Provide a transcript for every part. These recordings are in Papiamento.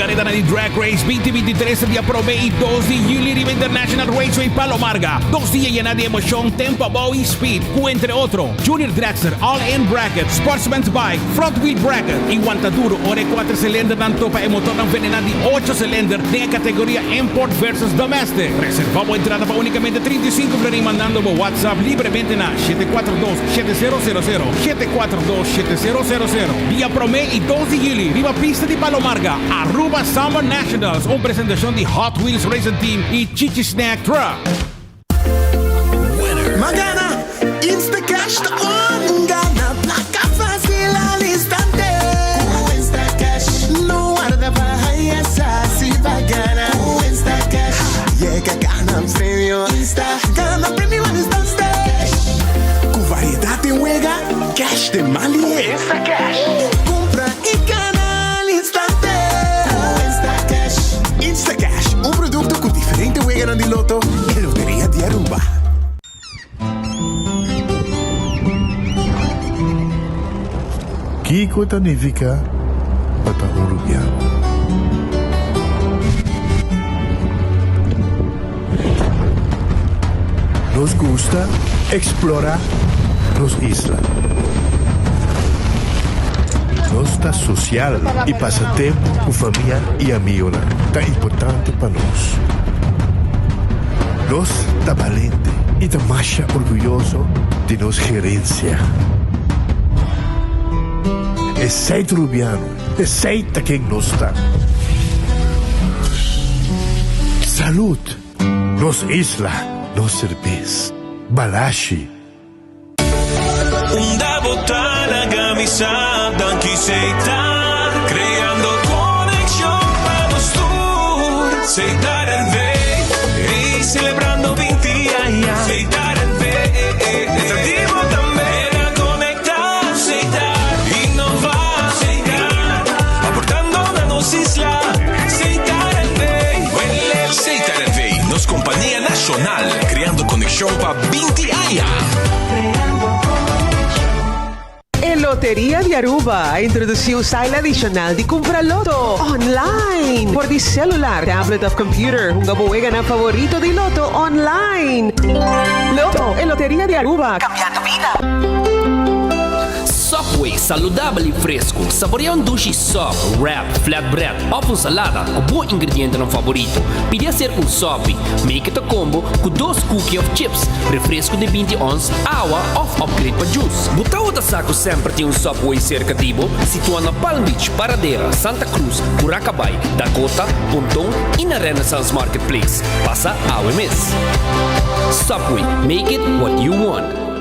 Careda di Drag Race 2023 dia prome y 2 di juli riba International Raceway Palo Marga. Dos dia yena di emocion, tempo abou y speed, cu entre otro Junior Dragster, All-In Bracket, Sportsman's Bike, Front Wheel Bracket y wanta duro ora e cuater cilindernan topa e motornan venena di ocho cilinder den e categoria Import versus Domestic. Reserva bo entrada pa unicamente 35 florin mandando bo WhatsApp libremente na 742 7000, 742 7000. Dia prome y dos di juli riba pista di Palo Marga, Aruba Summer Nationals, un presentacion di Hot Wheels Racing Team y Chichi Snack Truck. Ma gana, Instacash ta on! Gana placa facil al instante. Cu Instacash. No warda pa haya sa si pa gana. Cu Instacash. Yega gana premio. Insta gana premio al instante. Cu variedad den wega, cash den man lihe. Instacash. Cumpra y gana al instante. Cu Instacash. Instacash, un producto cu diferente weganan di loto e Loteria di Aruba. Kiko ta nifiká pa ta un rubiano? Nos gusta eksplorá nos isla. Nos ta sosial i pasa tempu ku famia i amigonan ta importante pa nos. Nos ta balente i ta masha orguyoso di nos gerensia. Esei ta Rubiano, esei ta ken nos ta. Salud! Nos isla, nos serbes. Balashi. Unda bo ta laga mi sa danki Setar creando conexion pa nos tur Setar NV ey celebrando 20 aña Setar NV ta di bo tambe na conecta Setar innova Setar aportando na nos isla Setar NV Setar NV nos compania nacional creando conexion pa 20 aña. E Loteria di Aruba a introduci un style adicional di cumpra loto online por di celular, tablet of computer. Hunga bo weganan favorito di loto online. Loto, e Loteria di Aruba, cambiando bida. Subway, saludabel y fresco. Saborea un dushi sub, wrap, flatbread of un salada cu bo ingredientenan favorito. Pidi hacer un Subway. Make it a combo cu dos cookie of chips, refresco di 20 ons, awa of upgrade pa juice. Bo tawata sa cu semper tin un Subway cerca di bo? Situa na Palm Beach, Paradera, Santa Cruz, Curacabai, Dakota, Ponton y na Renaissance Marketplace. Pasa awe mes. Subway, make it what you want.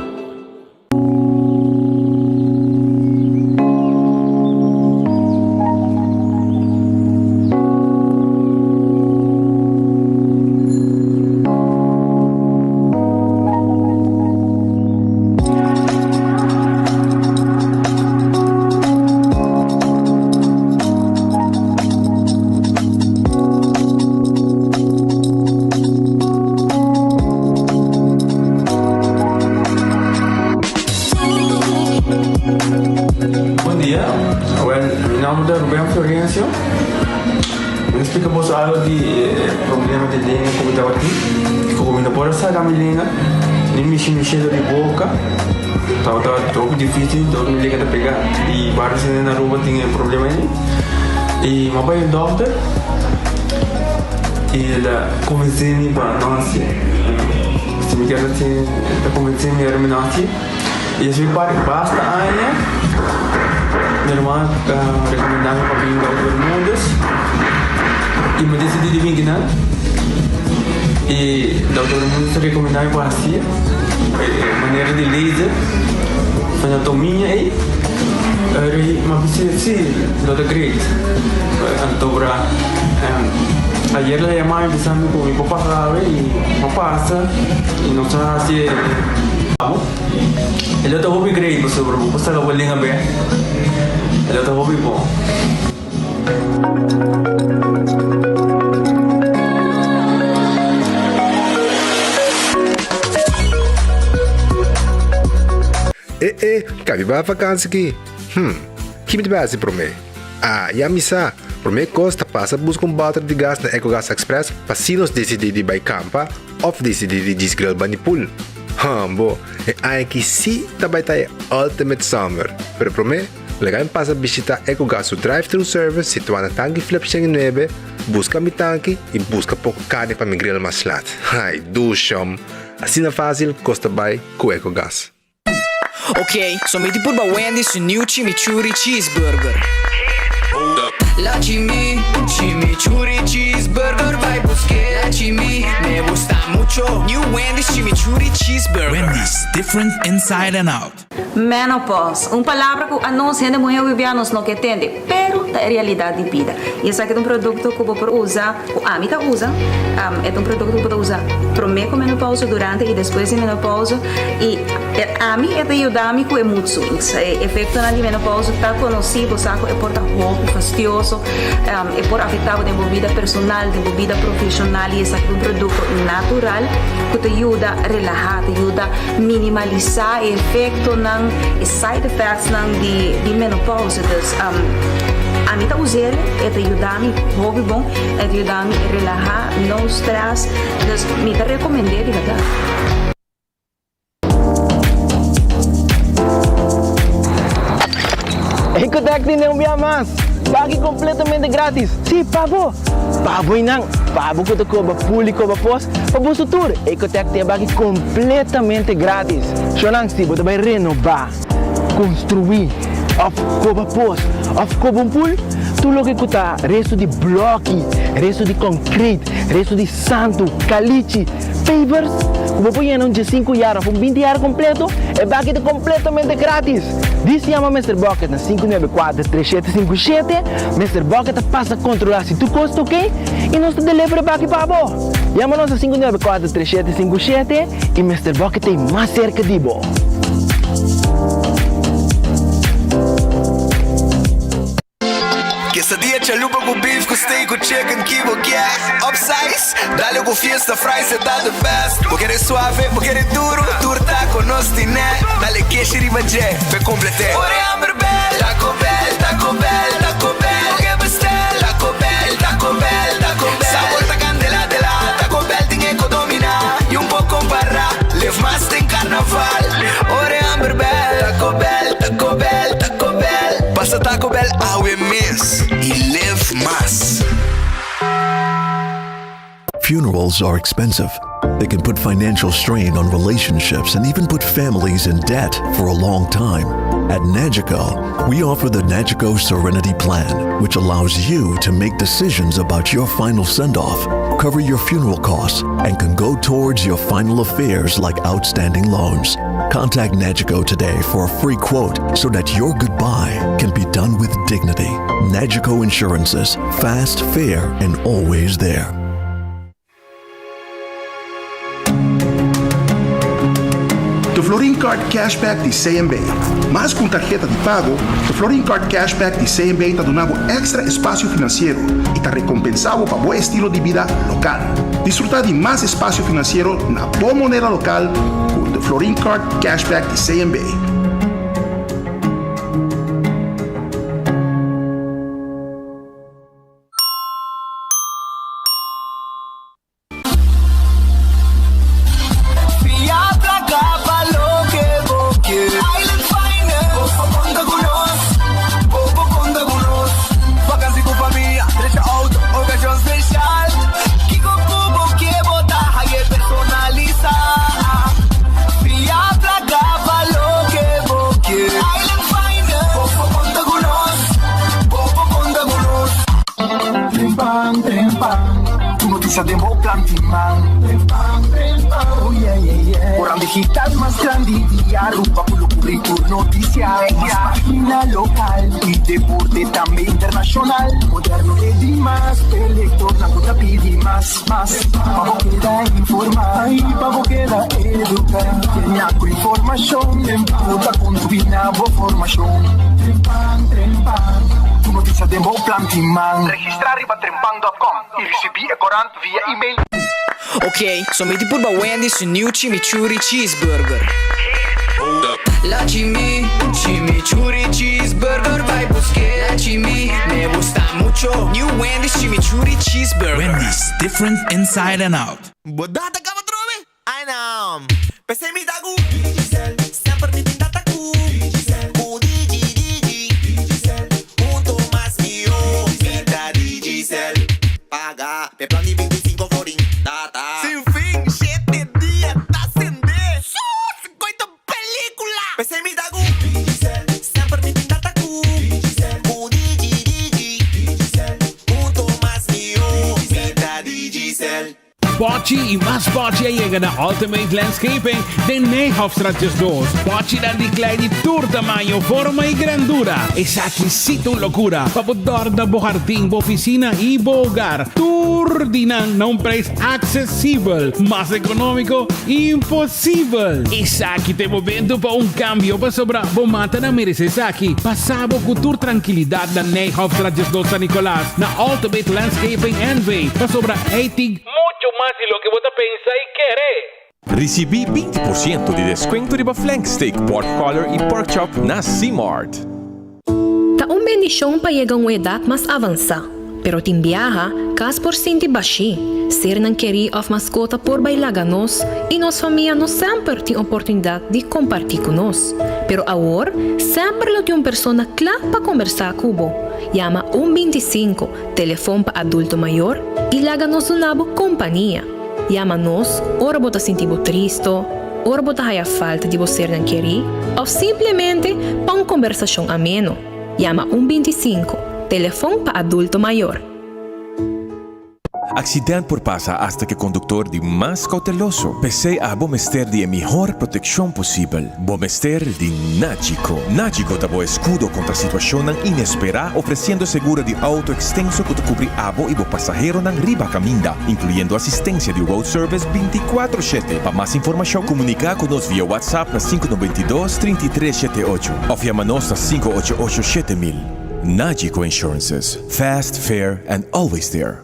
Bon dia, awel mi nomber ta Ruben Florencio. Mi ta splika boso algo di e problema di lenga ku mi tabatin. Ku mi no por a saka mi lenga, ni mishi mi shelo di boka. Tabata hopi dificil, dor mi lenga ta pega. I varios hende na Aruba tin e problema ei. I mi a bai un dokter i el a konvensé mi pa no hasié. Si mi kier hasié, el ta konvensé mi ora mi no hasié. I así mi pari basta aña, mi hermano a rekomendá mi pa bin Dokter Bermudez i mi a disidí di bin kinan. I Dokter Bermudez a rekomendá mi pa hasié e manera di laser, anatomia ei. Eri mi a bisa si, lo ta great. Anto bra ayer el a yama mi bisa mi ku mi por pasa awe i mi a pasa i nos a hasi e E lo ta hopi great pasobra bo por saka bo lenga be. E lo ta hopi bon. E e, ka mi bai vakansi ki? Hm, ki mi ta bai hasi promé? Ah, ya mi sa! Promé kos ta pasa buska un bòter di gas na Ecogas Express pa si nos disidí di bai kampa òf disidí di djis grill bani pool. Hambo, e aña aki sí ta bai ta e ultimate summer. Pero promé, laga mi pasa bishitá Ecogas su drive-thru service situá na Tanki Flip 109, buska mi tanki i buska poko karni pa mi grill mas lat. Ai, dushom! Asina fásil kos ta bai ku Ecogas. Ok, so mi di purba Wendy's su new chimichurri cheeseburger. La chimi, chimichurri cheeseburger bai buske. La chimi, me gusta mucho. New Wendy's chimichurri cheeseburger. Wendy's, different inside and out. Menopause, un palabra ku anos hende muhé hopi nos no ke tende, pero ta e realidat di bida. I esaki ta un produkto ku bo por usa, ku ami ta usa, e ta un produkto ku bo ta usa promé ku menopause, durante i despues di menopause. I ami e ta yuda mi ku e mood swings. E efektonan di menopause ta konosí, bo sa ku e por ta hopi fastioso, e por afektá bo den bo bida personal, den bo bida profeshonal i esaki ta un produkto natural ku ta yuda relahá, ta yuda minimalisá e efektonan, e side effectsnan di menopause. Dus ami ta us'el, e ta yuda mi hopi bon, e ta yuda mi relahá, no stress, dus mi ta rekomend'é di bèrdat. Ecotec tin un bia mas! Baki completamente gratis! Si, pa bo! Pa bo y nan! Pa bo cu ta coba pool y coba pos, pa boso tur! Ecotec tin e baki completamente gratis! Shownan, si bo ta bay renoba, construi, of coba pos, of coba un pool, tur loke cu ta resto di bloki, resto di concrete, resto di santu, calichi, Pavers ku bo por yena un diesinku yar òf un binti yar kompleto, e baki ta kompletamente gratis! Dis yama Mister Bucket na 594 3757, Mister Bucket ta pasa kontrolá si tur kos ta oke i nos ta deliver e baki pa bo! Yama nos na 594 3757 i Mister Bucket ta ei mas serka di bo! Quesadilla chalupa cu beef cu steak cu chicken ki bo kier Upsize, dale cu fiesta fries e ta the best Bo kere suave, bo kere duro, tur taco nos tine Dale keshi riba dje, p'e complete Ora e hamber bel, Taco Bell, Taco Bell, Taco Bell Bo ke bestel, Taco Bell, Taco Bell, Taco Bell Sabor ta candela de la, Taco Bell tin e co domina Y un por compara, live mas den carnaval Ora e hamber bel, Taco Bell, Taco Bell, Taco Bell. Pasa Taco Bell awe mes y live mas. Funerals are expensive. They can put financial strain on relationships and even put families in debt for a long time. At Nagico, we offer the Nagico Serenity Plan, which allows you to make decisions about your final send off, cover your funeral costs, and can go towards your final affairs like outstanding loans. Contact Nagico today for a free quote so that your goodbye can be done with dignity. Nagico Insurances, fast, fair, and always there. De Florin Card Cashback di CMB. Mas ku un tarheta di pago, de Florin Card Cashback di CMB ta duna bo èkstra espasio finansiero i ta rekompensá bo pa bo estilo di bida lokal. Disfrutá di mas espasio finansiero na bo moneda lokal ku de Florin Card Cashback di CMB. Fia placa pa loke bo ke. Island Finance. Bo por conta cu nos. Bo por conta cu nos. Vakantie cu famia, drecha auto, ocasion special. Kico cu bo ke bo ta haye personalisa. Fia placa pa loke bo ke. Island Finance. Bo por conta cu nos. Bo por conta cu nos. Trempan, trempan, tur noticia den bo plan tin man. Trempan, trempan, oh yeah, yeah, yeah. Koran digital mas grandi di Aruba cu lo cubri tur noticia. Mas pagina local y deporte tambe internacional. Moderno e di mas, e lectornan cu ta pidi mas, mas. Pa bo keda informa y pa bo keda educa. Genia cu informacion cu ta contribui na bo formacion. Trempan, trempan, tur noticia den bo plan tin man. Registra riba trempan dot com y ricibi e corant via email. Ok, so mi di purba Wendy's su new chimichurri cheeseburger. La chimi, chimichurri cheeseburger bai buske. La chimi, me gusta mucho. Cheeseburger. Wendy's, different inside and out. Bo data kaba trobe? Ai nan. P'esei mi ta ku Digicel. Semper mi tin data ku Digicel. Ku Digi Digi. Digicel. Hunto mas mihó. Mi ta Digicel. Paga p'e plan di 25 florin. Data. Sin fin, shete dia ta sende. Sus! Koito pelicula! P'esei mi ta ku Digicel. Semper mi tin data ku Digicel. Ku Digi Digi. Digicel. Hunto mas mihó. Mi ta Digicel. Pochi y mas pochi a yega na Ultimate Landscaping den Nijhofstraat 12. Pochinan di klei di tur tamaño, forma y grandura. Esaki sí ta un locura pa bo dòrna bo hardin, bo oficina y bo hogar. Tur di nan na un prijs accesibel. Mas economico, imposibel! Esaki ta e momento pa un cambio pasobra bo matanan merece esaki. Pasa bo cu tur trankilidad na Nijhofstraat 12 San Nicolas na Ultimate Landscaping NV pasobra ey tin mucho mas di loke bo ta pensa y kere. Ricibi 20% di descuento riba flank steak, pork collar y pork chop na C-Mart. Ta un bendishon pa yega un edat mas avansá, pero tin biaha, kas por sinti bashí, sernan kerí òf maskota por bai laga nos i nos famia no semper tin oportunidat di kompartí ku nos. Pero awor, semper lo tin un persona kla pa kombersá ku bo. Yama un 25, telefon pa adulto mayor, i laga nos duna bo kompania. Yama nos ora bo ta sinti bo tristo, ora bo ta haya falta di bo sernan kerí òf simplemente pa un kombersashon ameno. Yama un 25, telefon pa adulto mayor. Accident por pasa hasta cu e conductor di mas cauteloso. P'esey abo mester di e mihor proteccion posibel. Bo mester di Nagico. Nagico ta bo escudo contra situacionnan inespera, ofreciendo seguro di auto extenso cu ta cubri abo y bo pasaheronan riba caminda, incluyendo asistencia di road service binticuatro shete. Pa mas informacion, comunica cu nos via WhatsApp na sinku noventa i dos, trinta i tres shete ocho of yama nos na sinku ocho ocho 7000. Nagico Insurances, fast, fair and always there.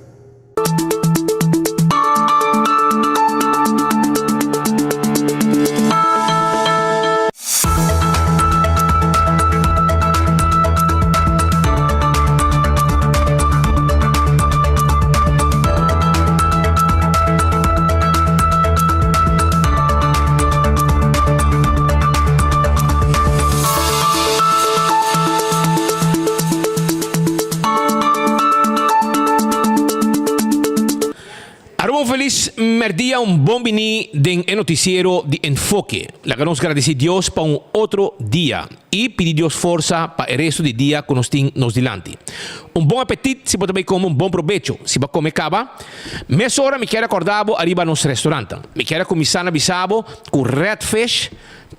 Aruba un felis merdia, un bon bini den e noticiero di Enfoke. Laga nos gradici Dios pa un otro dia y pidi Dios forsa pa e resto di dia cu nos tin nos dilanti. Un bon apetit si bo ta bay come, un bon probecho si bo a come caba. Mesora mi kier a corda bo ariba nos restaurantnan. Mi kier a cuminsa na bisa bo cu Red Fish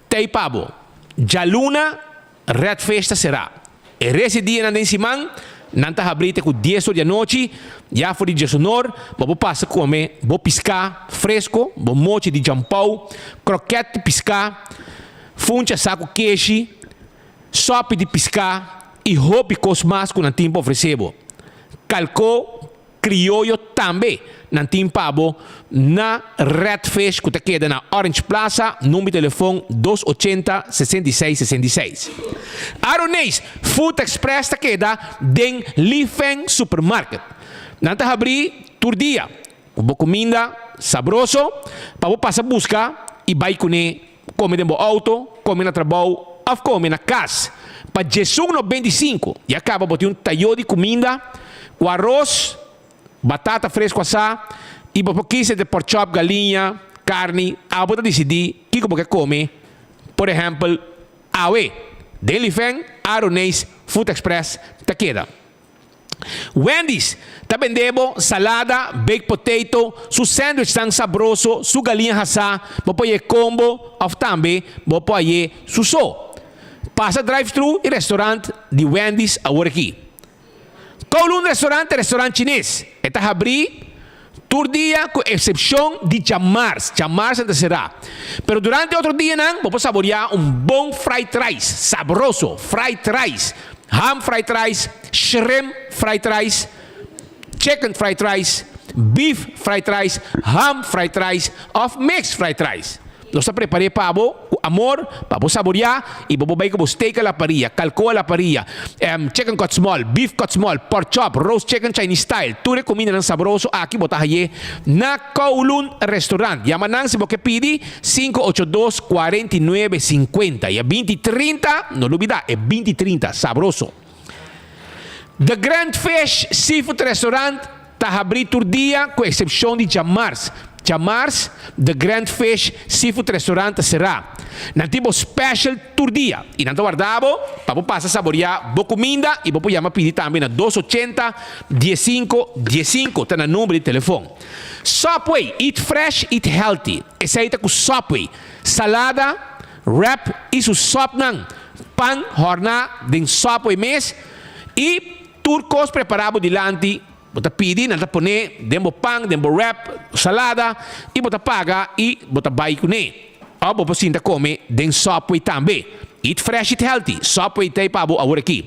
t'ey pa bo. Djaluna Red Fish ta será. E res di dianan den siman, nan ta habrí te ku dies or di anochi. Ya for di diesonor, bo por pasa kome bo piská fresko, bo mochi di djampou, krokèt di piská, funchi asá ku keshi, sòpi di piská i hopi kos mas ku nan tin pa ofresé bo. Kalkó Crioyo tambe nan tin pa bo na Red Fish cu ta keda na Orange Plaza, number di telefon dos ochenta 66 66. Aroneis Food Express ta keda den Li Feng Supermarket. Nan ta habri tur dia cu bo cuminda sabroso pa bo pasa busca y bay cune come den bo auto, come na trabou of come na cas. Pa djesun 95 ya caba bo tin un tayo di cuminda cu aros, batata fresco asá y bo por kies entre porkchop, galiña, carni, abo ta dicidi kico bo ke come, por ehempel awe den Lifen, Aroneis, Food Express ta keda. Wendy's ta bende bo salada, baked potato, su sandwichnan sabroso, su galiña hasá, bo por haye combo of tambe bo por haye su so. Pasa drive-thru y restaurant di Wendy's awor aki. Kowloon Restaurant ta restaurant chines. E ta habrí tur dia ku eksepshon di djamars. Djamars nan ta será. Pero durante otro dianan bo por saboreá un bon fried rice sabroso, fried rice, ham fried rice, shrimp fried rice, chicken fried rice, beef fried rice, ham fried rice òf mixed fried rice. Nos ta prepar'é pa bo ku amor, pa bo saboriá i bo por bai ku bo steak a la parilla, kalkó a la parilla, chicken cut small, beef cut small, pork chop, roast chicken Chinese style. Tur e kumindanan sabroso aki bo ta hay'é na Kowloon Restaurant. Yama nan si bo ke pidi, 582 49 50. I e 20 30, no lubidá, e 20 30, sabroso. The Grand Fish Seafood Restaurant ta habrí tur dia ku eksepshon di djamars. Djamars The Grand Fish Seafood Restaurant ta será. Nan tin bo special tur dia i nan ta warda bo pa bo pasa saboriá bo kuminda i bo por yama pidi tambe na dos ochenta diesinko diesinko ta nan number di telefon. Subway, eat fresh, eat healthy. Esei ta ku Subway. Salada, wrap i su sòpnan. Pan hòrná den Subway mes i tur kos prepará bo dilanti. Bo ta pidi, nan ta pone den bo pan, den bo wrap, salada i bo ta paga i bo ta bai kuné. Òf bo por sinta kome den Subway tambe. Eat fresh, eat healthy. Subway ta ei pa bo awor aki.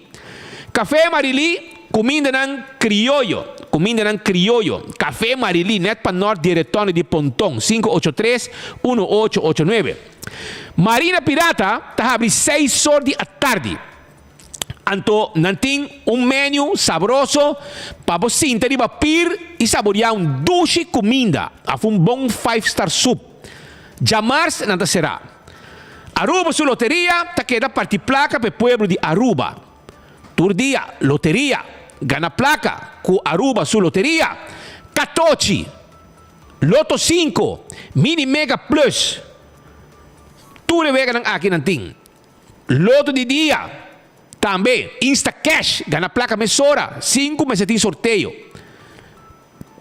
Café Marilí, kumindanan krioyo, kumindanan krioyo. Café Marilí, nèt pa nòrt di e retòne di Ponton, 583 1889. Marina Pirata ta habri seis or di atardi. Anto nan tin un menu sabroso pa bo sinta riba pir i saboriá un dushi kuminda òf un bon five star sup. Djamars nan ta será. Aruba su loteria ta keda parti plaka pa e pueblo di Aruba. Tur dia loteria, gana plaka ku Aruba su loteria. Katochi, Loto sinku, Mini Mega Plus, tur e weganan aki nan tin. Loto di dia, tambe Instacash, gana plaka mesora, sin ku mester tin sorteo.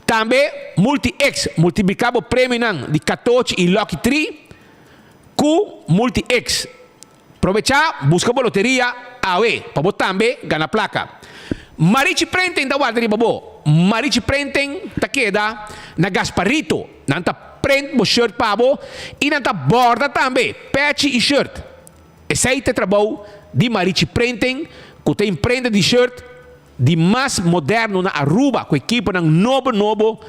Tambe Multi-X, multipliká bo premionan di katochi i Lucky Tree ku Multi-X. Probechá, buska bo loteria awe pa bo tambe gana plaka. Marichi Printing ta warda riba bo. Marichi Printing ta keda na Gasparito. Nan ta print bo shirt pa bo i nan ta borda tambe pechi i shirt. Esei ta e trabou di Marichi Printing ku ta imprenta di shirt di mas moderno na Aruba ku ekiponan nobo nobo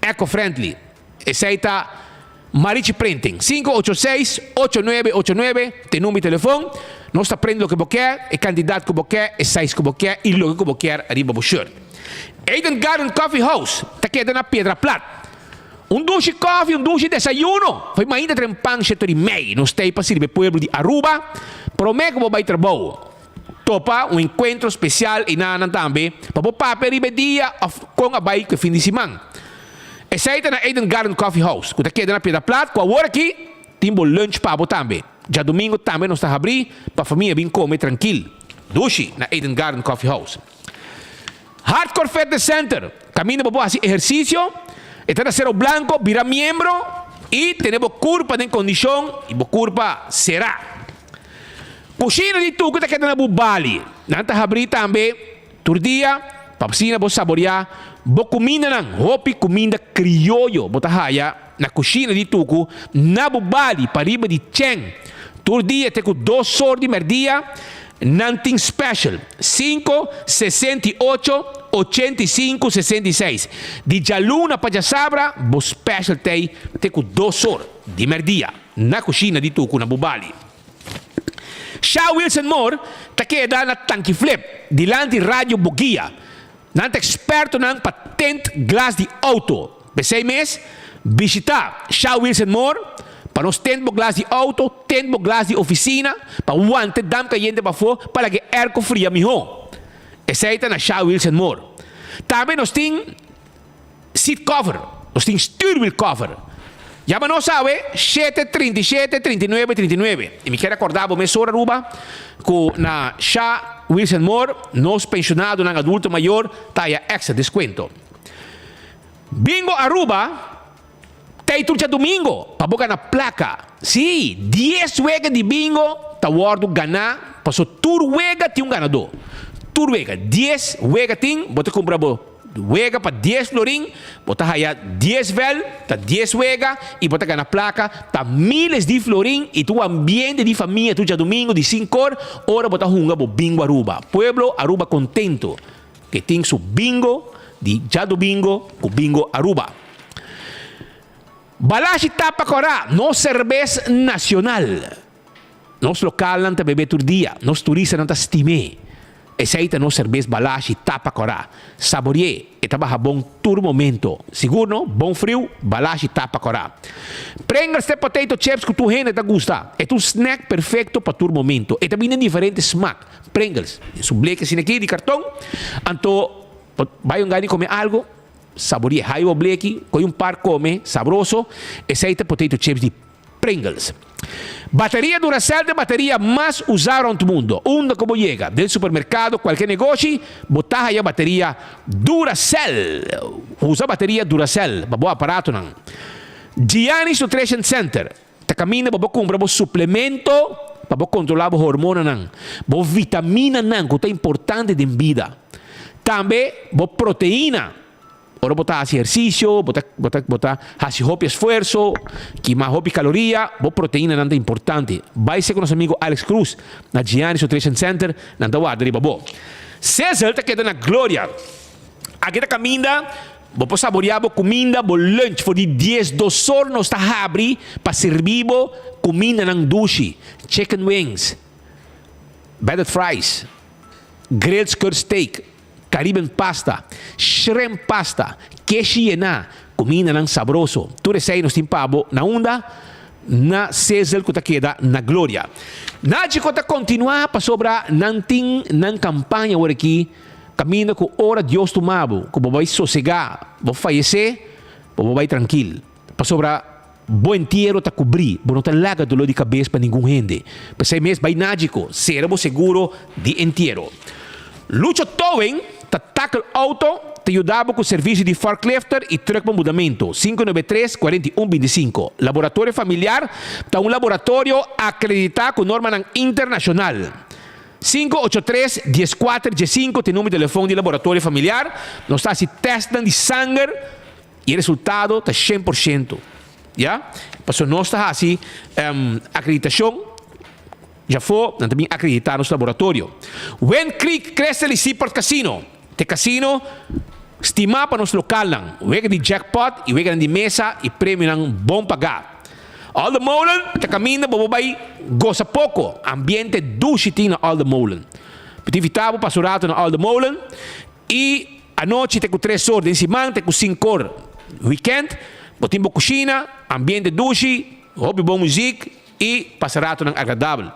eco-friendly. Esei ta Marichi Printing. 586 8989 ta e number di telefon. Nos ta print loke bo kier, e kantidat ku bo kier, e size ku bo kier i loke ku bo kier riba bo shirt. Eden Garden Coffee House ta keda na Piedra Plat. Un dushi kofi, un dushi desayuno. Fo'i mainta tren pan sheto di mei. Nos ta ei pa sirbi e pueblo di Aruba. Promé ku bo bai trabou, topa un enkuentro spesial einanan tambe pa bo papia riba e dia òf kon a bai ku e fin di siman. Esei ta na Eden Garden Coffee House ku ta keda na Piedra Plat ku awor aki tin bo lunch pa bo tambe. Djadumingu tambe nos ta habrí pa famia bin kome trankil. Dushi na Eden Garden Coffee House. Hardcore Fitness Center, kaminda bo por hasi ehersisio, e ta na Cerro Blanco, bira miembro i tene bo kurpa den kondishon i bo kurpa será. Kushina di Tuku ta keda na Bubali. Nan ta habrí tambe tur dia pa asina bo saboriá bo kumindanan. Hopi kuminda krioyo bo ta haya na Kushina di Tuku na Bubali pariba di Chen. Tur dia te ku dos or di mèrdia nan tin special, sinku, 68, 85, 66. Di djaluna pa djasabra bo special t'ei te ku dos or di mèrdia na Kushina di Tuku na Bubali. Sha Wilson Moore ta keda na Tanki Flip, dilanti Radio Boguia. Nan ta ekspertonan pa tint glas di outo. P'esei mes, bishitá Sha Wilson Moore pa nos tint bo glas di outo, tint bo glas di ofisina, pa wanta e damp kayente pafó pa laga e airco fria mihó. Esei ta na Sha Wilson Moore. Tambe nos tin seat cover, nos tin stuurwiel cover. Yama nos awe shete 37 39 39. I mi kier acorda bo mesora Aruba cu na Sha Wilson Moore nos pensionadonan adulto mayor ta haya extra descuento. Bingo Aruba ta ei tur djadomingo pa bo gana placa. Si, dies wega di bingo ta wordo gana paso tur wega tin un ganador. Tur wega, dies wega tin, bo ta cumpra bo Wega pa dies florin, bo ta haya dies vel, ta dies wega, y bo ta gana placa, ta miles di florin y ta un ambiente di famia tur djadomingo di sinkor ora bo ta hunga bo bingo Aruba. Pueblo Aruba contento ke tin su bingo di djadomingo cu Bingo Aruba. Balashi tapa kòrá, nos serbes nacional. Nos lokalnan ta bebé tur dia, nos turistanan ta stim'é. Esei ta nos serbes Balashi tapa kòrá. Sabori'é, e ta baha bon tur momento. Sigur no, bon friu, Balashi tapa kòrá. Pringles ta e potato chips ku tur hende ta gusta. E ta un snack perfekto pa tur momento. E ta bini den diferente smak. Pringles, den su bleki asina aki di karton. Anto, bo bai un gana di kome algu, sabori'é. Hayo bo bleki, kohe un par kome, sabroso. Esei ta potato chips di. Pringles. Bateria Duracell ta e bateria mas usá rònt mundo. Unda ku bo yega, den supermerkado, kualke negoshi, bo ta haya bateria Duracell. Usa bateria Duracell pa bo aparatonan. Gianni's Nutrition Center ta kaminda pa bo kumpra bo suplemento pa bo kontrolá bo hormonanan, bo vitaminanan ku ta importante den bida. Tambe bo proteina. Ora bo ta hasi ehersisio, bo ta bo ta bo ta hasi hopi esfuerso, kima hopi kaloria, bo proteinanan ta importante. Bai ser ku nos amigo Alex Cruz na Giannis Nutrition Center, nan ta warda riba bo. Sizzle ta keda na Gloria. Aki ta kaminda bo por saborea bo kuminda, bo lunch. For di diesdos or nos ta habri pa sirbi bo kumindanan dushi, chicken wings, breaded fries, grilled skirt steak, Caribbean pasta, shrimp pasta, keshi yená, kumindanan sabroso. Tur esei nos tin pa bo na unda? Na Sizzle ku ta keda na Gloria. Nagico ta kontinuá pasobra nan tin nan kampaña awor aki kaminda ku ora Dios tuma bo ku bo bai sosegá, bo fayesé, bo por bai trankil. Pasobra bo entiero ta kubrí, bo no ta laga doló di kabes pa ningun hende. P'esei mes bai Nagico, sera bo seguro di entiero. Lucho Towing ta tackle auto, ta yuda bo ku servisio di forklifter i truck pa mudamentu, 593 41 25. Laboratorio Familiar ta un laboratorio akreditá ku normanan internashonal. 583 14 15 ta e numero di telefon di Laboratorio Familiar. Nos ta hasi tèstnan di sanger. E resultado ta shen por shento, ya. Pasobra nos ta hasi akreditashon djafó, nan ta bin akreditá nos laboratorio. Wind Creek Crystal i Seaport Casino ta e kasino stimá pa nos lokalnan. Wega di jackpot i weganan di mesa i premionan bon pagá. Alde Molen ta kaminda bo por bai gosa poko. Ambiente dushi tin na Alde Molen. Mi ta invitá bo pasa un rato na Alde Molen I anochi te ku tres or den siman te ku sinkor wikènt bo tin bo kushina, ambiente dushi, hopi bon muzik i pasa ratonan agradabel.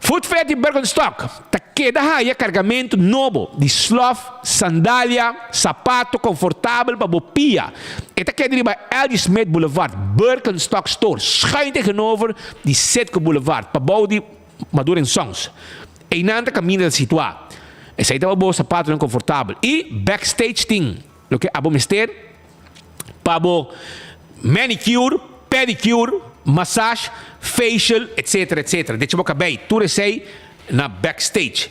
Food Fair di Birkenstock ta keda haya kargamentu nobo di slof, sandalia, sapato konfortabel pa bo pia. E ta keda riba LG Smith Boulevard, Birkenstock Store, schuin tegenover di Citgo Boulevard, pabou di Maduro en Sons. Einan ta kaminda ta situá. Esei ta pa bo sapatonan konfortabel. I backstage tin loke abo mester pa bo manicure, pedicure, massage, facial, etcetera, etcetera. Decha bo kabei. Tur esei na backstage.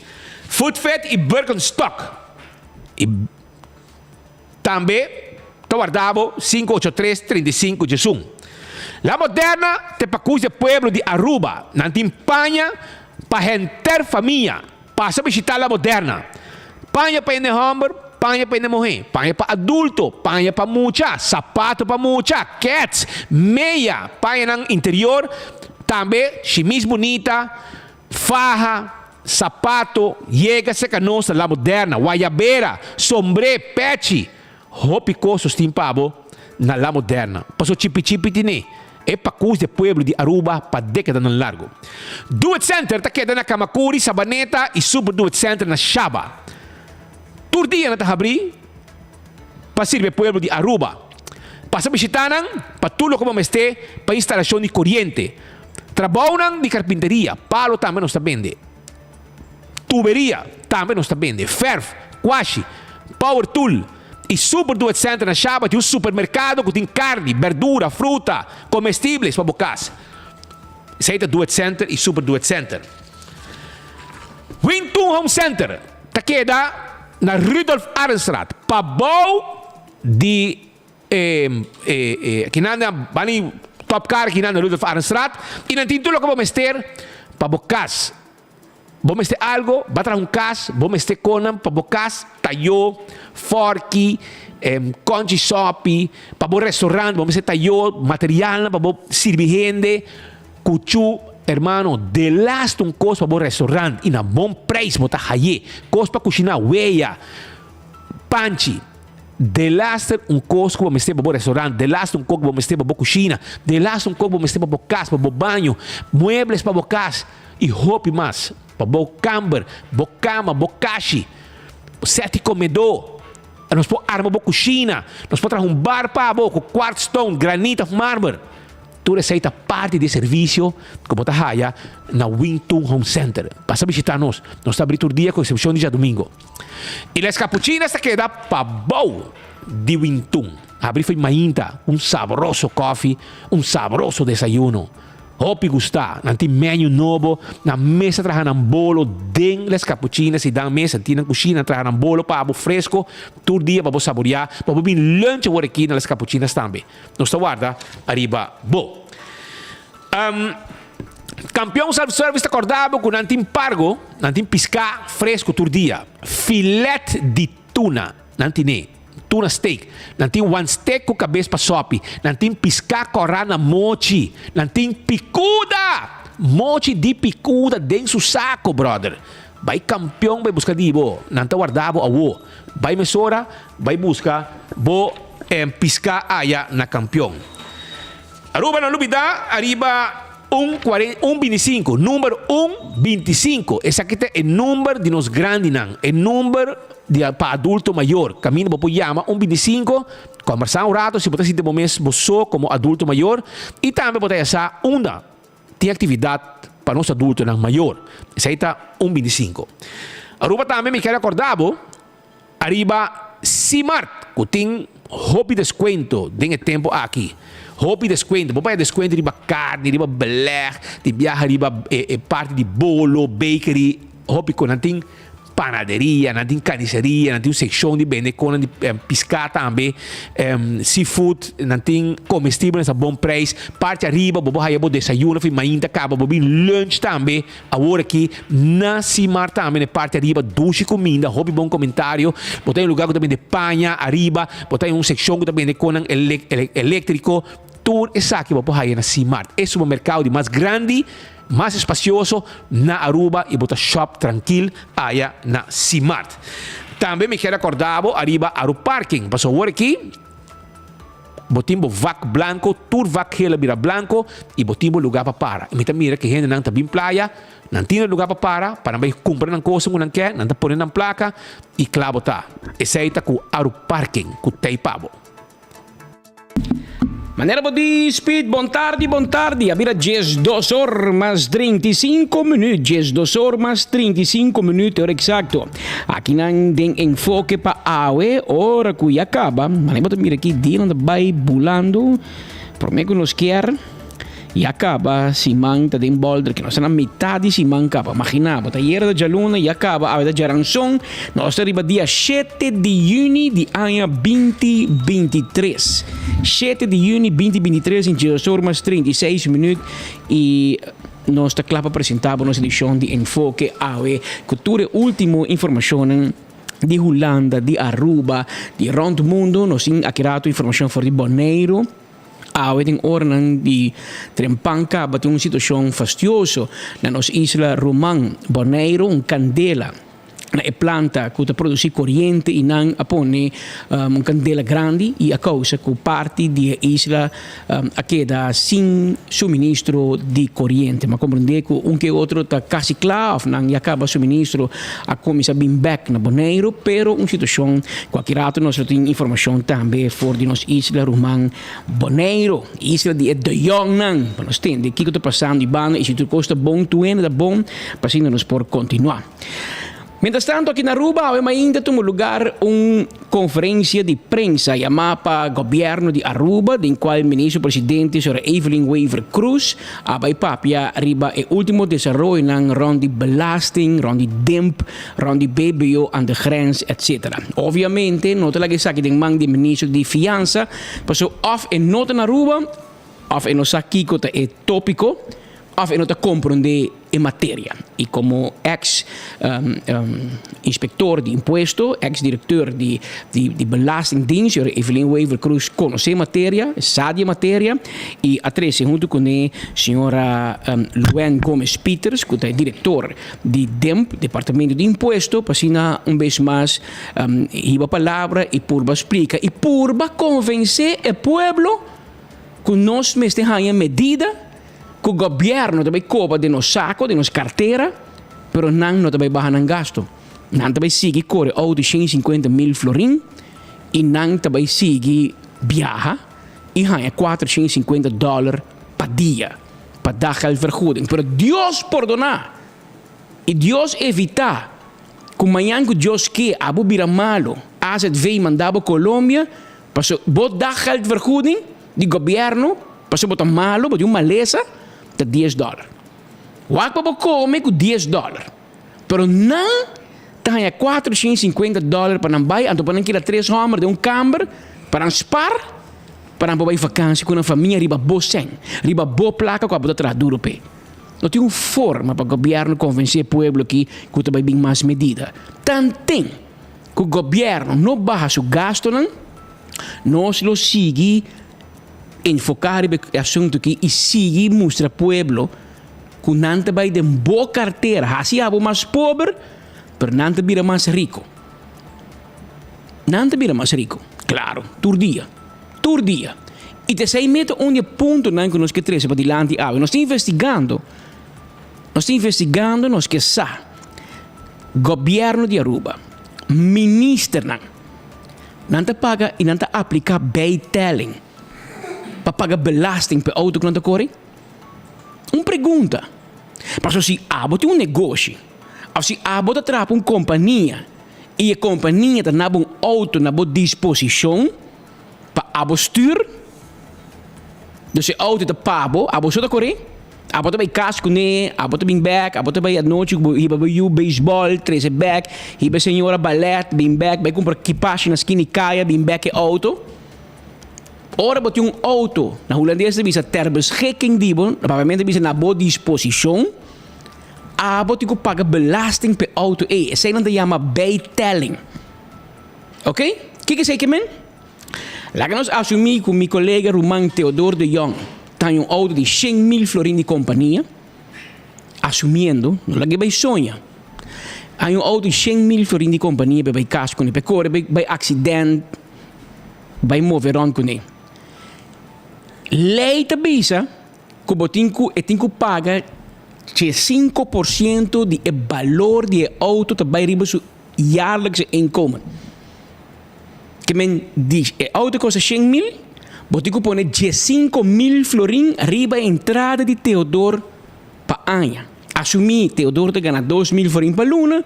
Footfit i Birkenstock. I Tambe ta warda bo 583 35 diesun. La Moderna te pakus di e pueblo di Aruba. Nan tin paña pa henter famia. Pasa bishita La Moderna. Paña pa hende homber, paña pa hende muhe, paña pa adulto, paña pa mucha, sapato pa mucha, kets, meya, pañanan interior, tambe shimis bunita, Faha, sapato, yega serka nos na La Moderna, wayabera, sombré, pechi, hopi kos nos tin pa bo na La Moderna. Paso chipi chipi tine e pakus di e pueblo di Aruba pa dekadanan largo. Do It Center ta keda na Camacuri, Sabaneta y Super Do It Center na Shaba. Tur dia nan ta habri pa sirbi e pueblo di Aruba. Pasa bishita nan pa tur loke bo mester pa instalacion di coriente. Trabounan di karpinteria, palo tambe nos ta bende. Tuberia tambe nos ta bende. Fèrf, kuashi, power tool i Super Do It Center na Shaba tin un supermerkado ku tin karni, berdura, fruta, komestibles pa bo kas. Esei ta Do It Center i Super Do It Center. Wintun Home Center ta keda na Rudolf Arendstraat, pabou di. E e kinan na bani top car kinan na Rudolf Arendstraat y nan tin tur loke bo mester pa bo cas. Bo mester algo, ba traha un kas, bo mester konan pa bo kas, tayó, fòrki, kònchi sòpi, pa bo restaurant bo mester tayó, materialnan pa bo sirbi hende, kuchú, hermano, delaste un kos pa bo restaurant i na bon preis bo ta hay'é, kos pa kushiná, weya, panchi, delaster un kos ku bo mester pa bo restaurant, delaster un kos ku bo mester pa bo kushina, delaster un kos ku bo mester pa bo kas, pa bo baño, muebles pa bo kas. I hopi mas, pa bo kamber, bo kama, bo kashi, bo sèt di komedó. Nos por arma bo kushina, nos por traha un bar pa bo ku quartz stone, granit òf marmer. Tur esei ta parti di e servisio ku bo ta haya na Wing Tun Home Center. Pasa bishitá nos. Nos ta abrí tur dia ku eksepshon di djadumingo. I Les Capuchinas ta keda pabou di Wing Tun. Abrí fo'i mainta, un sabroso kòfi, un sabroso desayuno. Hopi gusta. Nan tin menu nobo. Nan mes ta traha nan bolo den Les Capuchinas y dan mes nan tin nan cushina nan traha nan bolo pa bo fresco tur dia pa bo saborea pa bo bin lunch awor aki na Les Capuchinas tambe. Nos ta warda ariba bo. Campeon Self Service ta corda bo cu nan tin pargo, nan tin pisca fresco tur dia. Filet di tuna nan tine. Tuna steak. Nan tin wan steak ku kabes pa sopi. Nan tin piská kòrá na mochi. Nan tin pikuda! Mochi di pikuda den su sako, bròder. Bai kampion bai buska di bo. Nan ta warda bo awo. Bai mesora bai buska bo piská aya na kampion. Aruba no lubidá ariba un kuaren un bintisinku, number un bintisinku. Esaki ta e number di nos grandinan, e number di pa adulto mayor. Kaminda bo por yama un bintisinku, kòmbersá un rato si bo ta sinti bo mes bo so komo adulto mayor i tambe bo ta ya sa unda tin aktividat pa nos adultonan mayor. Esei ta un bintisinku. Aruba tambe mi kier rekòrdá bo. Ariba Simart ku tin hopi deskuento den e tempu aki. Hopi deskuento. Bo paña deskuento riba karni, riba beleg, tin biaha riba e parti di bolo, bakery, hopi kos. Nan tin panaderia, nan tin kaniseria, nan tin un sekshon di bende konan di piská tambe, seafood, nan tin komestibelnan a bon preis. Parti ariba bo por haya bo desayuno fi mainta kaba, bo bin lunch tambe. Awor aki na Simar tambe na e parti ariba dushi kuminda, hopi bon komentario. Bo ta den un lugar ku ta bende paña ariba, bo ta den un sekshon ku ta bende konan eléktriko. Tur esaki bo por haya na Simar. E supermerkado di mas grandi, mas espasioso na Aruba i bo ta shop trankil aya na Simar. Tambe mi kier akorda bo ariba Aruparking, pasobra awor aki Bo tin bo vak blanco, tur vak geel a bira blanco y bo tin bo lugar pa para. Y mi ta mira cu hendenan ta bin playa, nan tin e lugar pa para, pa nan bay cumpra nan cosnan cu nan ke, nan ta pone nan placa y cla bo ta. Esey ta cu Aruparking cu tey pa bo. Manera bo di Speed, bon tardi, bon tardi. A bira 12 or mas 35 minuut, 12 or mas 35 minuut, e ora exacto. Akinan den enfoke pa awe ora ku ya kaba, manera bo ta mira aki dianan ta bai bulando, prome ku nos kier ya kaba siman ta den bolder ke nos ta na mitad di siman kaba. Magina bo ta ayera ta djaluna ya kaba awe ta djaranson, nos ta riba dia shete di yüni di aña binti 23. Shete di yüni binti 23 in djesor mas 36 minüt i. Nos ta kla pa presentá bo nos edishon di Enfoke awe ku tur e último informashonnan di Hulanda, di Aruba, di rònt mundu. Nos tin aki ratu informashon for di Boneiru. Awe den oranan di trempan kaba tin un situashon fastioso na nos isla ruman Boneiru, un kandela. na e planta ku ta produsí koriente i nan a pone un kandela grandi i a kousa ku parti di e isla a keda sin suministro di koriente. Mi a komprendé ku un ke otro ta kasi kla òf nan ya kaba suministro a kuminsá bin bèk na Boneiru, pero un situashon ku aki ratu nos lo tin informashon tambe for di nos isla ruman Boneiru, isla di e De Jongnan, pa nos tende kiko ta pasando i banda i si tur kos ta bon, tur hende ta bon, pa asina nos por kontinuá. Mientras tanto aki na Aruba awe mainta tuma lugar un conferencia di prensa yama pa gobierno di Aruba den cual Ministro Presidente Sra. Evelyn Wever Croes a bay papia riba e ultimo desaroyonan rond di belasting, rond di DIMP, rond di BBO aan de grens etc. Obviamente no ta laga esaki den man di Ministro di Fiansa paso of e no ta na Aruba of e no sa kico ta e topico. Of e no ta komprondé e materia. I komo eks inspektor di impuesto, eks direkteur di di belastingdienst, señora Evelyn Wever Croes konosé e materia, sa di e materia i a trese huntu kuné señora Luen Gomez Pieters ku ta e direktor di DIMP, Departamento di Impuesto, pa asina un bes mas hiba palabra i purba splika i purba konvensé e pueblo ku nos mester haña medida Ku gobièrnu ta bai koba den nos sako, den nos kartera, pero nan no ta bai baha nan gastu. Nan ta bai sigui kore outo 150 mil florin i nan ta bai sigui biaha i haña 450 dòler pa dia pa daggeldvergoeding. Pero Dios pordoná i Dios evitá ku mañan ku Dios ke abo bira malu, azv manda bo Colombia paso bo daggeldvergoeding di gobièrnu Pasobra bo ta malu, bo tin un malesa, ta dies dòler. Wak pa bo kome ku dies dòler. Pero nan ta haña 450 dòler pa nan bai, anto pa nan keda tres hòmber den un kamber, pa nan spar, pa nan por bai vakansi ku nan famia riba bo sèn, riba bo plaka ku abo ta traha duru p'e. No tin un forma pa gobièrnu konvensé e pueblo aki ku ta bai bin mas medida. Tanten ku gobièrnu no baha su gastunan, nos lo sigui Enfoká riba e asuntu aki i sigui mustra pueblo ku nan ta bai den bo kartera, hasi abo mas pober, pero nan ta bira mas riko. Nan ta bira mas riko, klaro, tur dia, tur dia. I ta esei meta un di e puntonan ku nos ke trese padilanti awe. Nos ta investigando, nos ta investigando, nos ke sa, gobièrnu di Aruba, ministernan, Nan ta paga i nan ta apliká bijtelling pa paga belasting pa e outo ku nan ta kore? Un pregunta. Pasobra si abo tin un negoshi òf si abo ta traha pa un kompania i e kompania ta na bo un outo na bo disposishon pa abo stür, dus e outo ta pa bo, abo so ta kore, abo ta bai kas kuné, abo ta bin bèk, abo ta bai anochi ku bo hiba bo yu beisbòl, trese bèk, hiba e señora balèt, bin bèk, bai kumpra kipashi na skina di kaya, bin bèk e outo. Ora bo tin un outo, na hulandes ta bisa ter beschikking di bo, na papiamento ta bisa na bo disposishon, abo tin ku paga belasting pa e outo ei. Esei nan ta yama bijtelling. Oké? Kiko esei ke men? Laga nos asumí ku mi kolega ruman Theodor de Jong ta haña un outo di shen mil florin di kompania, asumiendo, no laga e bai soña, haña un outo di shen mil florin di kompania pa e bai kas kuné, pa e kore bai bai aksident, bai move rònt kuné. Lei ta bisa ku bo tin ku e tin ku paga 5% di e balor di e outo ta bai riba su jaarlijkse inkomen. Ke men di e auto kosta shen mil, bo tin ku pone diesinko mil florin riba e entrada di Theodor pa aña. Asumí Theodor ta gana 2000 florin pa luna,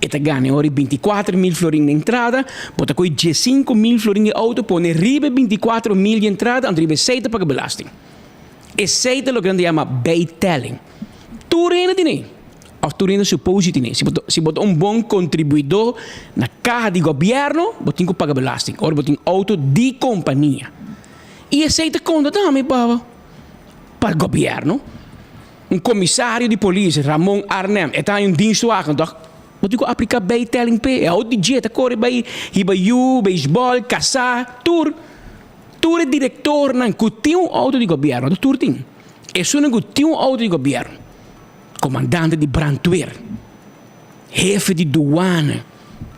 e ta gana e ora 24 mil florin na entrada, bo ta kohe diesinko mil florin di auto pone riba e 24 mil di entrada, anto riba esei ta paga belasting. Esei ta loke nan ta yama bijtelling. Tur hende tene. Of tur hende suposi tene. Si bo ta si bo ta un bon kontribuidó na kaha di gobièrnu, bo tin ku paga belasting ora bo tin outo di kompania. I esei ta konta tambe pa pa gobièrnu. Un komisario di polis, Ramon Arnhem, e ta haña un dienstwagen tòg? Bo tin ku apliká bijtelling p'e. E outo di dje ta kore bai hiba yu, beisbòl, kasá, tur. Tur e direktornan ku tin un outo di gobièrnu, no tur tin. Esunnan ku tin un outo di gobièrnu. Komandante di brandweer, hefe di duana,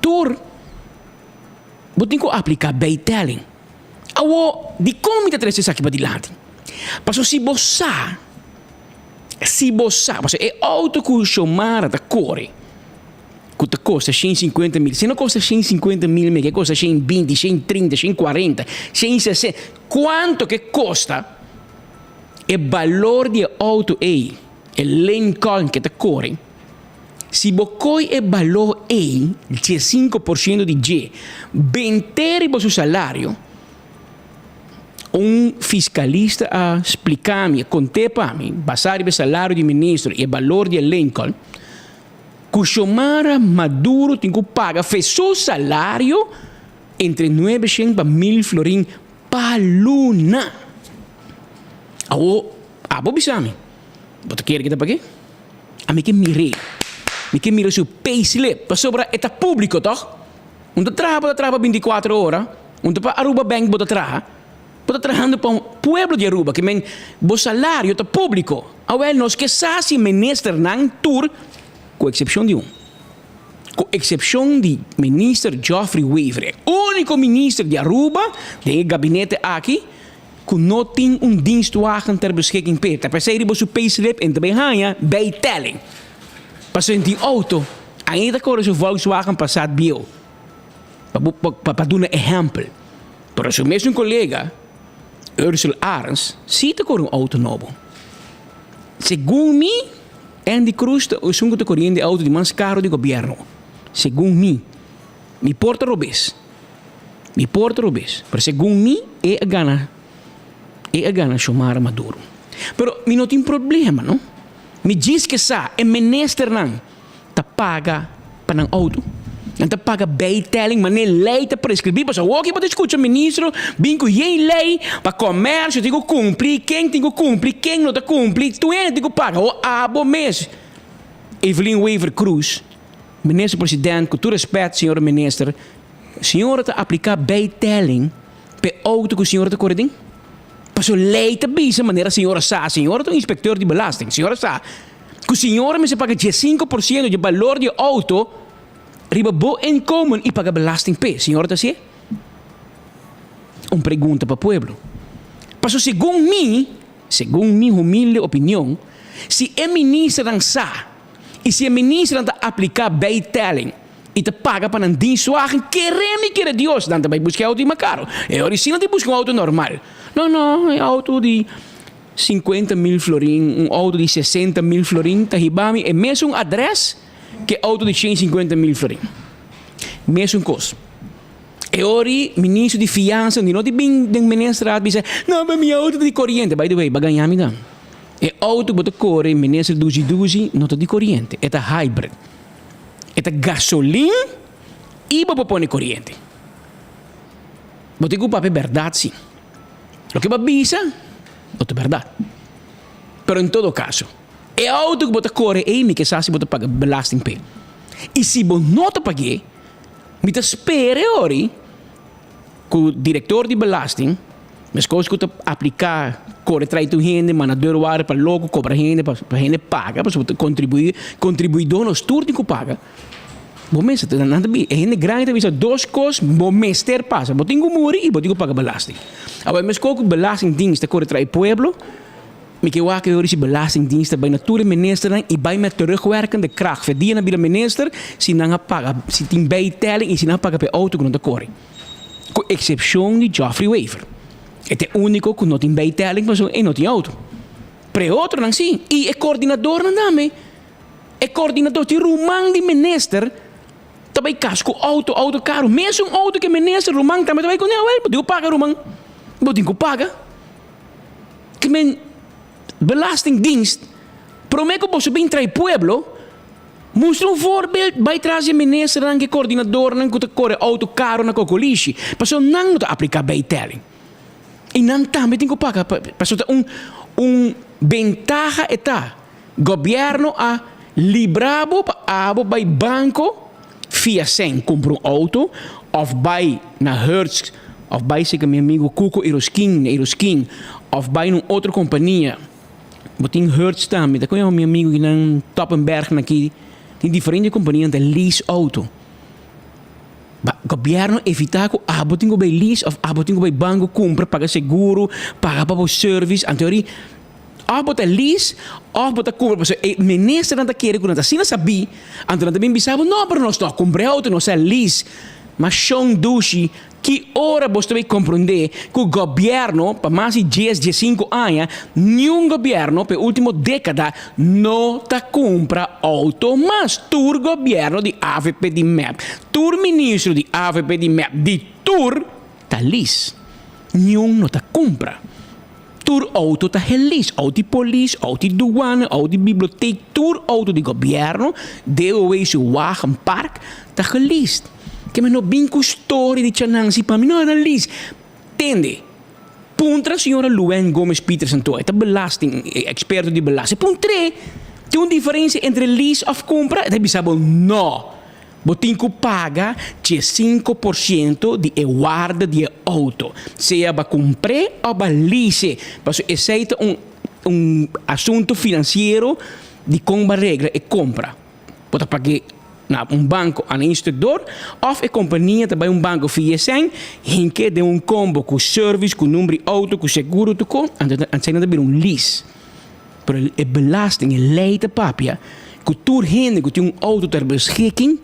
tur bo tin ku apliká bijtelling. Awor, dikon mi ta trese esaki padilanti? Pasobra si bo sa, si bo sa, pasobra e outo ku Xiomara ta kore, ku ta kosta 150 mil, si no kosta 150 mil meke kosta 120, 130, 140, 160, kuantu ke kosta e balor di e outo ei? E Lincoln ke ta kore, si bo koi e balor ei, 15% di dje, bent'é riba su salario, un fiskalista a splika mi, a kont'é pa mi, basá riba e salario di ministro i e balor di e Lincoln, ku Xiomara Maduro tin ku paga fe su salario entre nuebeshen pa mil florin pa luna. Awor, abo bisa mi. Bo ta kere ku e ta pag'é? Ami ke mir'é. Mi ke mira su payslip, pasobra e ta públiko, tòg? Un ta traha, bo ta traha pa bintikuater ora, un ta pa Aruba Bank bo ta traha. Bo ta trahando pa un pueblo di Aruba, ke men bo salario ta públiko. Awèl, nos ke sa si ministernan tur, ku eksepshon di un, ku eksepshon di Minister Geoffrey Wever, e úniko minister di Aruba den e gabinete aki ku no tin un dienstwagen ter beschikking p'e, ta p'esei riba su payslip en ta bay haña bijtelling. Pasobra en tin outo, ainda ta kore su Volkswagen Passat bieu, pa bo pa duna ehèmpel. Pero su mesun kolega, Ursel Arends, sí ta kore un outo nobo. Segun mi, Endy Croes ta esun ku ta koriendo e outo di mas karo di gobièrnu. Segun mi. Mi por ta robes. Mi por ta robes. Pero segun mi, e a gana, e a gana Xiomara Maduro. Pero mi no tin problema, no. Mi djis ke sa e ministernan ta paga pa nan auto. Nan ta paga bijtelling manera ley ta prescribi. Pasobra awor ki bo ta scucha ministro bin cu yen ley pa comercio tin cu cumpli, ken tin cu cumpli, ken no ta cumpli, tur hende tin cu paga. Awor abo mes, Evelyn Wever Croes, minister president, cu tur respet señora minister, señora ta aplica bijtelling pa e auto cu señora ta core den? Pasobra ley ta bisa manera señora sa, señora ta un inspecteur di belasting, señora sa Ku señora mester paga 15% di balor di e outo riba bo inkomen i paga belasting p'e. Señora ta hasié? Un pregunta pa pueblo. Pasobra segun mi, segun mi humilde opinion, si e ministernan sa i si e ministernan ta apliká bijtelling i ta paga pa nan dienstwagen, kere mi kere Dios, nan ta bai buska e outo di mas karo. E ora si nan ta buska un outo normal. No, no, e outo di. 50.000 florin, un auto di 60.000 florin ta hiba mi e mesun adres ke auto di 150.000 florin. Mesun kos. E ori ministro di fiansa di no di bin den ministerraad bisa, no, pero mi auto ta di koriente. By the way, ba gaña mi dan. E auto ku bo ta kore minister duzi duzi no ta di koriente, e ta hybrid. E ta gasolin i bo por pone koriente. Bo tin ku papia bèrdat si. Loke bo a bisa no ta bèrdat. Pero en todo kaso, e outo ku bo ta kore ei mi ke sa si bo ta paga belasting p'e. I si bo no ta pag'é, mi ta spera e ora ei ku direktor di belasting, meskos ku ta apliká kore trai tur hende, manda deurwaarder pa loko, kobra hende pa hende paga, pasobra bo ta kontribuí, kontribuidó nos tur tin ku paga. Bo mester, nan ta bi, e hende grandi ta bisa dos kos bo mester pasa, bo tin ku muri i bo tin ku paga belasting. Awor meskos ku belastingdienst ta kore tra'i pueblo, mi ke wak e ora si belastingdienst ta bai na tur e ministernan i bai met terugwerkende kracht. Fe dia nan bira minister si nan a paga, si tin bijtelling i si nan a paga pa e outo ku nan ta kore. Ku eksepshon di Geoffrey Wever. E ta e uniko ku no tin bijtelling pasobra e no tin outo. Pero e otronan si, i e koordinadornan tambe. E koordinador tin ruman di minister ta bai kas ku outo, outo karu. Mesun outo ku e minister ruman tambe ta bai kuné. Awel, bo tin ku paga ruman. Bo tin ku paga. Ke men belastingdienst promé ku boso bin trae pueblo, mustra un voorbeeld bai tras di e ministernan ku e koordinadornan ku ta kore outo karu na Kokolishi. Pasobra nan no ta apliká bijtelling. I nan tambe tin ku paga pasobra ta un un bentaha e ta. Gobierno a libra bo pa abo bai banco fia cen cumpra un auto of bai na Hertz of bai seca mi amigo Cuco Irosquin na Irosquin of bai na un otro compania. Bo tin Hertz tambe ta con mi amigo kinan Toppenberg na aki tin diferente compania ta lease auto. Ba gobierno evita cu abo tin cu bai lease of abo tin cu bai banco cumpra paga seguro paga pa bo service anto ori Of bo ta lease of bo ta kumpra pasobra e ministernan ta kere ku nan ta asina sabí, anto nan ta bin bisa bo, no, pero nos no a kumpra e outo, nos a lease. Ma shon dushi, ki ora bos ta bay komprondé ku gobièrnu pa mas di dies, diesinku aña, niun gobièrnu pa e último dékada no ta kumpra outo mas. Tur gobièrnu di avp di mep, tur ministro di avp di mep, di tur ta lease. Niun no ta kumpra. Tur auto ta helis, auto di polis, auto di douane, auto di biblioteek, tur auto di gobierno, DOW su wagenpark ta geleased. Ke men no bin ku story di chanansi pa mi no era lease. Tende. Puntra señora Luann Gomez Pieters anto, e ta belasting, experto di belasting. Puntr'é, tin un diferencia entre lease of cumpra? E ta bisa bo, no! Bo tin cu paga 15% di e waarde di e auto, sea ba cumpr'é of ba lease. Pasobra esey ta un un asunto financiero di con ba regla e compra. Bo ta pag'é na un banco a nan instructor of e compania ta bay un banco fia e sèn, hink'é den un combo cu service, cu number di auto, cu seguro tur con, anto esei nan ta bira un lease. Pero e belasting, e ley ta papia cu tur hende cu tin un auto ter beschikking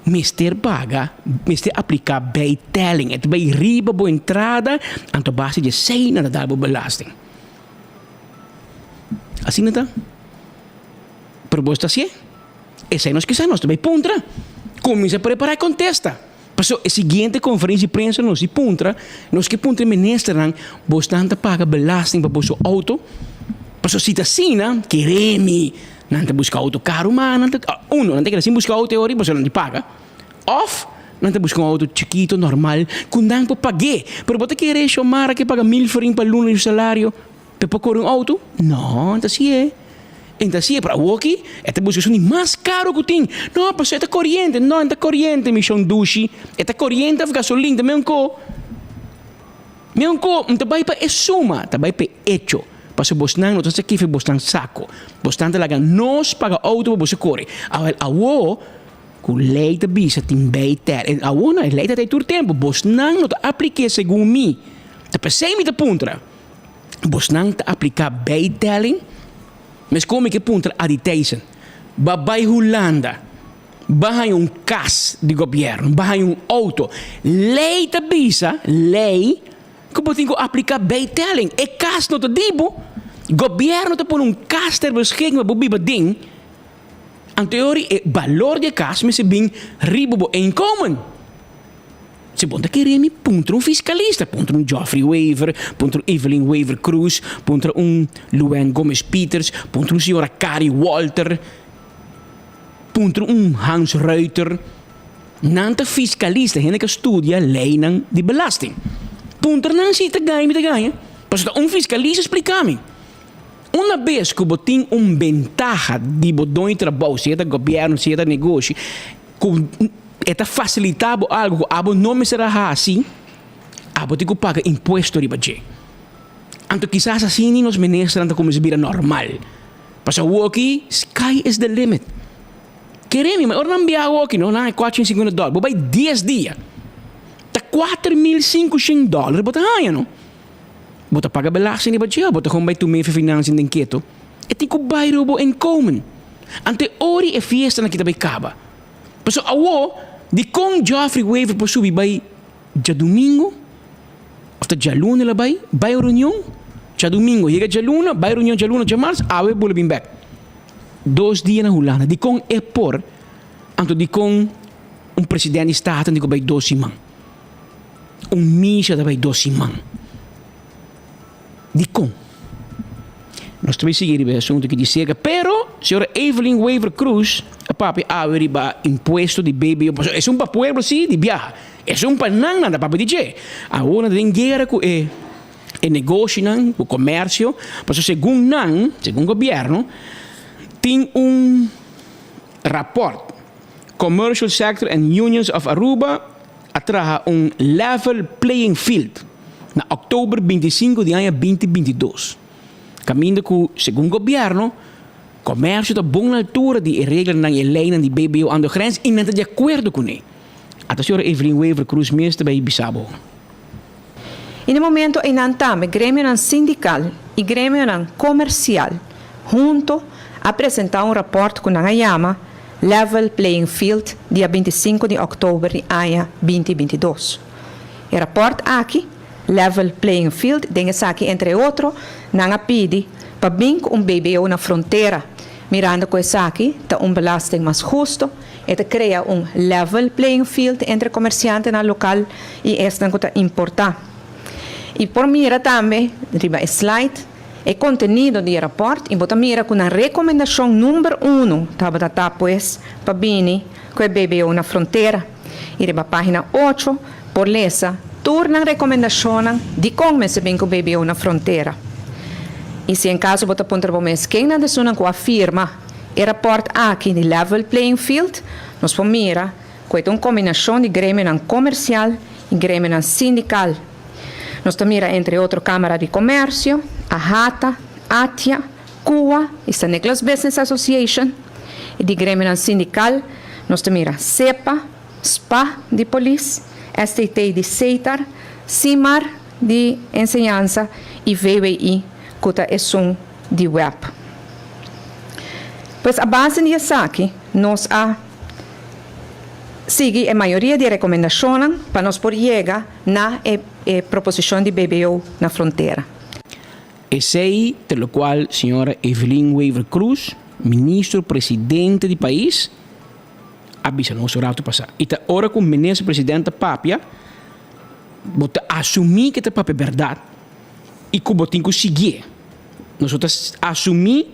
mester paga, mester aplica bijtelling. E ta bay riba bo entrada, anto a base di esei nan ta dal bo belasting. Asina ta. Pero bo sta hacié? Esei nos kisa nos ta bay puntra. Cuminsa prepara e contesta. Paso e siguiente conferencia di prensa nos di puntra, nos ke puntra e ministernan, bosnan ta paga belasting pa boso auto? Paso si ta asina, kere mi, nan ta busca auto caro ma nan ta, uno, nan ta keda sin busca auto e ora pasobra nan di paga. Of nan ta busca un auto chikito, normal, cu nan por pagu'é. Pero bo ta kere Xiomara ke paga mil florin pa luna di su salario? Pe por kore un outo? No, ta si'e. E ta si'e, pero awoki e ta buska esun di mas karo ku tin. No, pasobra e ta koriente. No, e ta koriente, mi shon dushi. E ta koriente òf gasolin, ta meun ko. Meun ko, N ta bai pa e suma, ta bai pa e echo. Pasobra bosnan no ta sa kife bosnan sako. Bosnan ta laga nos paga outo pa boso kore. Awel, awo ku lei ta bisa tin bei tèr. En awo no, e lei ta tei tur tempu. Bosnan no ta aplik'é segun mi. Ta p'esei mi ta puntra. Bosnan ta apliká bijtelling? Meskon mi ke puntra Adi Thijssen, Ba bai Hulanda, ba haña un kas di gobièrnu, ba haña un outo. Lei ta bisa, lei, ku bo tin ku apliká bijtelling. E kas no ta di bo. Gobièrnu ta pone un kas ter beschikking pa bo biba den. Anto e ora e balor di e kas mester bin riba bo inkomen. Si bo ta kere mi, puntra un fiskalista, puntra un Geoffrey Wever, puntra un Evelyn Wever Croes, puntra un Luann Gomez Pieters, puntra un señora Cari Walter, puntra un Hans Ruiter. Nan ta fiskalista, hende ku a studia leinan di belasting. Puntra nan si ta gaña mi ta gaña. Pasobra ta un fiskalista splika mi. Una bes ku bo tin un bentaha di bo doño trabou, sea ta gobièrnu, sea ta negoshi, Ku e ta fasilitá bo algu ku abo no mester a hasi, abo tin ku paga impuesto riba dje. Anto kisas asina nos ministernan ta kuminsá bira normal. Pasobra awoki sky is the limit. Kere mi, ma ora nan bia awoki no, nan a 450 dòler, bo bai dies dia, ta 4500 dòler bo ta haña no. Bo ta paga belasting riba dje òf bo ta kon bai tum'é financiën den keto? E tin ku bai riba bo inkomen. Anto e ora e fiestanan aki ta bai kaba. Pasobra awor, dikon Geoffrey Wever por subi bai djadumingu òf ta djaluna el a bai, bai un reunion djadumingu, yega djaluna, bai reunion djaluna, djamars, awe bula bin bèk. Dos dia na Hulanda. Dikon e por? Anto dikon un president di Staten tin ku bai dos siman? Un misa ta bai dos siman. Dikon? Nos ta bai sigui riba e asuntu aki di serka, pero señora Evelyn Wever Croes a papia awe riba impuesto di BBO. Pasobra esun pa pueblo si di biaha, esun pa nan nan ta papia di dje. Awor nan ta den guera ku e e negoshinan, ku komersio, pasobra segun nan, segun gobièrnu, tin un rapòrt Commercial Sector and Unions of Aruba a traha un level playing field na òktober 25 di aña 2022, kaminda ku segun gobièrnu komersio ta bon na altura di e reglanan i e leinan di BBO aan de grens i nan ta di akuerdo kuné. Ata señora Evelyn Wever Croes mes ta bai bisa bo. I na e momento einan tambe gremionan sindikal i gremionan komersial hunto a presentá un rapòrt ku nan a yama Level Playing Field dia 25 di òktober di aña 2022. E rapòrt aki, Level Playing Field, den esaki entre otro nan a pidi pa bin ku un BBO na frontera, mirando ku esaki ta un belasting mas husto, e ta krea un level playing field entre komersiantenan lokal i esnan ku ta importá. I por mira tambe riba e slide e kontenido di e rapòrt i bo ta mira ku nan rekomendashon number unu tabata ta pues pa bini ku e BBO na frontera. I riba página ocho por lesa. tur nan rekomendashonnan dikon mester bin ku BBO na frontera. I si en kaso bo ta puntra bo mes ken nan ta esunnan ku a firma e rapòrt aki di Level Playing Field, nos por mira ku e ta un kombinashon di gremionan komersial i gremionan sindikal. Nos ta mira entre otro Kámara di Komèrsio, AHATA, ATIA, Kua i San Nicolas Business Association. I di gremionan sindikal nos ta mira SEPA, spa di polis, STT di Setar, Simar di enseñansa i VWI ku ta esun di web. Pues a base di esaki nos a sigui e mayoria di e rekomendashonnan pa nos por yega na e e proposishon di BBO na frontera. Esei ta lokual señora Evelyn Wever-Croes, Ministro Presidente di pais, a bisa nos un ratu pasá. I ta ora ku Minister President ta papia, bo ta asumí ku e ta papia bèrdat i ku bo tin ku siguié. Nos no ta asumí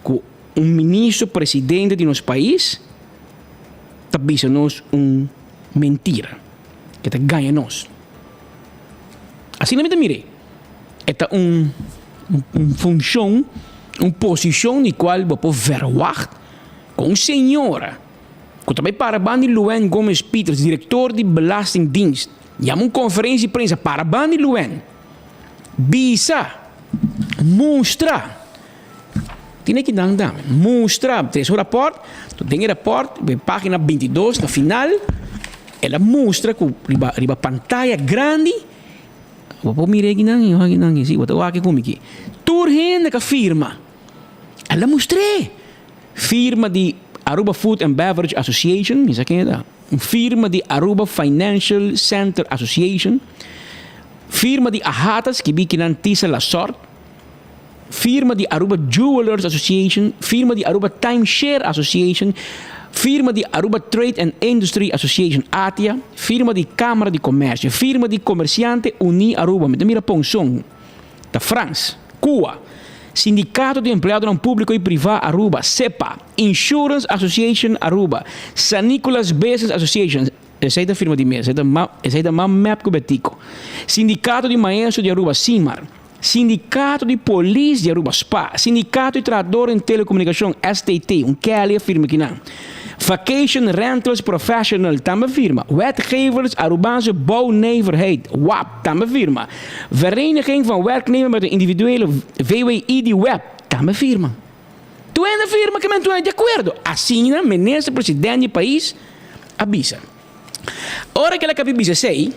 ku un Minister Presidente di nos pais ta bisa nos un mentira, ku e ta gaña nos. Asina mi ta mir'é. E ta un un funshon, un posishon di kual bo por verwagt. Ku un señora ku ta bai para banda di Luann Gomez Pieters, direktor di Belastingdienst, yama un konferensia di prensa para banda di Luann, bisa, mustra, tin aki nan tambe, mustra den su rapòrt, den e rapòrt, den página bintidos na final, el a mustra ku riba riba pantaya grandi, bo por mira aki nan, aki nan, si, bo ta wak ku mi aki, tur hende ka firma, el a mustr'é. Firma di Aruba Food and Beverage Association, mi sa ken e ta, un firma di Aruba Financial Center Association, firma di AHATA, skibí kinan Tisa Lasort, firma di Aruba Jewelers Association, firma di Aruba Timeshare Association, firma di Aruba Trade and Industry Association, ATIA, firma di Cámara di Comercio, firma di Comerciante Uní Aruba, mi ta mira Ponson. Ta Frans, Cuba, Sindicato di Empleadonan Publico y Priva Aruba, SEPA, Insurance Association Aruba, San Nicolas Business Association, esey ta firma di mes, esey ta mas mep cu Betico, Sindicato di Maestro di Aruba, SIMAR, Sindicato di Polis di Aruba, spa, Sindicato di Trahador en Telecomunicacion, STT, un Kelly a firma kinan. Vacation Rentals Professional tambe firma, Wetgevers Arubaanse Bouwnijverheid, wap, tambe firma, Vereniging van Werknemer met een Individuele VWI di web tambe firma. Tur hende firma ke men tur hende di akuerdo. Asina Minister President di pais a bisa. Ora ke el a kabi bisa esei,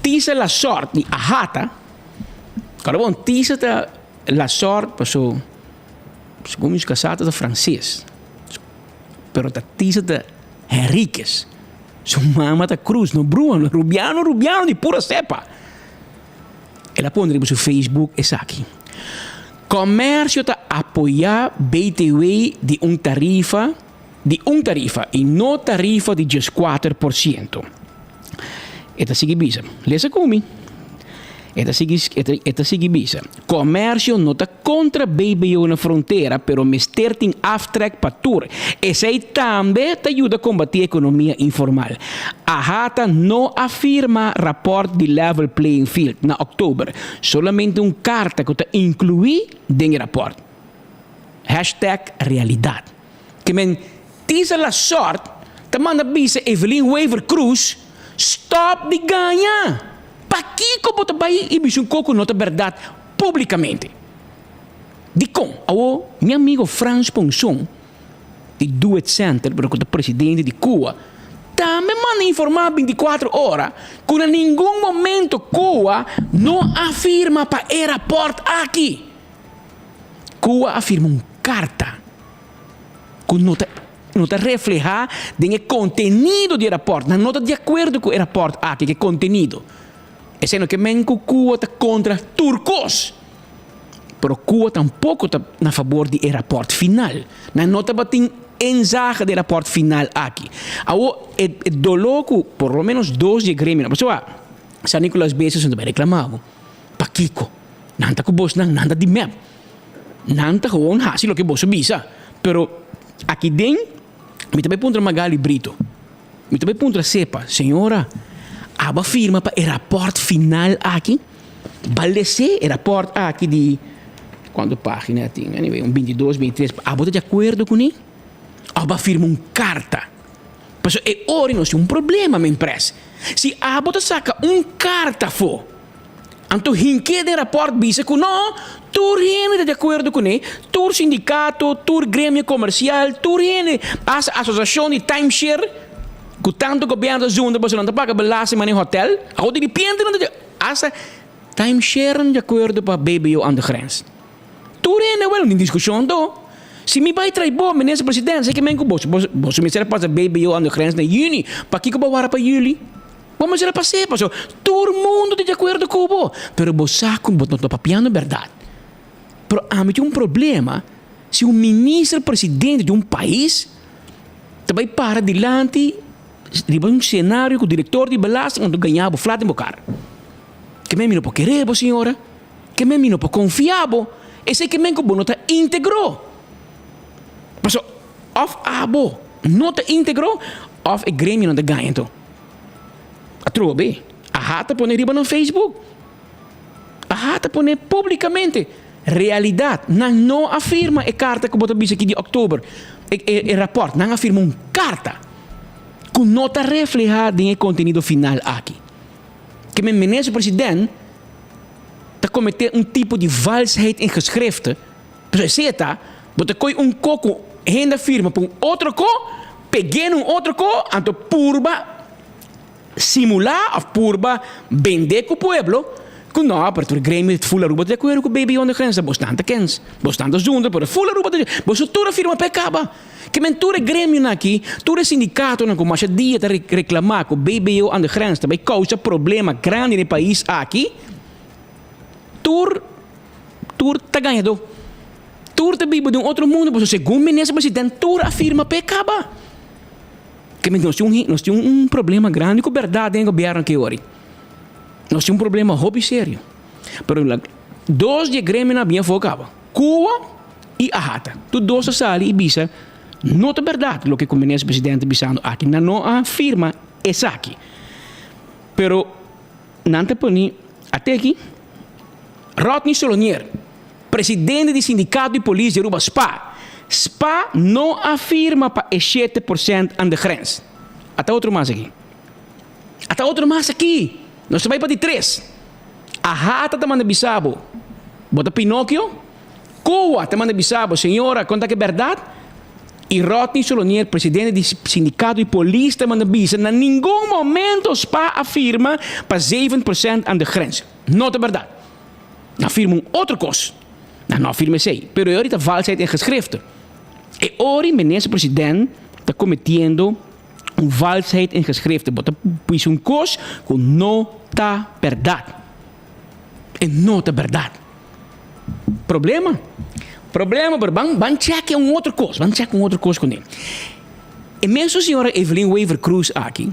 Tisa Lasort di Ahata, kòrda bon, Tisa ta Lasort paso segun mi su kasá ta franses. Pero ta Tisa ta Henriquez. Su mama ta Cruz, no brua, no rubiano, rubiano di pura cepa. El a pone riba su Facebook esaki. Comercio ta apoya BTW di un tarifa di un tarifa y no tarifa di 14%. E ta sigui bisa. Lesa ku mi. E ta sigui e ta sigui bisa. Comercio no ta contra BBO na frontera pero mester tin aftrek pa tur. Esey tambe ta yuda combati economia informal. AHATA no a firma rapport di level playing field na october. Solamente un carta cu ta inclui den e rapport. Hashtag realidad. Ke men Tisa Lasort ta manda bisa Evelyn Wever Croes stop di gaña! Pakiko bo ta bai i bisa un kos ku no ta bèrdat públikamente? Dikon? Awor mi amigo Frans Ponson di Do It Center pero ku ta presidente di Cuba tambe manda informá bintikuater ora ku na ningun momento Cuba no a firma pa e rapòrt aki. Cuba a firma un karta. ku no ta no ta reflehá den e kontenido di e rapòrt. Nan no ta di akuerdo ku e rapòrt aki, ku e kontenido. Esei no ke men ku Cuba ta kontra tur kos, pero Cuba tampoko ta na fabor di e rapòrt final. Nan no tabatin inzage den e rapòrt final aki. Awor e e doló ku por lo ménos dos di e gremionan, pasobra San Nicolas Beses no ta bai reklamá bo. Pakiko? Nan ta ku bosnan, nan ta di mep. Nan ta gewoon hasi loke boso bisa. Pero aki den mi ta bai puntra Magali Brito. Mi ta bai puntra Sepa, señora, Abo a firma pa e rapòrt final aki? Balesé e rapòrt aki di kuantu página e tin? Anyway, un bintidos, bintitres. Abo ta di akuerdo kuné? Òf bo a firma un karta? Pasobra e ora nos tin un problema, men pres. Si abo ta saka un karta afó, anto hink'é den rapòrt bisa ku no, tur hende ta di akuerdo kuné, tur sindikato, tur gremio komersial, tur hende, asta asosiashon di timeshare, ku tantu gobièrnu ta zunda pasobra nan ta paga belasting manera hotèl, awor di ripiente nan ta di, asta timeshare nan di akuerdo pa BBO aan de grens. Tur hende awel no tin diskushon anto. Si mi bai trai bo, minister president, seki men ku boso, boso mester a pasa BBO aan de grens na juni, pakiko bo a wara pa juli? Bo mester a pas'é, pasobra tur mundu ta di akuerdo ku bo, pero bo sa ku bo no ta papiando bèrdat. Pero ami tin un problema si un minister presidente di un pais ta bai para dilanti riba un senario ku direktor di belasting anto gaña bo flat den bo kara. Ke men mi no por kere bo, señora. Ke men mi no por konfia bo. Esei ke men ku bo no ta íntegro. Pasobra òf abo no ta íntegro òf e gremionan ta gaña anto. Atrobe, aha ta pone riba nan Facebook. Aha ta pone públikamente. Realidat, nan no a firma e karta ku bo ta bisa aki di òktober, e e rapòrt. Nan a firma un karta ku no ta reflehá den e kontenido final aki. Ke men minister president ta kometé un tipo di valsheid in geschriften, pero esei ta, bo ta koi un ko ku hende a firma pa un otro ko, peg'é na un otro ko, anto purba simulá òf purba bendé ku pueblo ku no, pero tur gremio di ful Aruba ta di akuerdo ku Baby Yonder Grens, bos nan ta kens, bos nan ta zundra, pero ful Aruba ta di, boso tur a firma pa e kaba. Ke men tur e gremionan aki, tur e sindikatonan ku masha dia ta reklamá ku BBO aan de grens ta bai kousa problema grandi den e pais aki, tur tur ta gañadó. Tur ta biba den un otro mundu pasobra segun minister president tur a firma p'e kaba. Ke men nos tin un nos tin un problema grandi ku bèrdat den e gobièrnu aki ori. Nos tin un problema hopi serio. Pero dos di e gremionan a bin afó kaba. Cuba i Ahata. Tur dos a sali i bisa, No ta bèrdat loke ku Minister Presidente ta bisando aki. Nan no a firma esaki. Pero nan ta pone ateki Rodney Solonier, presidente di Sindikato di Polis di Aruba, spa. Spa no a firma pa e 7% aan de grens. Ata otro mas aki. Ata otro mas aki. Nos ta bai pa di tres. Ahata ta manda bisa bo, Bo ta Pinokio? Kowa ta manda bisa bo, Señora, kon ta ke bèrdat? I Rodney Solonier, presidente di sindikato di polis ta manda bisa, Na ningun momento spa a firma pa 7% aan de grens. No ta bèrdat. Nan firma un otro kos. Nan no a firma esei. Pero e ori ta valsheid in geschriften. E ori minister president ta kometiendo un valsheid in geschriften. Bo ta bisa un kos ku no ta bèrdat. E no ta bèrdat. Problema. Problema, pero ban, ban chèkè un otro kos. Ban chèkè un otro kos kuné. E mesun señora Evelyn Wever Croes aki,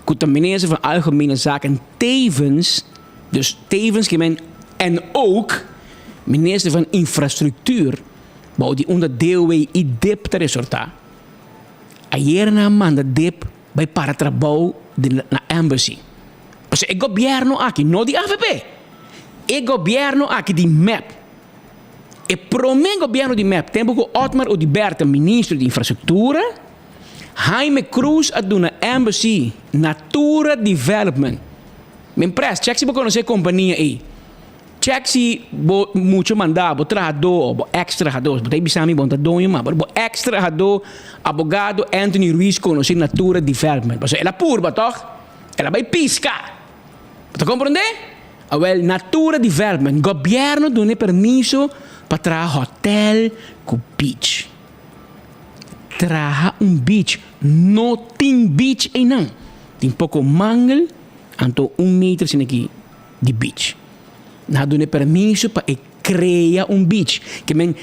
ku ta minister van Algemene Zaken tevens, dus tevens ke men en ook minister van Infrastructuur, bou di unda DOW i dip ta resortá, Ayer nan a manda dip bai para trabou di na embassy. Pasobra e gobierno aki, no di avp, e gobierno aki di mep, e prome gobierno di mep, tempo ku Otmar Oduber ta ministro di infrastructura, Jaime Croes a duna embassy Natura Development. Men pres, check si bo conoce e compania ey. Check si bo mucha manda bo trahadó o bo ex trahadó, bo ta bisa mi bo no ta doño mas, pero bo ex trahadó abogado Anthony Ruiz conoce Natura Development, pasobra el a purba tog, el a bay pisca, bo ta comprende? Awel Natura Development, gobierno duna e permiso pa traha hotel cu beach, traha un beach, no tin beach eynan, tin poco mangel, anto un meter asina aki. di beach. Nan a duna e permiso pa e crea un beach. Ke men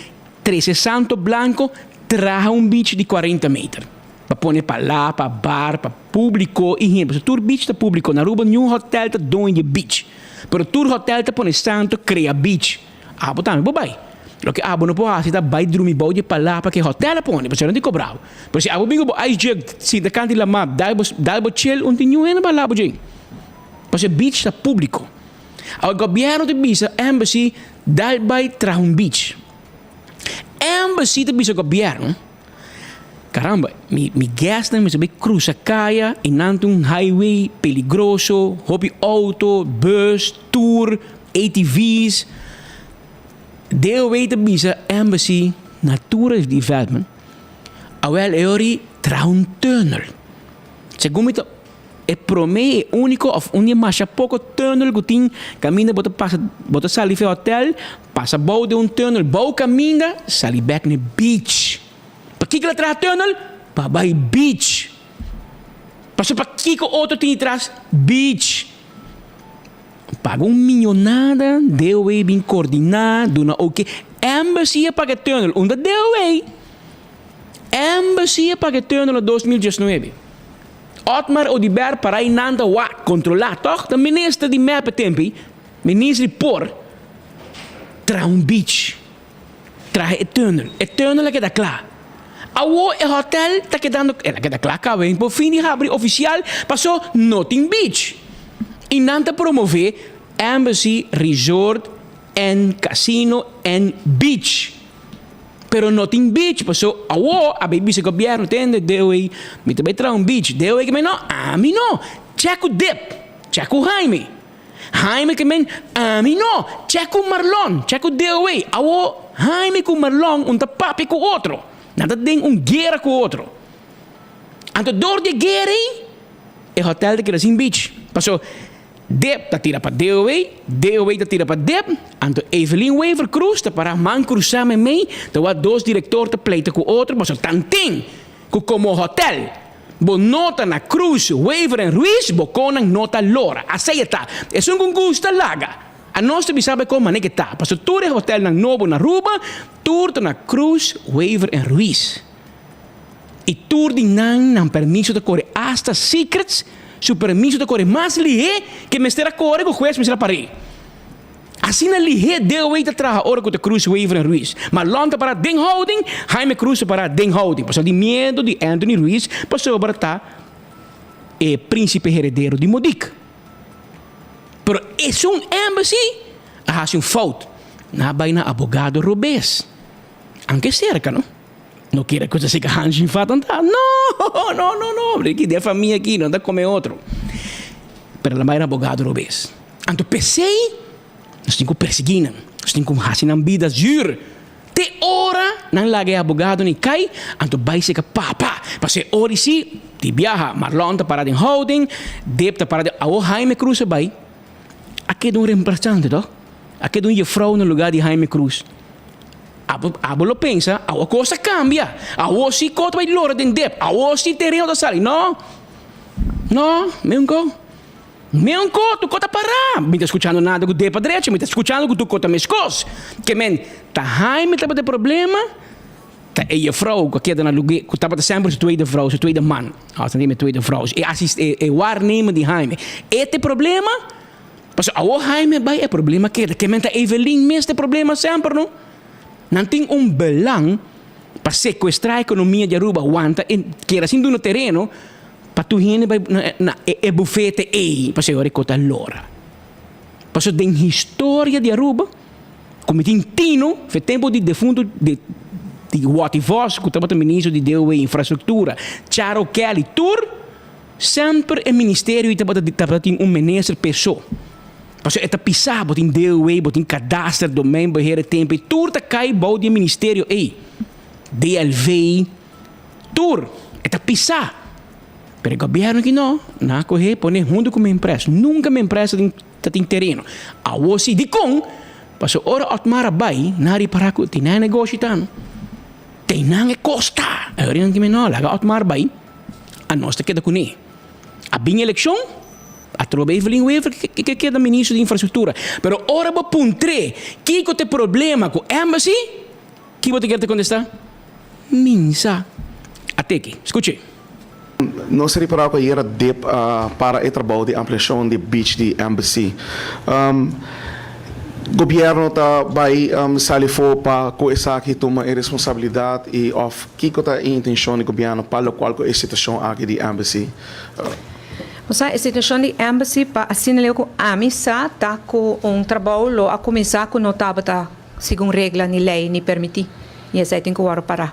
trece santo blanco traha un beach di cuarenta meter. Pa pone palapa, bar, pa publico y hende. Pasobra tur beach ta publico. Na Aruba niun hotel ta doño di e beach. Pero tur hotel ta pone santo crea beach. Abo tambe por bay. Loke abo no por haci ta bay drumi bou di e palapa ke hotel a pone. Pasobra nan tin cobra bo. Pero si abo bin cu bo ice jug sinta canta di lama dal bo dal bo chill un tin niun hende pa labo dje. Pasobra e beach ta públiko. Awe gobièrnu ta bisa Embassy dal bai traha un beach. Embassy ta bisa gobièrnu, Caramba, mi mi guestnan mester bai cruza caya y nan ta un highway peligroso, hopi auto, bus, tour, ATV's. DOW ta bisa Embassy Natura Development, awel e ori traha un tunnel. Segun mi ta e prome e unico of un di e masha poco tunnel cu tin caminda bo ta pasa bo ta sali for e hotel pasa bou den un tunnel bou caminda sali bek na e beach. Pakico la traha tunnel? Pa bay beach. Pasobra pakico otro tin di tras beach? Paga un millonada DOW bin coordina duna ok embassy a paga e tunnel unda DOW? Embassy a paga e tunnel na 2019. Otmar Oduber para y nan ta wak, controla, toch? Ta minister di mep e tempo ey, minister di por traha un beach, traha e tunnel. E tunnel a keda cla. Awo e hotel ta kedando, el a keda cla caba por fin di habri oficial paso no tin beach. Y nan ta promove Embassy Resort and Casino and Beach. Pero no tin beach paso awo a bay bisa gobierno tende deo ey mi ta bay traha un beach deo ey ke men no ami no check ku dip check ku Jaime Jaime ke men ami no check ku Marlon check ku deo ey awo Jaime ku Marlon un ta papia ku otro nan ta den un guera ku otro anto dor di e guera ey e hotel ta keda sin beach paso Dip ta tira pa DOW, DOW ta tira pa Dip, anto Evelyn Wever Croes ta para man cruzá meimei, ta wak dos director ta pleita cu otro pasobra tanten cu como hotel bo no ta na Croes, Wever en Ruiz bo conan no ta lora. Asey e ta. Esun cu gusta laga. Anos ta bisa bo con mane ke ta pasobra tur e hotelnan nobo na Aruba tur ta na Croes, Wever en Ruiz. I tur di nan, nan permiso ta kore asta Secrets su permiso ta kore mas lihé ke mester a kore ku hues mester a par'é. Asina lihé DOW ta traha ora ku ta Cruz Wever en Ruiz. Marlon ta pará den houding, Jaime Cruz ta pará den houding pasobra di miedu di Anthony Ruiz pasobra ta e principe heredero di Modik. Pero esun embassy a hasi un fout, nan a bai na abogado robes. Anke serka no. No kere ku ta seka hanshi fatan ta. No, no, no, no. Ricky den famia aki no ta come otro. Pero nan bai na abogado robes. Anto p'esei nos tin ku persiguí nan. Nos tin ku hasi nan bida zuur. Te ora nan laga e abogado ni kai, anto bai seka papa. Pasobra e ora si, di biaha Marlon ta para den houding, Dip ta para den. Awor Jaime Cruz a bai, a keda un remplazante toch? A keda un jefrouw na lugar di Jaime Cruz. Abo, abo lo pensa, awo kos a kambia. Awo si kos ta bai lora den dep. Awo si tereno ta sali. No. No, meun ko. Meun ko, tur kos ta pará. Mi ta skuchando nada ku dep a drecha, mi ta skuchando ku tur kos ta meskos. Ke men, ta Jaime tabata e problema, ta e jefrou ku a keda na lug'é, ku tabata semper su tweede vrou, su tweede man. Awo ta mi tweede vrou. E asis, e, e waarnemer di Jaime. E ta e problema? Pasobra awor Jaime bai e problema keda. Ke men ta Evelyn mes ta e problema semper no. Nan tin un belang pa secuestra economia di Aruba wanta e keda sin duna tereno pa tur hende bai na e bufete ey pasobra e ora e kota lora. Pasobra den historia di Aruba ku mi tin tino fe tempo di defunto di Watty Vos ku tabata ministro di DOW infrastructura Charo Kelly tur Semper e ministerio ei tabata tabata tin un minister p'e so. Pasobra e ta pisá, bo tin DOW, bo tin kadaster, domeinbeheer, e tempu ei tur ta kai bou di e ministerio ei. DLV, tur e ta pisá. Pero e gobièrnu aki no, nan a kohé pone huntu ku Mempress. Nunka Mempress ta tin ta tin tereno. Awor si, dikon? Pasobra ora Otmar a bai, nan a ripará ku tin nan e negoshi ta no. Tin nan e kos ta. Awor nan tin no, laga Otmar bai. Anos ta keda kuné. A bin elekshon, atrobe Evelyn Wever ke keda ministro di infrastruktura. Pero ora bo puntr'é kiko ta e problema ku embassy, ki bo ta kier ta kontestá? Minsa. A teki. Skuch'é. Nos a ripará ku ayera dip a para e trabou di ampliashon di beach di Embassy. Gobierno ta bai sali for pa ku esaki tuma e responsabilidat i òf kiko ta e intenshon di gobierno pa lokual ku e situashon aki di Embassy? Osea, e situashon di Embassy pa asina leu ku ami sa ta ku un trabou lo a kuminsá ku no tabata segun regla ni lei ni permití i esei tin ku wòrdu pará.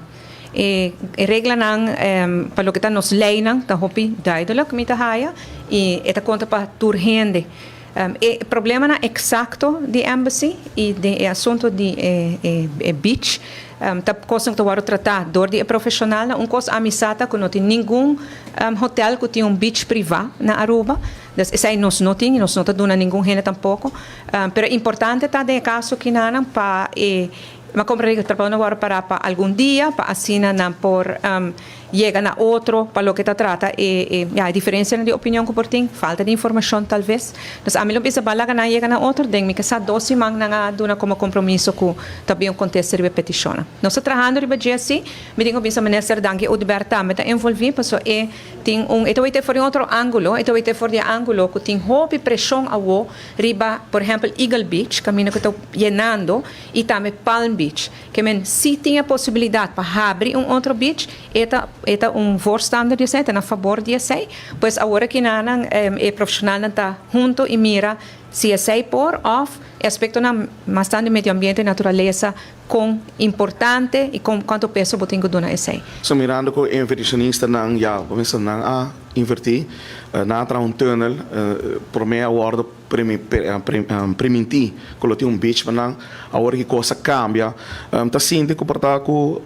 E reglanan pa loke ta nos leinan ta hopi duidelijk mi ta haya i e ta konta pa tur hende. E problemanan eksakto di Embassy i den e asuntu di e beach ta kosnan ku ta wòrdu tratá dor di e profeshonalnan. Un kos ami sa ta ku no tin ningun hotel ku tin un beach privá na Aruba. Dus esei nos no tin i nos no ta duna ningun hende tampoko. Pero importante ta den e kaso kinanan pa e Mi a comprende cu trabou no worde para pa algun dia pa asina nan por yega na otro pa loke ta trata e e ya e diferencianan di opinion cu por tin, falta di informacion tal ves. Dus ami lo bisa ban laga nan yega na otro den mi ke sa dos siman nan a duna como compromiso cu ta bin un contesta riba e peticionnan. Nos ta trahando riba dje si, mi tin cu bisa Minister Dangui Oduber tambe ta envolvi paso e tin un e ta wete for di un otro angulo, e ta wete for di e angulo cu tin hopi presion awo riba por ehempel Eagle Beach caminda cu ta yenando. i tambe Palm Beach. Ke men si tin e posibilidat pa habri un otro beach, e ta e ta un voorstander di esei, ta na fabor di esei. Pues awor aki nan e profeshonalnan ta hunto i mira si esei por òf e aspektonan mas tantu di medio ambiente i naturalesa kon importante i kon kuantu peso bo tin ku duna esei. So mirando ku e invershonistanan ya bo mester nan a invertí, nan a traha un tunnel promé a wòrdu. Primintí ku lo tin un beach pa nan. Awor ki kos a kambia, ta sinti ku por ta ku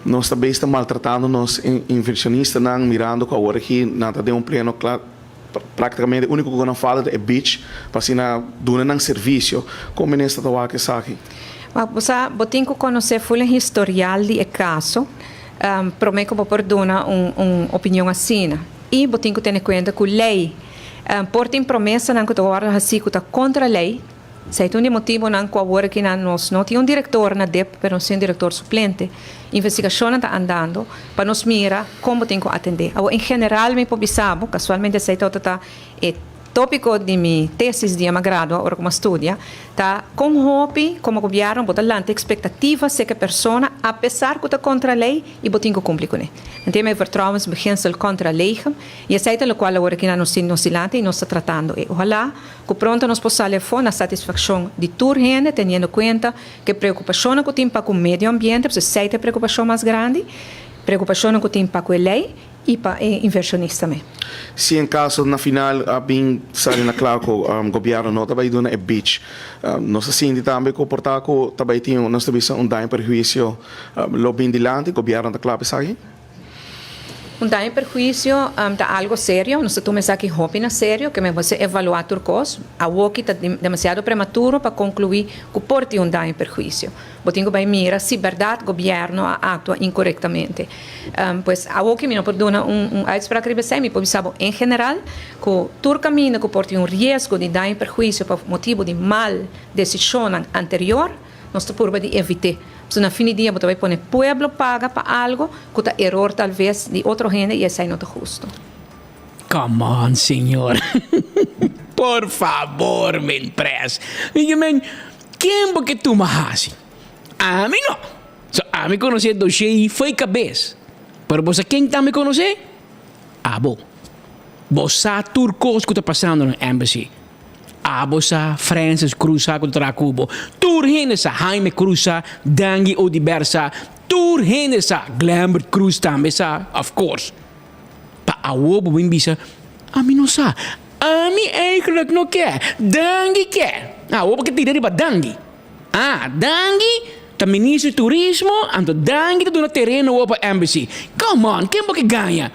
nos ta bes ta maltratando nos invershonistanan mirando ku awor aki nan ta den un pleno kla praktikamente úniko ku nan falta ta e beach pa asina duna nan servisio. Kon minister ta wak esaki? Bo sa, bo tin ku konosé ful e historial di e kaso promé ku bo por duna un opinion asina. I bo tin ku tene kuenta ku lei Por tin promesanan ku ta wòrdu hasí ku ta kontra lei. Esei ta un di e motibunan ku awor aki nan nos no tin un direktor na dip, pero nos tin un direktor suplente. Investigashonnan ta andando pa nos mira kon bo tin ku atendé. Awor, en general mi por bisa bo, kasualmente esei tabata ta e tópiko di mi tesis di a mi a gradua ora ku mi a studia, Ta kon hopi komo gobièrnu bo ta lanta ekspektativa seka e persona apesar ku ta kontra lei i bo tin ku kumpli kuné. Nan tin e vertrouwensbeginsel kontra legem i esei ta lokual awor aki nan nos tin nos dilanti i nos ta tratando e. Ohalá ku pronto nos por sali afó na satisfakshon di tur hende teniendo kuenta ku e preokupashonnan ku tin pa ku medio ambiente, pasobra esei ta e preokupashon mas grandi, preokupashonnan ku tin pa ku e lei. I pa e inversionista me. Si en caso na final a bin sali na cla cu gobierno no ta bay duna e beach, nos ta sinti tambe cu por ta cu ta bay tin, nos ta bisa un daño perhuicio lo bin dilanti, gobierno ta cla pa esaki? Un daño perhuicio ta algo serio, nos ta tuma esaki hopi na serio, ke men mester evalua tur cos. Awoki ta demasiado prematuro pa conclui cu por tin un daño perhuicio. Bo tin cu bay mira si berdad gobierno a actua incorectamente. Pues awoki mi no por duna un uitspraak riba esei, mi por bisa bo en general cu tur caminda cu por tin un riesgo di daño y perhuicio pa motibo di mal decisionnan anterior, nos ta purba di evit'e. Pasobra na fin di dia bo ta bay pone pueblo paga pa algo cu ta eror tal vez di otro hende y esei no ta husto. Come on señor. Por favor men pres. Men ken bo ke tuma hasi? Ami no. So ami konosé doshé fo'i kabes. Pero bo sa ken tambe konosé? Abo. Bo sa tur kos ku ta pasando na Embassy. Abo sa, Francis Cruz sa ku ta traha ku bo. Tur hende sa, Jaime Cruz sa, Dangui Oduber sa, tur hende sa, Glembert Cruz tambe sa, of course. Pa awo bo bin bisa, ami no sa. Ami eigenlijk no ke. Dangui ke. Awo bo ke tira riba Dangui. Ah, Dangui ta minister di turismo, anto Dangui ta duna tereno awor pa embassy. Come on, ken bo ke gaña?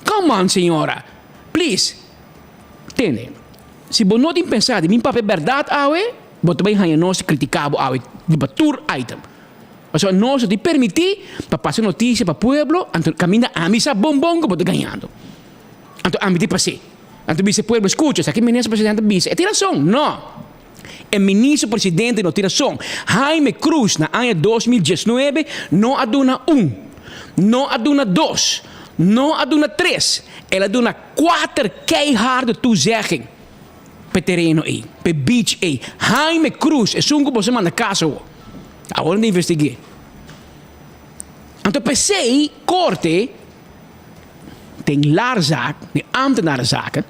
Come on, señora. Please. Tende, si bo no tin pensa di bin papia berdad awe, bo ta bay haña nos critica bo awe riba tur item. Pasobra nos no tin permiti pa pasa noticia pa pueblo, anto caminda ami sa bon bon cu bo ta gañando. Anto ami tin pas'é. Anto bisa e pueblo, scucha, esaki minister presidente a bisa, e tin rason. No! E ministro presidente no tin rason. Jaime Cruz na aña 2019 no a duna un, no a duna dos, no a duna tres, el a duna kuater keiharde toezegging p'e tereno ei, p'e beach ei. Jaime Cruz, esun ku boso manda kas awor. Awor nan ta investig'é. Anto p'esei korte. Den laarzaak, den ambtenarenzaken,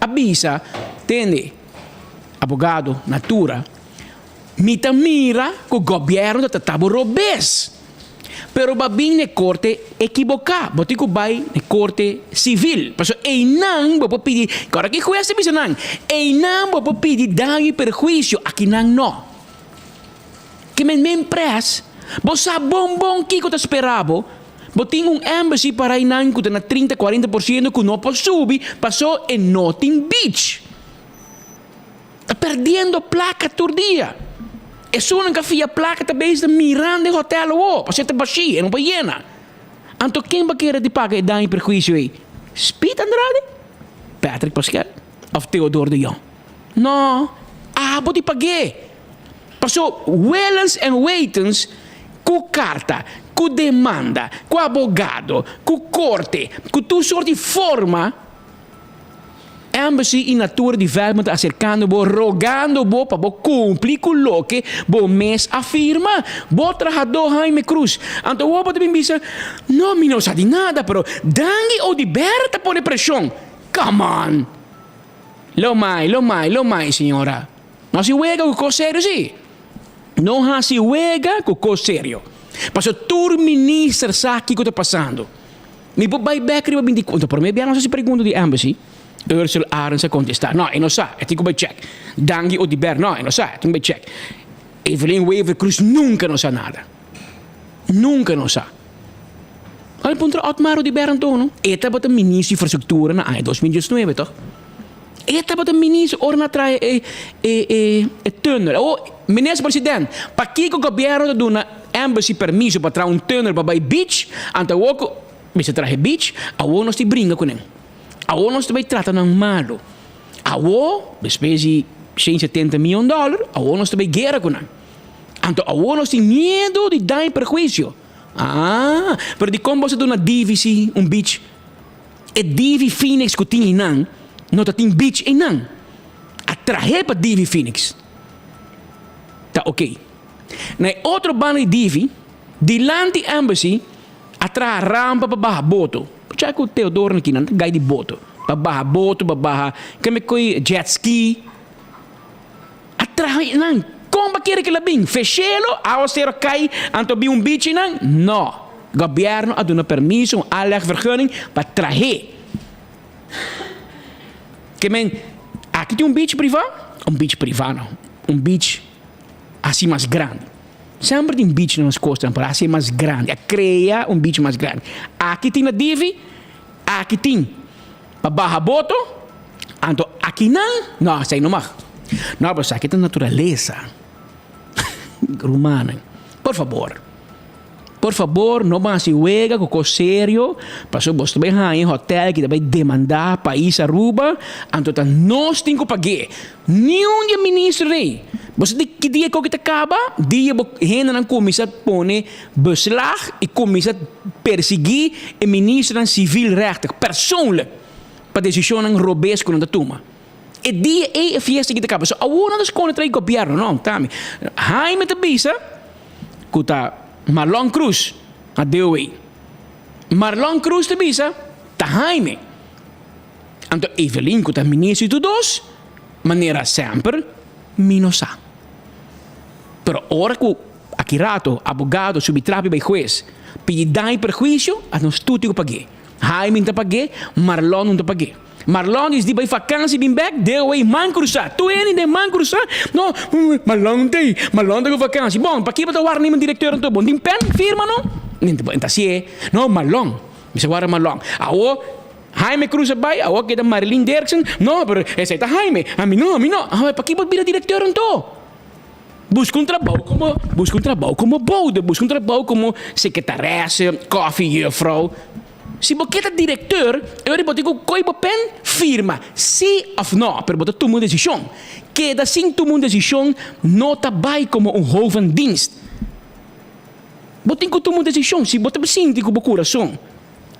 a bisa, Tende, abogado Natura, mi ta mira ku gobièrnu ta trata bo robes, pero bo a bin na e korte ekiboká, bo tin ku bai na e korte sivil, pasobra einan bo por pidi, kòrda ki hues ta bisa nan, einan bo por pidi daño i perhuisio, akinan no. Ke men men pres, bo sa bon bon kiko ta spera bo, bo tin un embassy para einan ku ta na trinta, kuarenta por siento ku no por subi paso e no tin beach. Ta perdiendo plaka tur dia. Esunnan ka fia plaka ta bezig ta mirando e hotel awo, pasobra e ta bashí, e no por yena. Anto ken bo kere di paga e daño i perhuisio ei? Speed Andrade? Patrick Pascal? Of Theodore de Jong? No, abo di pag'é. Paso willens en wetens ku karta, ku demanda, ku abogado, ku korte, ku tur sort di forma, Embassy i Natura Development ta aserkando bo, rogando bo pa bo kumpli ku loke bo mes a firma. Bo trahadó Jaime Cruz. Anto awor bo ta bin bisa, No, mi no sa di nada, pero Dangui Oduber ta pone preshon. Come on! Lo mai, lo mai, lo mai, señora. No hasi wega ku kos serio si. No hasi wega ku kos serio. Pasobra tur minister sa kiko ta pasando. Mi por bai bek riba binti kuater. Prome bia nos hasi pregunta di embassy, Ursel Arends a kontesta, no, e no sa, e tin ku bai chek. Dangui Oduber, no, e no sa, e tin ku bai chek. Evelyn Wever Croes nunka no sa nada. Nunka no sa. Al puntra Otmar Oduber anto no. E tabata ministro di infrastructura na aña 2019 toch? E tabata ministro ora nan a traha e e e e tunnel. Awor, minister president, pakiko gobierno ta duna embassy permiso pa traha un tunnel pa bai beach, anto awor ku mester traha e beach, awor nos tin bringa ku nan. Awor nos ta bai trata nan malo. Awor, despues di 170 miyon dollar, awor nos ta bai guera ku nan. Anto awor nos tin miedu di daño i perhuisio. Ah, pero dikon boso duna Divi si un beach? E Divi Phoenix ku tin einan no ta tin beach einan. A trah'é pa Divi Phoenix. Ta ok. Na e otro banda di Divi, dilanti Embassy, a traha rampa pa baha boto. Bo ku Theodoro na kinan ta gai di boto. Pa baha boto, pa baha keme koi jet ski. A traha einan. Kon bo a kere ku el a bin? Feshelo, awasero kai, anto bin un beach einan? No. Gobierno a duna permiso, un aanlegvergunning, pa trah'é. Ke men, aki tin un beach privá? Un beach privá no, un beach hasi mas grandi. Semper tin beach na nos kostanan, pero hasi mas grandi, a krea un beach mas grandi. Aki tin na Divi, aki tin pa baha boto, anto akinan, no, esei no mag. No, pero esaki ta naturalesa. Rumannan, por fabor. Por fabor no ban hasi wega ku kos serio, pasobra bos ta bai haña e hotel ki ta bai demandá pais Aruba, anto ta nos tin ku pag'é. Niun di e minister ei. Bo sa di ki dia e koki ta kaba? Dia bo hendenan kuminsá pone beslag i kuminsá persiguí e ministernan civilrechtelijk, persoonlijk, pa desishonnan robes ku nan ta tuma. E dia ei e fiesta aki ta kaba. So awor nan ta skonde tra'i gobièrnu, no, tami. Jaime ta bisa. Ku ta Marlon Cruz a deo ei. Marlon Cruz ta bisa ta Jaime. Anto Evelyn ku ta minister di tur dos, manera semper mi no sa. Pero ora ku aki rato abogado subi trapi bai hues pidi daño y perhuisio, a nos tur tin ku pag'é. Jaime no ta pag'é, Marlon no ta pag'é. Marlon is di bay vakantie bin bek deo ey man cruza tu hende den man cruza no Marlon ta ey Marlon ta cu vakantie bon paki bo ta warda nima directeur anto bo tin pen firma no nen ta hacié no Marlon mi sa warda Marlon awo Jaime Cruz a bay awo keda Marilyn Derksen no pero esey ta Jaime ami no ami no awe paki bo bira directeur anto busca un trabou como busca un trabou como bode busca un trabou como secretaresse koffie juffrouw. Si bo ke ta direkteur, e ora bo tin ku koi bo pen, firma si òf nò, pero bo ta tuma un desishon. Keda sin tuma un desishon no ta bai komo un hovendienst. Bo tin ku tuma un desishon. Si bo ta sinti ku bo kurason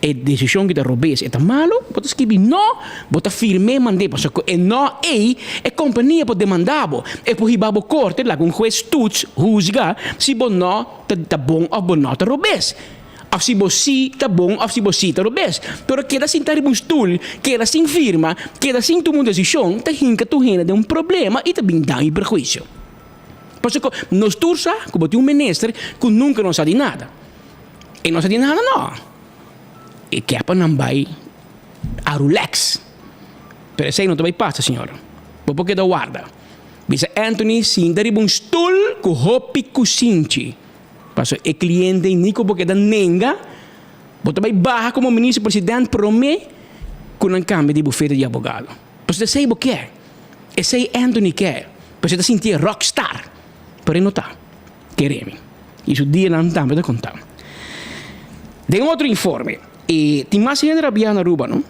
e desishon ki ta robes, e ta malu, bo ta skibi nò, bo ta firm'é mand'é, pasobra ku e nò ei e kompania por demandá bo, e por hiba bo korte, laga un hues toets, huzga, si bo nò ta bon òf bo nò ta robes. Òf si bo sí ta bon òf si bo sí ta robes. Pero keda sinta riba un stul, keda sin firma, keda sin tuma un desishon ta hinka tur hende den un problema i ta bin daño i perhuisio. Pasobra ku nos tur sa ku bo tin un minister ku nunka no sa di nada. E no sa di nada no. E ke pa nan bai a relax. Pero esei no ta bai pasa, señor. Bo por keda warda. Bisa Anthony sinta riba un stul ku hopi kusinchi. Paso e cliente ni cu bo keda nenga, bo ta bay baha como minister president prome cu nan cambia di bufete di abogado. Pasobra esey bo kier. Esey Anthony kier. Pasobra e ta sinti e rock star. Pero e no ta. Kere mi. Y su dianan tambe ta conta. Den otro informe, e tin mas hende rabia na Aruba no.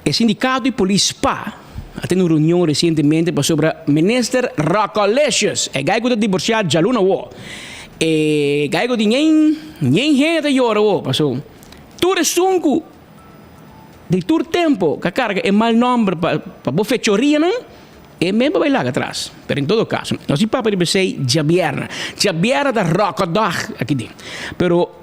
E sindicato di polis spa a tene un reunion recientemente pasobra minister Rockolicious, e guy cu ta divorcia djaluna awo, e guy cu tin yen yen hende ta yora awo paso tur esun cu di tur tempo ca carga e mal nomber pa pa bo fechorianan e mes bo bay laga atras. Pero en todo caso nos di papia riba esey djabierna. Djabierna ta Rockodag aki den. Pero.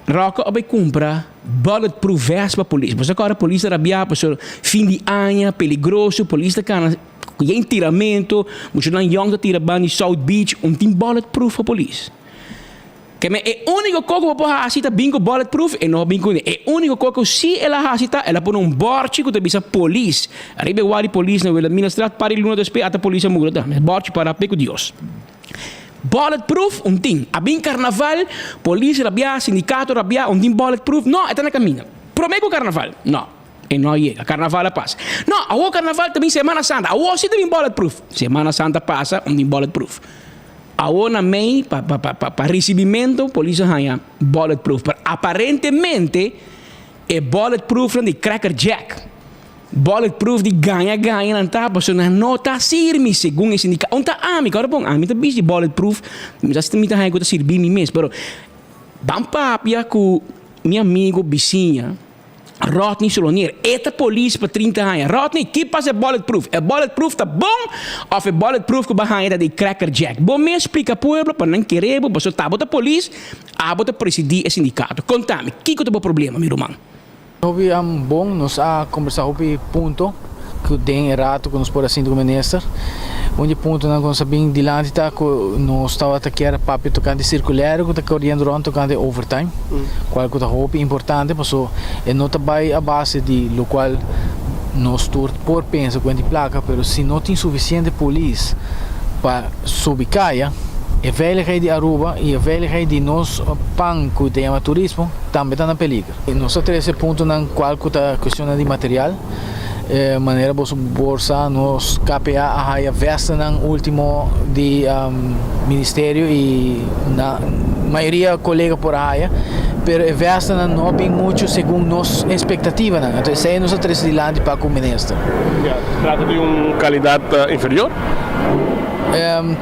Rocco a bai cumpra bullet proof vest pa polis. Bo sa cu ora polis ta rabia pasobra fin di aña, peligroso, polis ta cana cu yen tiramento, muchanan yong ta tira ban di South Beach, un tin bullet proof pa polis. Keme e unico co cu bo por haci ta bin cu bullet proof, e no a bin cune. E unico co cu si el a haci ta el a pone un borchi cu ta bisa polis. Ariba e wal di polis na Wilhelminastraat par di luna despues ata polis a mura ta. Borchi para pe cu Dios. Bullet proof un tin. A bin carnaval, polis rabia, sindicato rabia, un tin bullet proof. No, e ta na caminda. Prome cu carnaval? No, e no a yega. Carnaval a pasa. No, awor carnaval ta bin Semana Santa. Awor si ta bin bullet proof. Semana Santa pasa, un tin bullet proof. Awor na mei, pa, pa, pa, pa recibimento, polis a haña bullet proof. Pero aparentemente e bullet proofnan di Cracker Jack. Bullet proof di gaña gaña nan ta pasobra nan no ta sirmi segun e sindicato. Un ta ami, kòrda bon, ami ta bisti bullet proof, mi sa si mi ta haña ku ta sirbi mi mes, pero ban papia ku mi amigo bisiña Rodney Solonier, e ta polis pa 30 aña. Rodney, ki pasa e bullet proof? E bullet proof ta bon òf e bullet proof ku bo a haña ta di Cracker Jack? Bo mes splika pueblo pa nan kere bo, pasobra ta bo ta polis, abo ta presidí e sindikato. Konta mi, kiko ta bo problema, mi ruman? Hopi bon, nos a kombersá hopi punto ku den e rato ku nos por a sinti ku minister. Un di e puntonan ku nos a bin dilanti ta ku nos tabata kier papia tokante sirkulèrio ku ta koriendo rònt tokante overtime, kual ku ta hopi importante paso e no ta bai a base di lokual nos tur por pensa ku e plaka, pero si no tin sufisiente polis pa subi kaya, e veiligheid di Aruba i e veiligheid di nos pan ku ta yama turismo tambe ta na peliger. Nos ta trese puntonan cual cu ta cuestionnan di material. Manera boso por sa nos KPA a haya vestanan ultimo di ministerio y na mayoria colega por a haya, pero e vestanan no a bin mucho segun nos expectativanan. Entonces esey nos a trese dilanti pa cu minister. Ya, trata di un calidad inferior?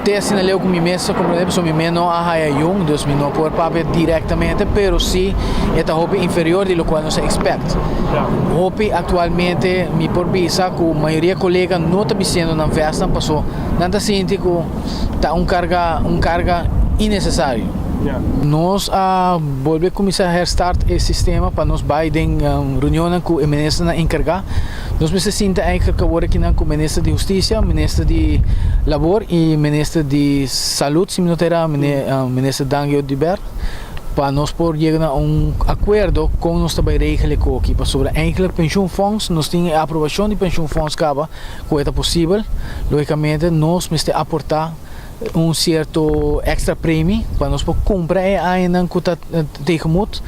Te asina leu ku mi mes ta komprendé pasobra mi mes no a haya yun, dus mi no por papia direktamente, pero si e ta hopi inferior di lokual nos a expect. Hopi aktualmente mi por bisa ku mayoria kolega no ta bisiendo nan vèstnan paso nan ta sinti ku ta un karga un karga innesesario. Nos a bolbe kuminsá herstart e sistema pa nos bai den reunionnan ku e ministernan enkargá. Nos mester sinta eigenlijk awor akinan ku Minister di Hustisia, Minister di Labor i Minister di Salud, si mi no ta era, Minister Dangui Oduber, pa nos por yega na un akuerdo kon nos ta bai regel e koki. Pasobra eigenlijk pensioenfonds, nos tin e aprobashon di pensioenfonds kaba ku e ta posibel. Logikamente nos mester aporta un cierto extra premie pa nos por cumpra e añanan cu ta tegemoet,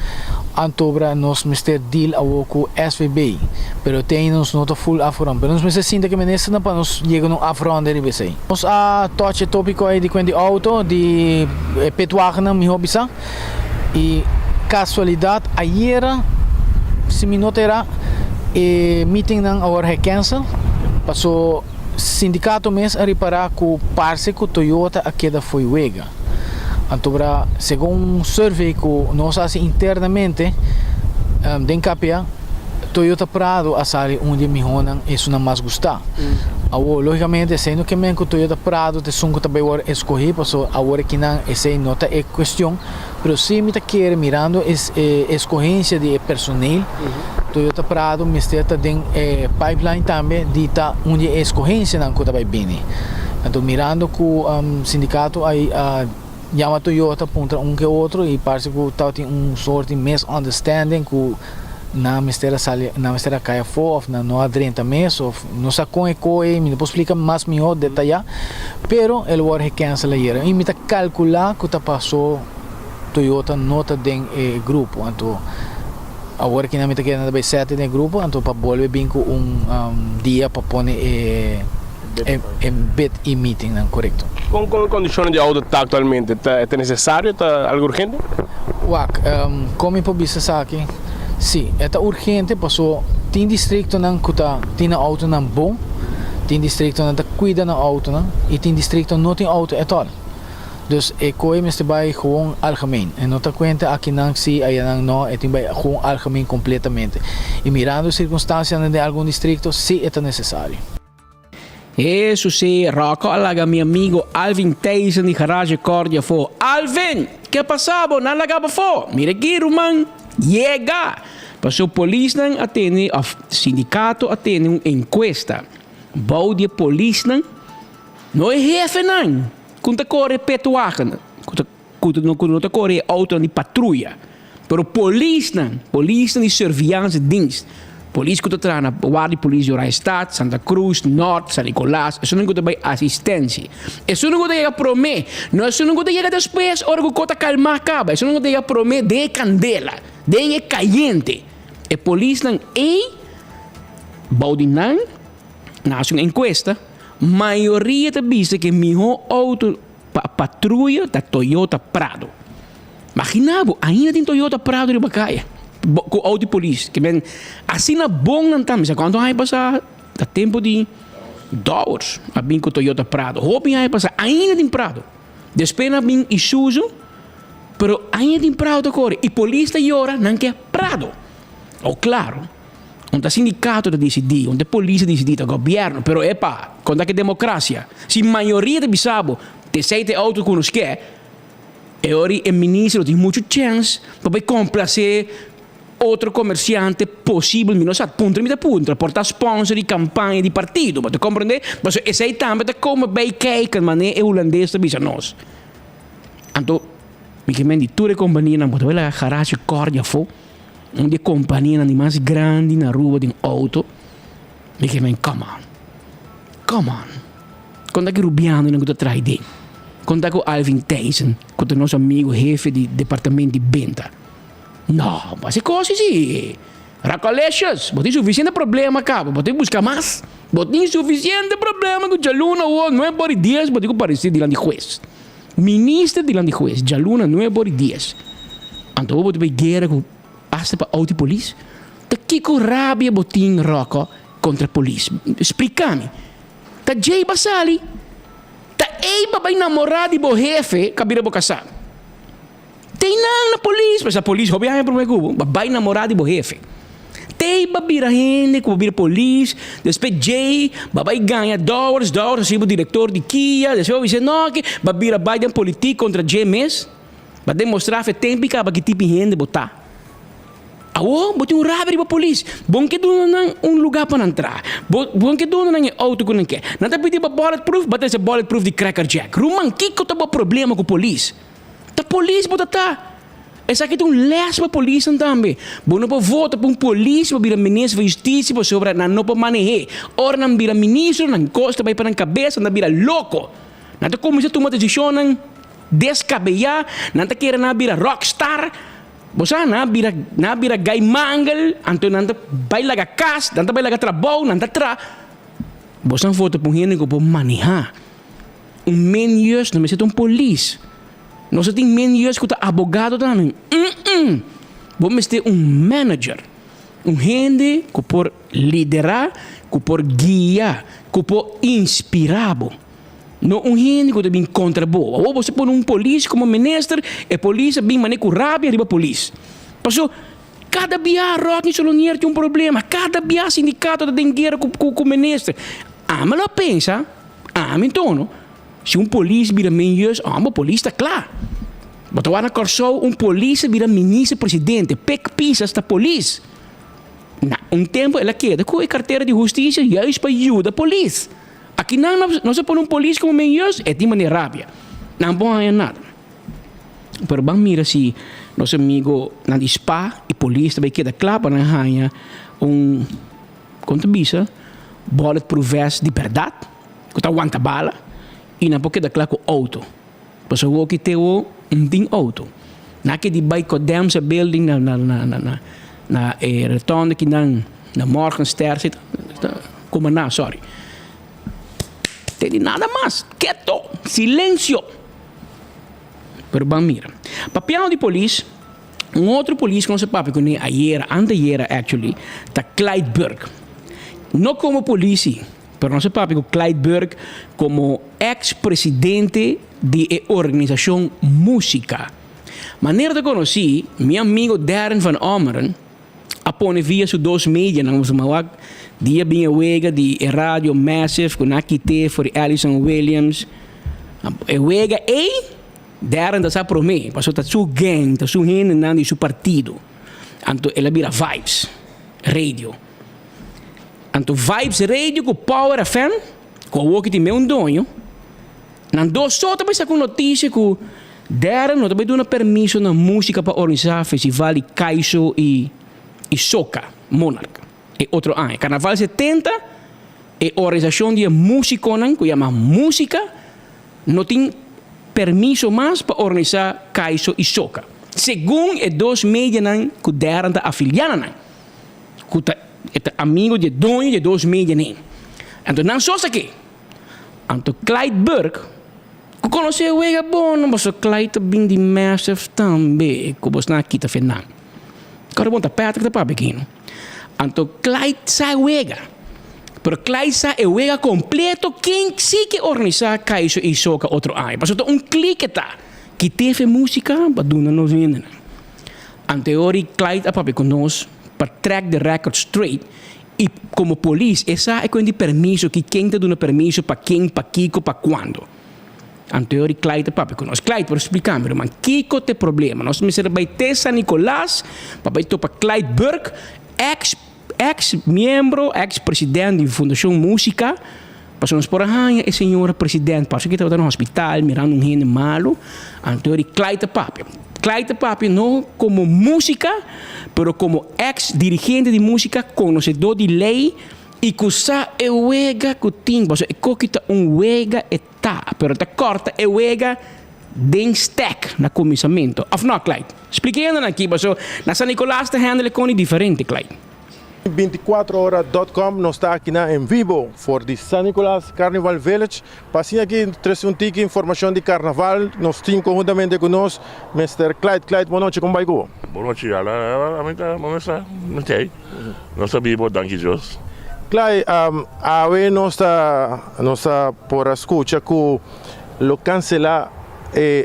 antobra nos mester deal awo cu SVB, pero te ainda nos no ta full afgerond, pero nos mester sinta cu e ministernan pa nos yega na un afronde riba esey. Nos a touch e topico ey di cuenta di auto, di e petwagennan miho bisa, y casualidad ayera si mi no ta era e meetingnan awor he cancel paso. Sindikato mes a ripará ku parse ku Toyota a keda fo'i wega. Antobra segun un survey ku nos a hasi internamente den KPA, Toyota Prado a sali un di e mihónan, esunnan mas gustá. Awor, lógikamente, esei no ke men ku Toyota Prado ta esun ku ta bai wòrdu eskohí, pasobra awor akinan esei no ta e kuestion. Pero sí mi ta kere mirando e eskohensia di e personeel, Toyota Prado mester ta den e pipeline tambe di ta un di e eskohensianan ku ta bai bini. Anto mirando ku sindikato a yama Toyota puntra un ke otro i parse ku tabatin un sort di misunderstanding ku nan mester a sali nan mester a kai afó òf nan no a drenta mes òf no sa kon e ko ei mi no por splika mas mihó detayá pero el wòrdu hekènsel ayera i mi ta kalkulá ku ta pasó Toyota no ta den e grupo anto awor kinan mi ta kere nan ta bai sète den e grupo anto pa bolbe bin ku un dia pa pone e e bid i meetingnan korekto. Kon kon e kondishonnan di outo ta aktualmente? Ta e ta nesesario? Ta algu urgente? Wak, kon mi por bisa esaki? Sí, e ta urgente paso tin distriktonan ku ta tin nan outonan bon, tin distriktonan ta kuida nan outonan i tin distrikto no tin outo ètòl. Dus e koe mester bai gewoon algemeen. E no ta kuenta akinan sí, ayanan no, e tin bai gewoon algemeen kompletamente. I mirando e sirkunstansianan den algun distrikto, sí e ta nesesario. Eso sí, Rocco a laga mi amigo Alvin Thijssen di Garage Cordia afó. Alvin! Ke a pasa bo? Nan laga bo afó? Mira aki, ruman! Yega! Paso polisnan a tene, of sindikato a tene un enkuesta bou di e polisnan, no e hefenan ku ta kore petwagen, ku ta ku ku no ta kore e outonan di patruya, pero polisnan, polisnan di surveillance dienst, polis ku ta traha na warda di polis di Oranjestad, Santa Cruz, Noord, San Nicolas, esunnan ku ta bai asistensia. Esunnan ku ta yega promé, no esunnan ku ta yega despues ora ku kos ta kalmá kaba, esunnan ku ta yega promé den e kandela, den e kayente. E polisnan ei, bou di nan, nan hasi un enkuesta, mayoria ta bisa ku e mihó outo Pa patruya ta Toyota Prado. Magina bo, ainda tin Toyota Prado riba kaya ku outo di polis. Ke men asina bon nan ta. Mi sa kuantu aña pasa ta tempu di Dowers a bin ku Toyota Prado. Hopi aña pasa ainda tin Prado. Despues nan a bin Isuzu pero ainda tin Prado ta kore i polis ta yora nan ke Prado. O klaro. Un ta sindicato ta dicidi, un ta polis ta dicidi, ta gobierno, pero epa, con ta ki democracia? Si mayoria ta bisa bo, t'esey ta e auto cu nos ke, e ora e minister lo tin mucho chens pa bay complace otro comerciante posibel, mi no sa, puntra mi ta puntra, por ta sponsor di campaña di partido, bo ta comprende? Pasobra esey tambe ta come bay kijken manera e hulandes ta bisa nos. Anto, mi ke men di tur e companianan, bo ta bay laga garage cordi afo. Un di e kompanianan di mas grandi na Aruba den outo, mi ke men come on, come on. Kon ta ki rubianonan ku ta traha den? Kon ta ku Alvin Thijssen ku ta nos amigo hefe di departamento di benta? No, bo hasi kos si. Racolicious, bo tin sufisiente problema kaba, bo tin buska mas. Bo tin sufisiente problema ku djaluna awor nuebe ora i dies bo tin ku parese dilanti hues. Minister dilanti hues djaluna nuebe ora i dies. Anto bo ta bay guera cu hasta pa auto di polis? Ta kico rabia bo tin Rocco contra polis? Splica mi. Ta djey ba sali? Ta ey ba bay namora di bo hefe ca bira bo casa? Tey nan na polis, pasobra polis hopi aña prome cu bo, ba bay namora di bo hefe. Tey ba bira hende cu bo bira polis, despues djey ba bay gaña dowers, dowers a sibi bo director di kia, despues bo bisa no ke ba bira bay den politic contra dje mes. Ba demostra fe tempi caba ki tipi hende bo ta. Awo bo tin un rabia riba polis. Bon ke duna nan un luga pa nan traha. Bo bon ke duna nan e auto ku nan ke. Nan ta pidi bo bullet proof, bo ta trese bullet proof di Cracker Jack. Ruman, kiko ta bo problema ku polis? Ta polis bo ta ta. Esaki ta un les pa polisnan tambe. Bo no por vota pa un polis pa bira minister van Justicia pasobra nan no por maneh'é. Ora nan bira ministro nan kos ta bai pa nan kabesa, nan ta bira loko. Nan ta kuminsá tuma desishonnan deskabeyá, nan ta kere nan a bira rockstar. Bo sa, nan a bira, nan a bira gai mangel, anto nan ta bai laga kas, nan ta bai laga trabou, nan ta tra. Bo sa vota pa un hende ku por manehá. Un menius no mester ta un polis. Nos a tin menius ku ta abogado tambe. Mm-mm! Bo mester un manager. Un hende ku por liderá, ku por guia, ku por inspirá bo. No un hende ku ta bin kontra bo. Awor bo sa pone un polis komo minister, e polis a bin manera ku rabia riba polis. Paso. Kada bia Rodney Solonier tin un problema, kada bia sindikato ta den guera ku ku minister. Ami lo pensa, ami ntono, si un polis bira menjeus, amo polis ta kla. Bo ta wak na Kòrsou un polis a bira minister presidente, Pik Pisas ta polis. Na un tempu el a keda ku e kartera di hustisia juist pa yuda polis. Aki nan nos a pone un polis komo menjeus, e tin manera rabia. Nan por haña nada. Pero ban mira si nos amigo nan di spa y polis ta bay keda cla pa nan haya un, con ta bisa, bullet proof vest di berdad cu ta wanta bala y nan por keda cla cu auto. Pasobra awor ki te awor no tin auto. Nan a keda di bay Codemsa building na na na na na e rotonde kinan na Morgenster si ta Cumaná sorry. Te di nada mas, keto, silencio. Pero ban mira. Papiando di polis, un otro polis ku nos a papia kuné ayera, antayera actually, ta Clyde Burke. No komo polis si, pero nos a papia ku Clyde Burke komo eks presidente di e organisashon Músika. Manera ta konosí, mi amigo Darren van Ommeren a pone via su dos medianan, nos a wak dia bin e wega di e radio Massive ku nan a kit'é for di Alison Williams. E wega ei, Darren ta sa promé, pasobra ta su gang, ta su hendenan di su partido. Anto el a bira Vibes Radio. Anto Vibes Radio ku Power FM, ku awor ki tin meun doño, Nan dos so ta bai saka un notisia ku Darren no ta bai duna permiso na músika pa organisá festival di Kaiso i i Soca Monarch e otro aña. Karnaval 70 e organisashon di e músikonan ku yama Músika no tin permiso mas pa organisá Kaiso i Soca, segun e dos medianan ku Darren ta afiliá na nan, ku ta e ta amigo di e doño di e dos medianan. Anto nan so sak'é. Anto Clyde Burke, ku konosé wega bon, no pasobra Clyde ta bin di Massive tambe, ku bos nan a kita fe nan. Kòrda bon ta Patrick ta papia aki no. Anto Clyde sa wega, pero Clyde sa e wega kompleto ken si ke organisá Kaiso i Soca otro aña, pasobra ta un klike ta kit'é fe músika pa duna nos hendenan. Anto e ora Clyde a papia ku nos pa track the record straight I komo polis e sa e kuen di permiso ki ken ta duna permiso pa ken, pa kiko, pa kuando. Anto e ora Clyde ta papia ku nos. Clyde por splika mi ruman kiko ta e problema. Nos mester a bai te San Nicolas pa bai topa Clyde Burke, ex ex miembro, ex president di Fundashon Musica, pasobra nos por a haña e señora president pasobra ki tabata na hospital mirando un hende malu. Anto e ora Clyde ta papia. Clyde ta papia no komo músika, pero komo eks dirigente di músika, konosedó di lei i ku sa e wega ku tin. Pasobra e koki ta un wega e ta, pero ta kòrta e wega den stèk na kuminsamentu. Òf no, Clyde? Splika e hendenan aki, pasobra na San Nicolas ta handle e koni diferente, Clyde. Binticuatro ora dot com nos ta aki na en vivo for di San Nicolas Carnival Village pa asina aki trece un tiki informacion di carnaval nos tin conhuntamente cu nos Mister Clyde Clyde bon nochi con bay cu bo? Bon nochi ala ami ta mi sa ok nos ta bibo danki Dios. Clyde awe nos ta nos ta por a scucha cu lo cancela e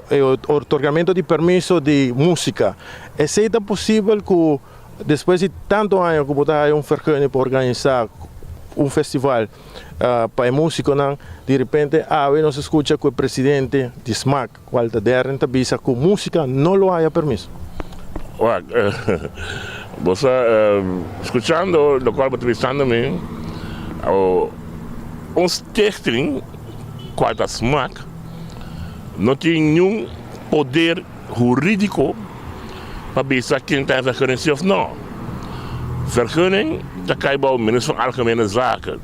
e otorgamento di permiso di musica esey ta posibel cu Despues di tantu aña ku bo ta haya un vergunning pa organisá un festival pa e músikonan, di repente awe nos a skucha ku e presidente di smak, kual ta Darren, ta bisa ku músika no lo haya permiso. Wak, bo sa, skuchando lokual bo ta bisando mi, un stichting kual ta smak no tin niun poder hurídiko pa bisa ken ta vergunning si of no. Vergunning ta kai bou Minister van Algemene Zaken.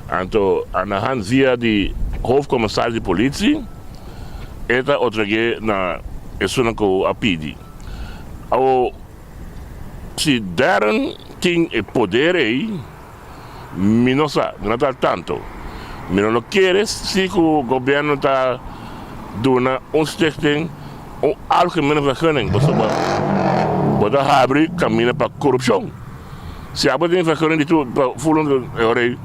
Anto aan de hand via di Hoofdcommissaris di Politie e ta otorg'é na esunnan ku a pidi. Awo si Darren tin e poder ei, Mi no sa, mi no ta al tanto. Mi no lo kere si ku gobierno ta duna un stichting un algemene vergunning pasobra bo ta habri kaminda pa korupshon. Si abo tin vergunning di tur pa ful un e ora ei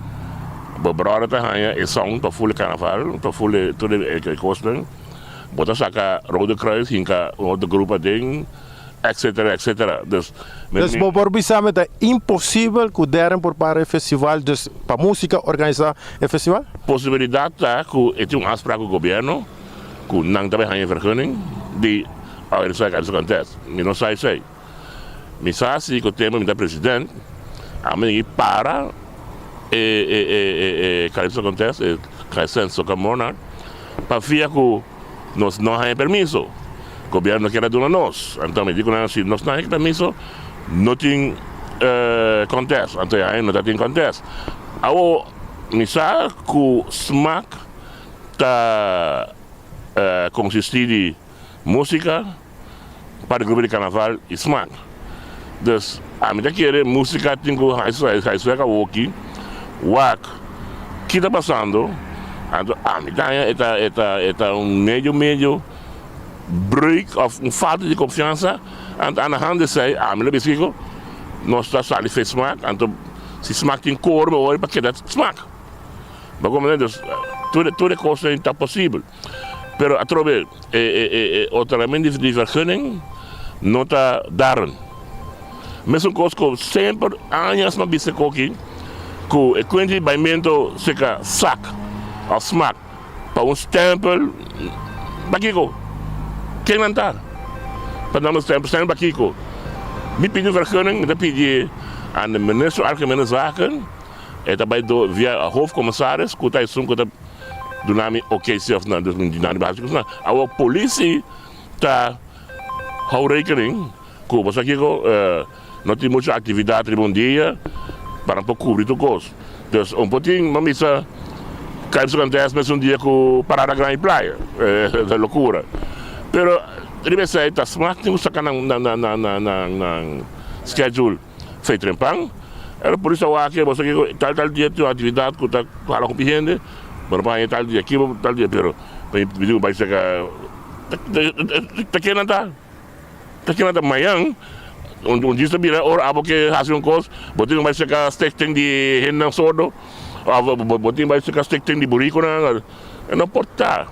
bo bròder ta haña e sòn pa ful e karnaval, pa ful e tur e kosnan, bo ta saka Rode Kruis hinka un otro grupo aden. Etcetera, etcetera. Dus, Dus bo por bisa mi ta imposibel ku Darren por para e festival, dus pa músika organisá e festival? Posibilidat ta ku e tin un afsprak ku gobièrnu ku nan ta bai haña e vergunning di organisá e Calypso Contest. Mi no sa esei. Mi sa si ku tempu mi ta president ami tin ki para e e e e Calypso Contest, e Kaisen Soca Monarch, pafia ku Nos no haña permiso. Gobierno kier a duna nos. Anto mi di ku nan si nos no haña permiso no tin contest. Anto e aña no ta tin contest. Awo mi sa ku smak ta konsisti di musika, par di grupo di karnaval i smak. Dus ami ta kere musika tin ku haiswek awoki wak ki ta pasando anto ami ta haña e ta e ta e ta un medio medio breuk of un falta di konfiansa anto ana hand esei ami lo bisa kiko nos ta sali fe smak anto si smak tin kor bo wòrdu pa keda smak bo komprende dus tur tur e kosnan ta posibel. Pero atrobe e e otorgament di vergunning no ta daren. Mesun kos ku semper añas no bisa koki ku e kuenta di baimento seka sak of smak pa un stempel pakiko? Ken nan ta pa nan un stempel? Stempel pakiko? Mi pidi un vergunning mi ta pidi aan de minister algemene zaken e ta bai do via hoofdcommissaris ku ta esun ku ta duna mi oké si of no, dus mi duna mi basi ku sna. Awor politie ta hou rekening ku bo sa kiko no tin mucho aktividat riba un dia pa nan por kubri tur kos. Dus un por tin bo misa Caribische Contest mesun dia ku Parada Gran Playa, ta lokura. Pero riba esei ta smak tin ku saka nan nan schedule. Fe trempan, e polis ta wak bo sa kiko tal tal dia tin un aktividat ku ta hala hopi hende, bo no por haña tal dia aki tal dia pero mi di ku bai seka ta ke nan ta ta ke nan ta mañan un djis ta bira ora abo ke hasi un kos bo tin ku bai seka stichting di hendenan sordo òf bo tin bai seka stichting di burikonan no por ta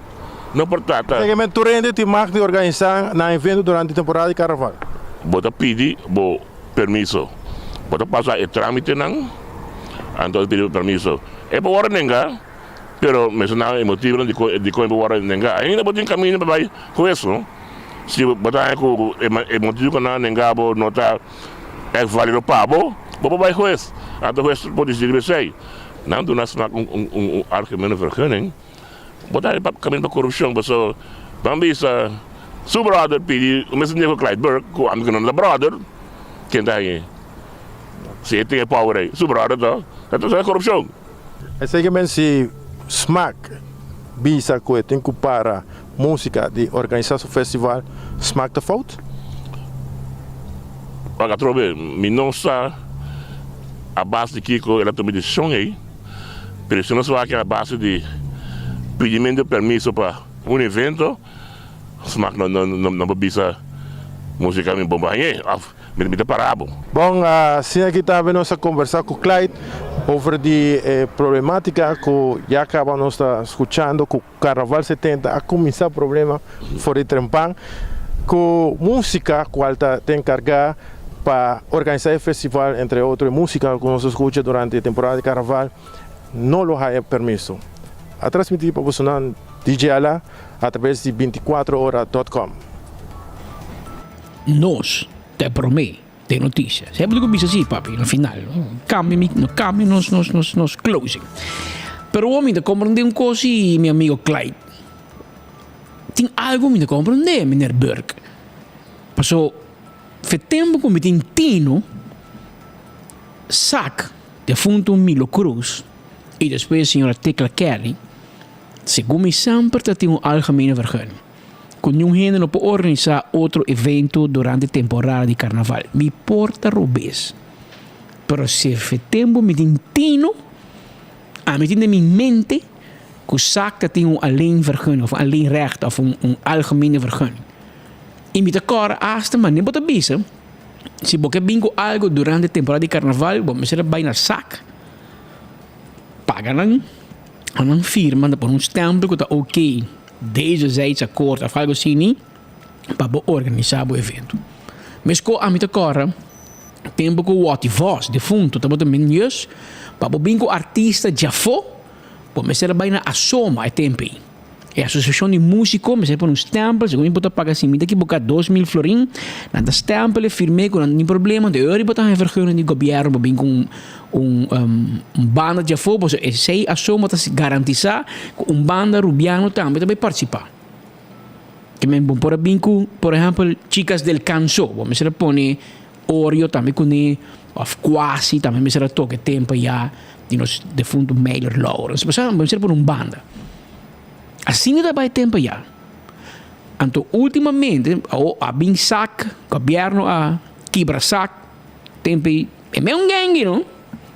no por ta ta. Esaki men tur hende tin mag di organisá nan evento durante temporada di karnaval. Bo ta pidi bo permiso. Bo ta pasa e trámitenan, anto ta pidi bo permiso. E por wòrdu nengá, pero mester nan e motivonan dikon dikon e por wòrdu nengá. Ainda bo tin kaminda pa bai hues, no? Si bo ta haña ku e motivo ku nan a nengá bo no ta ègt válido pa bo, bo por bai hues. Anto hues por disidí riba esei. Nan duna smak un un un algemene vergunning. Bo ta pa kaminda pa korupshon paso ban bisa su brother pidi un mes ku Clyde Burke ku ami ku no ta brother ken ta hañ'e si e tin e power ei su brother to ta ta korupshon. Esei ke men si smak bisa ku e tin ku para musika di organisa su festival smak ta fout? Wak atrobe mi no sa a base di kiko el a tuma e desishon ei. Pero si nos wak a base di pidimento permiso pa un evento, smak no no por bisa musica mi bon bañ'e of mi ta para bo. Bon, asina aki tambe nos a conversa cu Clyde over di e problematica cu ya caba nos ta scuchando cu Carnaval 70 a cuminsa problema for di trempan cu musica cual ta ta encarga pa organisa e festival entre otro e musica cu nos ta scucha durante e temporada di Carnaval no lo haya permiso. A transmiti pa bosonan DJ Ala a traves di 24 ora dot com. Nos ta e prome den noticia. Semper di cu bisa si papi na final. No cambia mi, no cambia nos nos nos nos closing. Pero mi ta comprende un cos y mi amigo Clyde. Tin algo mi ta comprende meneer Burke. Paso fe tempo cu mi tin tino sac defunto Milo Cruz y despues señora Tecla Kelly, segun mi semper ta tin un algemene vergunning. Ku niun hende no por organisá otro evento durante temporada di karnaval. Mi por ta robes, pero si e tempu mi tin tino, ami tin den mi mente ku sak ta tin un alleenvergunning of un alleenrecht of un un algemene vergunning. I mi ta kòrda asta manera bo ta bisa, si bo ke bin ku algu durante temporada di karnaval, bo mester a bai na sak, paga nan, nan firma, nan pone un stèmpel ku ta oké. Deze zijds akkoord of algo asini pa bo organisa bo evento. Meskos ami ta kòrda tempu ku Watty Vos, defuntu, tabata min yus pa bo bin ku artista djafó, bo mester a bai na Asoma e tempu ei. E asosiashon di músiko mester pone un stèmpel, segun mi bo ta paga si mi ta ekiboká 2000 florin, nan ta stèmpel e firm'é ku nan no tin problema, anto e ora bo ta haña vergunning di gobièrnu pa bin ku un un un banda djafó, pasobra esei Asoma ta garantisá ku un banda rubiano tambe ta bai partisipá. Ke men bo por a bin ku, por ehèmpel, Chicas del Canso, bo mester a pone Oreo tambe kuné, òf Kwasi tambe mester a toka e tempu ayá di nos defuntu Meiler Lourens. Bo sa, bo mester a pone un banda. Asina ta bai e tempu ayá. Anto últimamente awor a bin sak, gobièrnu a kibra sak tempu ei. E men un gengi no,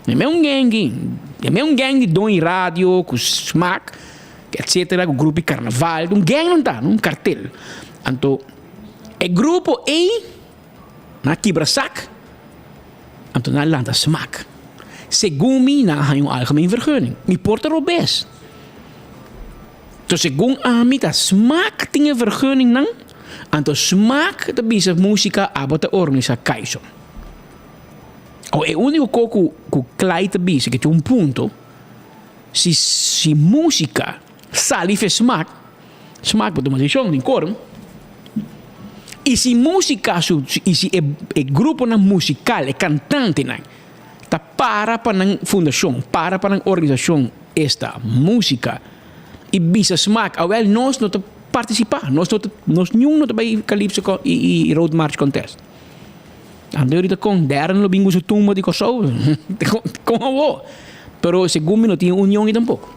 e men un gengi, e men un gang di doñi radio ku smak etcetera ku grupo di karnaval, un gang nan ta, un kartel. Anto e grupo ei nan a kibra sak, anto nan a lanta smak. Segun mi nan a haña un algemeen vergunning. Mi por ta robes. Anto segun ami ta smak tin e vergunningnan, anto smak ta bisa musika abo ta organisa kaiso. Awo e úniko ko ku ku Clyde ta bisa ke tin un punto, si si músika sali fe smak, smak por tuma desishon den kor, i si músika su i si e e gruponan musikal, e kantantenan ta para pa nan fundashon, para pa nan organisashon esta músika i bisa smak awèl nos no ta partisipá, nos no ta nos niun no ta bai Calypso i Road March Contest. Anto ahorita con Darren lo bin cu su tumba di Kòrsou? Con awo? Pero segun mi no tin e union ei tampoco.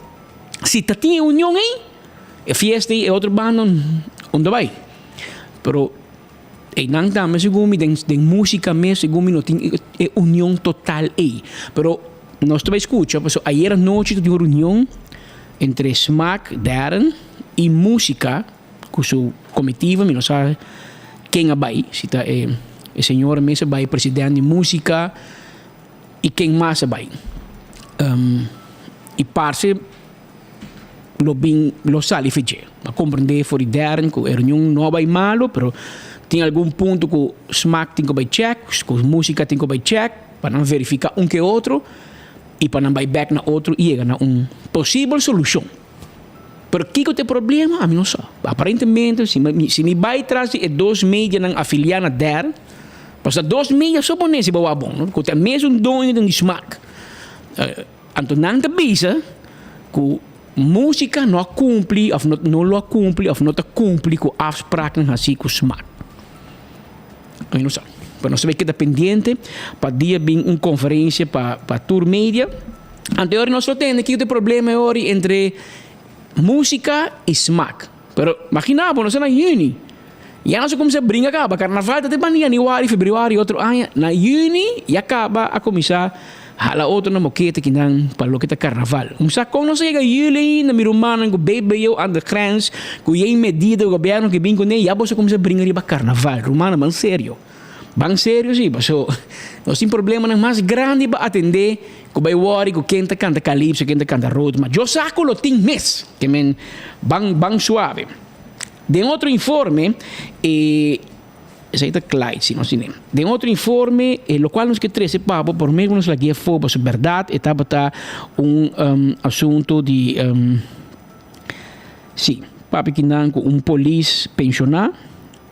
Si ta tin e union ei, e fiesta ei, e otro banda unda bai. Pero einan tambe segun mi den den musica mes segun mi no tin e union total ei. Pero nos ta bai scucha pasobra ayer anochi ta tin un reunion entre Smaak, Darren y musica. Ku su komitiva, mi no sa ken a bai, si ta e e señora mes a bai, president di músika i ken mas a bai. I parse lo bin lo sali fe dje. A komprendé for di dèrn ku e reunion no a bai malu, pero tin algun punto ku smak tin ku bai chèk, ku músika tin ku bai chèk pa nan verifiká un ke otro i pa nan bai bèk na otro i yega na un posibel solushon. Pero kiko ta e problema? Ami no sa. Aparentemente, si mi, si mi bai tras di e dos medianan afiliá na der, pasobra dos media so pone si bo wak bon, no? Ku ta e mesun doñonan di Smaak. Anto nan ta bisa ku músika no a kumpli òf no no lo a kumpli òf no ta kumpli ku afspraknan hasí ku Smaak. Ami no sa. Pero nos ta bai keda pendiente pa dia bin un konferensia pa pa tur media. Anto e ora nos lo tende kiko ta e problema e ora entre músika i smak. Pero magina bo, nos ta na yüni. Ya nos a kuminsá bringa kaba. Karnaval ta te banda yanüari, febrüari otro aña. Na yüni ya kaba a kuminsá hala otro na mokete kinan pa loke ta karnaval. Un sa kon nos a yega yüli ainda, mi rumannan ku BBO aan de grens, ku yen medida gobièrnu ke bin kuné, ya boso a kuminsá bringa riba karnaval. Rumannan, ban serio. Ban serio si, paso nos tin problemanan mas grandi pa atendé ku bai wòri ku ken ta kanta kalipso, ken ta kanta road march. Yo sa ku lo tin mes, ke men ban ban suave. Den otro informe e esei ta Clyde si no si ne. Den otro informe e lokual nos ke trese pa bo promé ku nos lag'é afó paso bèrdat e tabata un asuntu di si papia kinan ku un polis penshoná.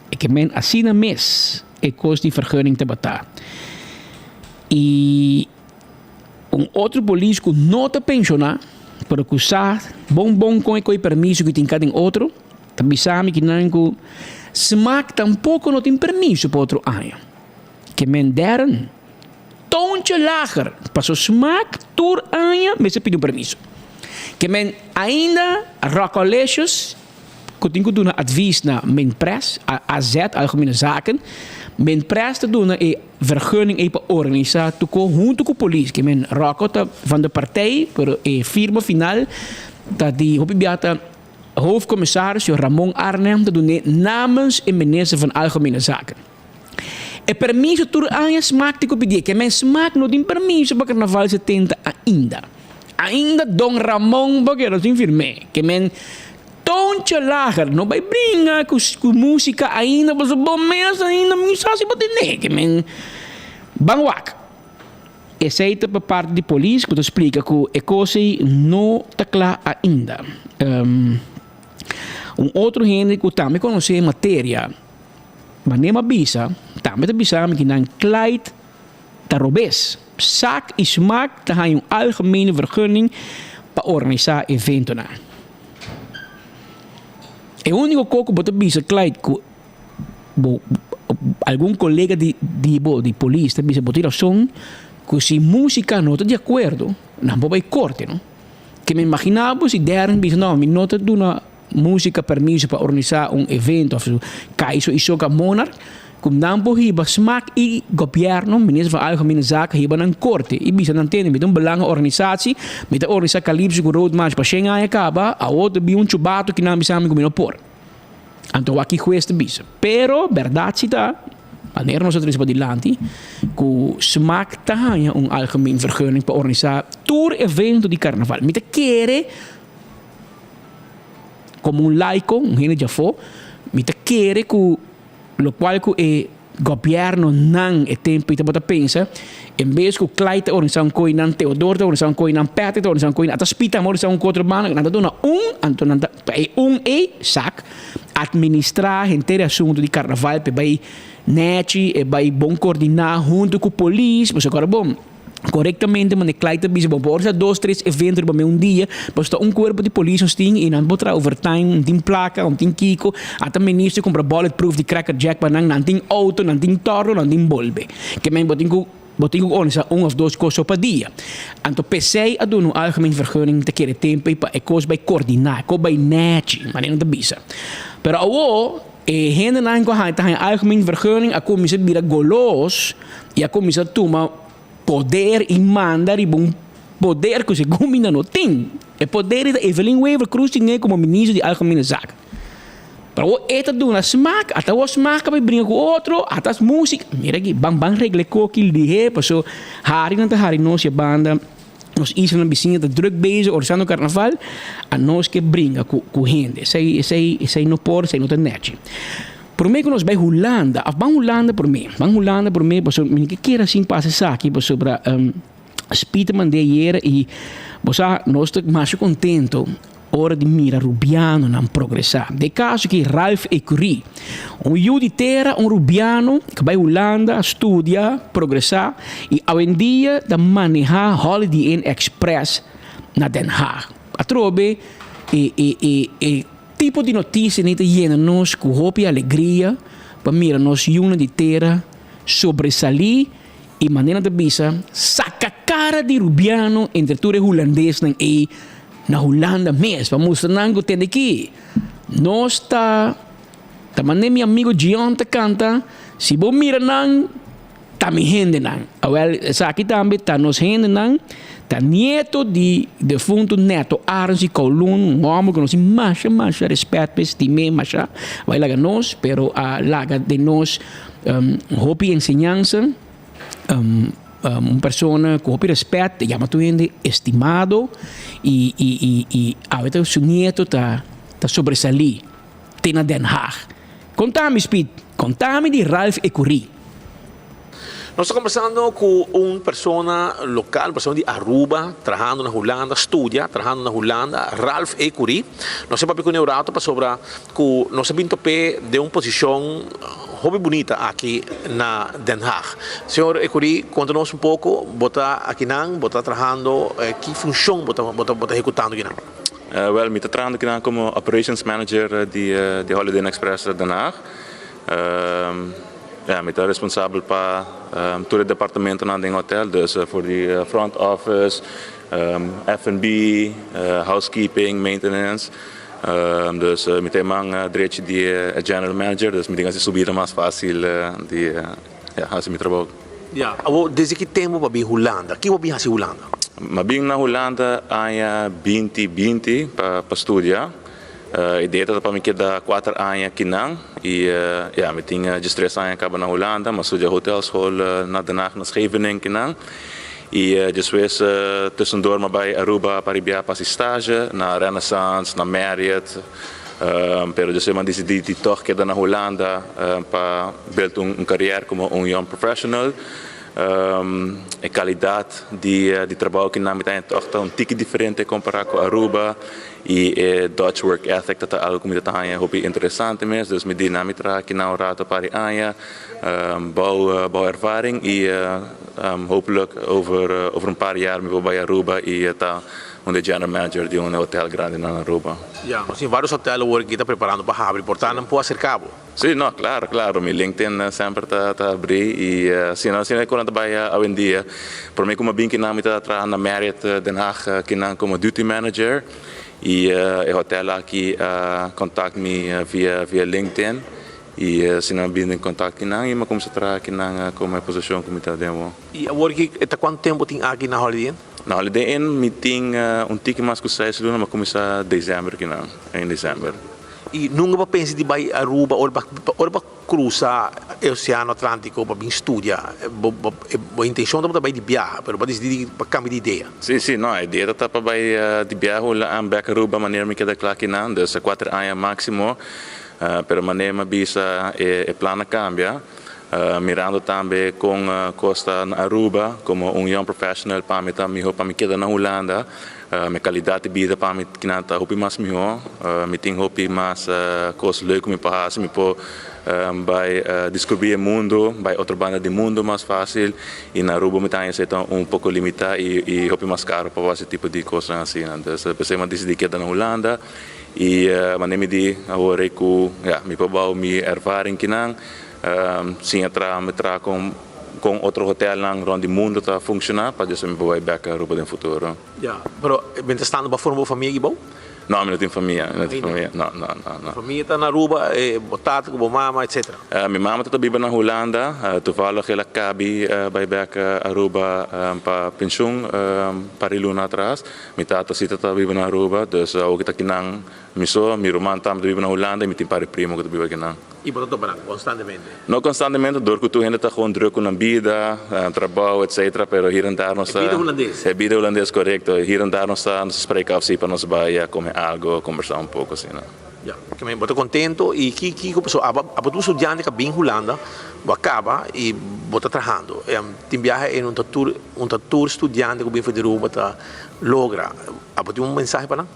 E ke men asina mes e kos di vergunning tabata. I un otro polis ku no ta penshoná, pero ku sa bon bon kon e koe permiso ku tin ka den otro, ta bisa mi kinan ku Smaak tampoko no tin permiso pa otro aña. Ke men dèrn toontje lager, paso Smaak tur aña mester pidi un permiso. Ke men ainda Rockolicious. Ku tin ku duna advis na Minpres, AZ, Algemene Zaken. Minpres ta duna e vergunning ei pa organisá tuko huntu ku polis. Ke men Rocco ta van de partij, pero e firma final ta di hopi bia ta Hoofdcommissaris señor Ramon Arnhem ta dun'é namens e Minister van Algemene Zaken. E permiso tur aña Smaak tin ku pidié. Ke men Smaak no tin permiso pa Karnaval 70 ainda. Ainda Don Ramon Boguero sin firm'é. Ke men. Toontje lager, no bai bringa ku ku músika ainda pasobra bo mes ainda mi sa si bo tene ke men ban wak. Esei ta pa parti di polis ku ta splika ku e kos ei no ta kla ainda. Un otro hende ku tambe konosé e materia, manera mi a bisa, tambe ta bisa mi ku nan Clyde ta robes. Sak i Smak ta haña un algemene vergunning pa organisá eventonan. E úniko kos ku bo ta bisa Clyde ku bo algun kolega di di bo di polis ta bisa bo tin rason ku si músika no ta di akuerdo nan por bai korte no. Ke mi imaginá bo si Darren bisa no mi no ta duna músika permiso pa organisá un evento òf Kaiso i Soca Monarch ku nan por hiba smak i gobièrnu, minister van Algemene Zaken hiba nan korte i bisa nan tende mi ta un belange organisasi mi ta organisá Calypso ku Road March pa shen aña kaba awor ta bin un chubato ki nan bisa mi ku mi no por. Anto wak ki hues ta bisa. Pero bèrdat si ta, manera nos a trese padilanti, ku smak ta haña un algemeen vergunning pa organisá tur evento di karnaval. Mi ta kere, komo un laiko, un hende djafó, mi ta kere ku lokual ku e Gobièrnonan e tempu ei tabata pensa, en bes ku Clyde ta organisá un koi nan, Theodore ta organisá un koi nan, Patrick ta organisá un koi nan, ata Speed ta organisá un ku otro banda, nan ta duna un, anto nan ta pa e un ei sak atministrá henter e asuntu di karnaval pa e bai nèchi, e bai bon kordiná huntu ku polis, pasobra ku ora bon. Korektamente mane Clyde ta bisa bo por organisa dos tres evento riba meun dia pasobra ta un kuerpo di polis nos tin i nan por traha overtime, nan tin plaka, nan tin kiko, ata minister kumpra bullet proof di cracker jack pa nan, nan tin auto, nan tin torno, nan tin bolbe. Ke men bo tin ku bo tin ku organisa un of dos kos so pa dia. Anto p'esei a duna un algemeen vergunning ta kere tempu ei pa e kos bai kordina, e kos bai nèchi, manera nan ta bisa. Pero awo. E hendenan ku a ta haña algemeen vergunning a kuminsá bira golos i a kuminsá tuma poder i manda riba un poder ku segun mi nan no tin. E poder ei ta Evelyn Wever Croes tin e komo minister di Algemene Zaken. Pero awor e ta duna smak, ata awor smak a bai bringa ku otro, ata musik, mira aki ban ban regla e koki lihé paso hari nan ta hari nos e banda. Nos islanan bisiña ta druk bezig organisando karnaval, anos ke bringa ku ku hende. Esei esei esei no por, esei no ta nèchi. Promé ku nos bai Hulanda, òf ban Hulanda promé, ban Hulanda promé pasobra mi no ke kere asin pasa esaki pasobra Speed a mand'é ayera i bo sa nos ta masha kontento Ora di mira rubianonan progresá. Den e kaso aki Ralph Ecury, un yu di tera, un rubiano ku bai Hulanda studia, progresá i awendia ta manehá Holiday Inn Express na Den Haag. Atrobe e e e e tipo di notisia nei ta yena nos ku hopi alegria pa mira nos yunan di tera sobresalí i manera nan ta bisa saka kara di rubiano entre tur e hulandesnan ei Na Hulanda mes pa mustra nan ku tende ki nos ta ta mane mi amigo Gion ta kanta si bo mira nan ta mi hendenan awel esaki tambe ta nos hendenan ta nieto di defunto Neto Arends di Kowloon un homber ku nos tin masha masha respet p'e stim'é masha bai laga nos pero a laga den nos hopi enseñansa. Un persona ku hopi rèspèt, ta yama tur hende estimado i i i i awe ta su nieto ta ta sobresalí te na Den Haag. Konta mi Speed, konta mi di Ralph Ecury. Nos ta kombersando ku un persona lokal, un persona di Aruba, trahando na Hulanda, studia, trahando na Hulanda, Ralph Ecury. Nos a papia ku ne un rato pasobra ku nos a bin top'é den un posishon Hopi bunita aki na Den Haag. Señor Ecury, konta nos un poko, bo ta akinan, bo ta trahando, ki funshon bo ta bo ta bo ta ehekutando akinan? Wèl, mi ta trahando akinan komo Operations Manager di di Holiday Inn Express Den Haag. Ya, mi ta responsabel pa tur e departamentonan den hotel, dus for di front office, F&B, housekeeping, maintenance. Dus mi ta e man drechi di e general manager, dus mi tin hasi su bida mas fácil di hasi mi trabou. Ya, awor desde ki tempu bo a bin Hulanda? Ki bo a bin hasi Hulanda? Mi a bin na Hulanda aña binti binti pa studia. Idea tabata pa mi keda kuater aña kinan i ya mi tin diestres aña kaba na Hulanda. Mi a studia hotelschool na Den Haag na Scheveningen kinan. I despues tussendoor mi a bai Aruba pa ribiá pa hasi stage na Renaissance, na Marriott. Pero despues mi a disidí di tòg keda na Hulanda pa build un carrière komo un young professional. E kalidat di di trabou kinan mi ta haña tòg ta un tiki diferente kompará ku Aruba i e Dutch work ethic ta ta algu ku mi ta haña hopi interesante mes. Dus mi di nan mi traha kinan un rato par di aña bou bou ervaring i hopelijk over over un par jaar mi por bai Aruba i ta un di e general manager di un hotel grandi nan Aruba. Ya, nos tin varios hotel awor ki ta preparando pa habri, por ta nan por acerca bo. Sí, no, claro, claro. Mi LinkedIn semper ta ta abrí y asina asina e konan ta bai awendia. Promé ku mi a bin kinan mi ta traha na Marriott Den Haag kinan komo duty manager y e hotel aki a contact mi via via LinkedIn y asina mi a bin den contact kinan y mi a cuminsa traha kinan komo e posicion ku mi ta den awor. Y awor ki ta cuanto tempo tin aki na Holiday Inn? Na Holiday Inn mi tin un tiki mas ku seis luna, mi a cuminsa december kinan, en december. Y nunca bo a pensa di bay Aruba ora bo ora bo a cruza e oceano Atlantico pa bin studia? Bo bo bo intencion tabata bay di biaha pero bo a dicidi pa cambia di idea. Si, si, no, e idea ta pa bay di biaha hula an bek Aruba manera mi keda cla kinan, dus cuater aña maximo, pero manera mi a bisa e e plan a cambia, mirando tambe con cos ta na Aruba como un young professional pa mi ta miho pa mi keda na Hulanda. Mi kalidat di bida pa mi kinan ta hopi mas mihó. Mi tin hopi mas kos leuk ku mi por hasi. Mi por bai diskubrí e mundu, bai otro banda di mundu mas fásil. I na Aruba mi ta haña esei ta un poko limitá i hopi mas karu pa hasi tipo di kosnan asina. Entonces p'esei mi a disidí keda na Hulanda i manera mi di awor ei ku ya mi por bou mi ervaring kinan siña traha mi traha kon Kon otro hotelnan rond di mundo ta funciona pa djis mi por bai bek Aruba den futuro. Ya, pero mientras tanto bo a forma bo famia aki bou? No, mi no tin famia, mi no tin famia, no, no, no, no. Famia ta na Aruba, bo tata ku bo mama, etcetera? Mi mama ta ta biba na Hulanda, toevallig el a kabi bai bek Aruba pa pensioen par di luna atras. Mi tata si ta ta biba na Aruba, dus awor ki ta kinan Mi so, mi ruman tambe ta biba na Hulanda y mi tin par di primo cu ta biba akinan. Y bo ta topa nan constantemente? No constantemente, dor cu tur hende ta gewoon druk cu nan bida, trabao, etcetera, pero hier en daar nos ta. E bida hulandes. E bida hulandes, corecto. Hier en daar nos ta nos ta spreek af si pa nos bay a come algo, conversa un poco asina. Ya, kimen bo ta contento y ki kico pasobra abo abo ta un studiante cu a bin Hulanda, bo a caba y bo ta trahando. Tin biaha e no ta tur un ta tur studiante cu bin for di Aruba ta logra. Abo tin un mensahe pa nan?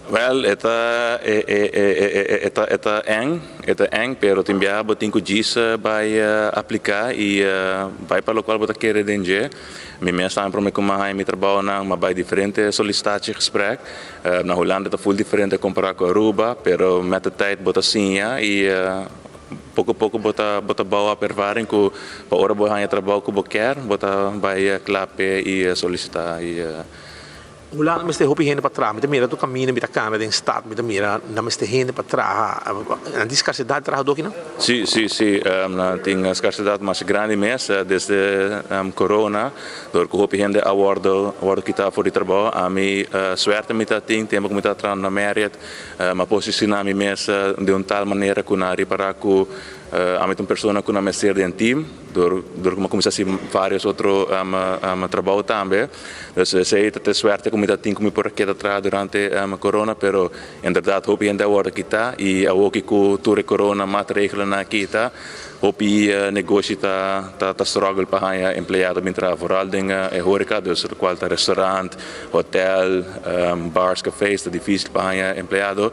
Wel, e ta e e e e e ta e ta eng, e ta eng, pero tin biaha bo tin ku djis bai apliká i bai pa lokual bo ta kere den dje. Mi mes tambe promé ku mi a haña mi trabounan, mi a bai diferente solicitatiegesprek. Na Hulanda ta ful diferente kompará ku Aruba, pero met de tijd bo ta siña i poko poko bo ta bo ta bou op ervaring ku pa ora bo haña trabou ku bo kier, bo ta bai kla p'e i solisitá i. Hulanda mester hopi hende pa traha. Mi ta mira tur kaminda mi ta kana den stad, mi ta mira nan mester hende pa traha. Nan tin skarsedat di trahadó kinan? Sí, sí, sí. Nan tin skarsedat masha grandi mes desde corona. Dor ku hopi hende a wòrdu a wòrdu kitá for di trabou. Ami suerte mi ta tin tempu ku mi ta trahando na Marriott, mi a posishoná mi mes den un tal manera ku nan a ripará ku ami ta un persona ku nan mester den team. Dor dor ku mi a kuminsá hasi vários otro trabou tambe. Dus esei ta e suerte ku mi ta tin ku mi por a keda traha durante corona, pero inderdat hopi hende a wòrdu kitá i awoki ku tur e corona maatregelennan a kita, hopi negoshi ta ta struggle pa haña empleado bin traha, vooral den e horeca, dus lokual ta restaurant, hotel, bars, cafes, ta dificil pa haña empleado.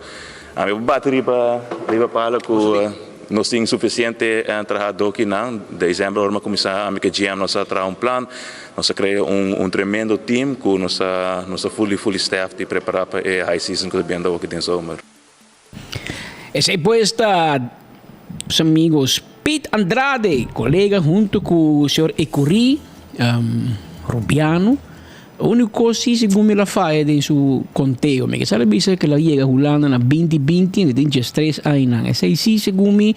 Ami por bati riba riba palo ku nos tin sufisiente trahadó kinan. Desèmber ora mi a kuminsá ami ku GM nos a traha un plan, nos a krea un un tremendo team ku nos a nos a fully fully staffed i prepará pa e high season ku ta bini awoki den zomer. Esei pues ta nos amigo Pete Andrade, kolega hunto ku señor Ecury Rubiano. Unico cos si segun mi la faya den su conteo. Mi ke sa bisa ke la yega Hulanda na binti binti en tin diestres añanan. Esey si segun mi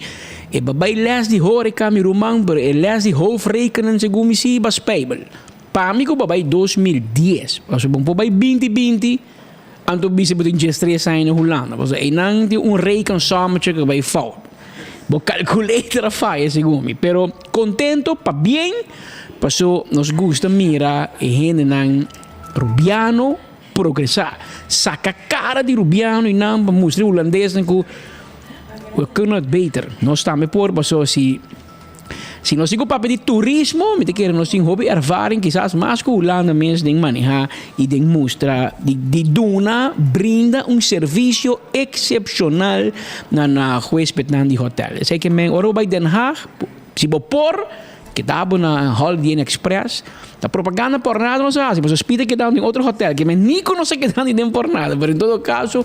e ba bay les di horeca mi ruman pero e les di hoofdrekenen segun mi si ba spijbel. Pa mi ku ba bay 2010 pasobra bo por bay binti binti anto bisa bo tin diestres aña na Hulanda pasobra eynan tin un rekensommetje ku bay fout. Bo calculator a faya segun mi. Pero contento pabien paso nos gusta mira e hendenan Rubiano. progresá, saka kara di Rubiano i nan pa mustra e hulandesnan ku we kunnen het beter. Nos tambe por paso si si nos tin ku papia di turismo mi ta kere nos tin hopi ervaring kisas mas ku Hulanda mes den maneha i den mustra di di duna brinda un servisio eksepshonal na na huespednan di hotel. Esei ke men ora bo bai Den Haag si bo por Keda bo na Holiday Inn Express. Ta propaganda por nada nos a hasi, pasobra Speed a keda den otro hotel ke men ni konosé keda ni den por nada. Pero en todo caso,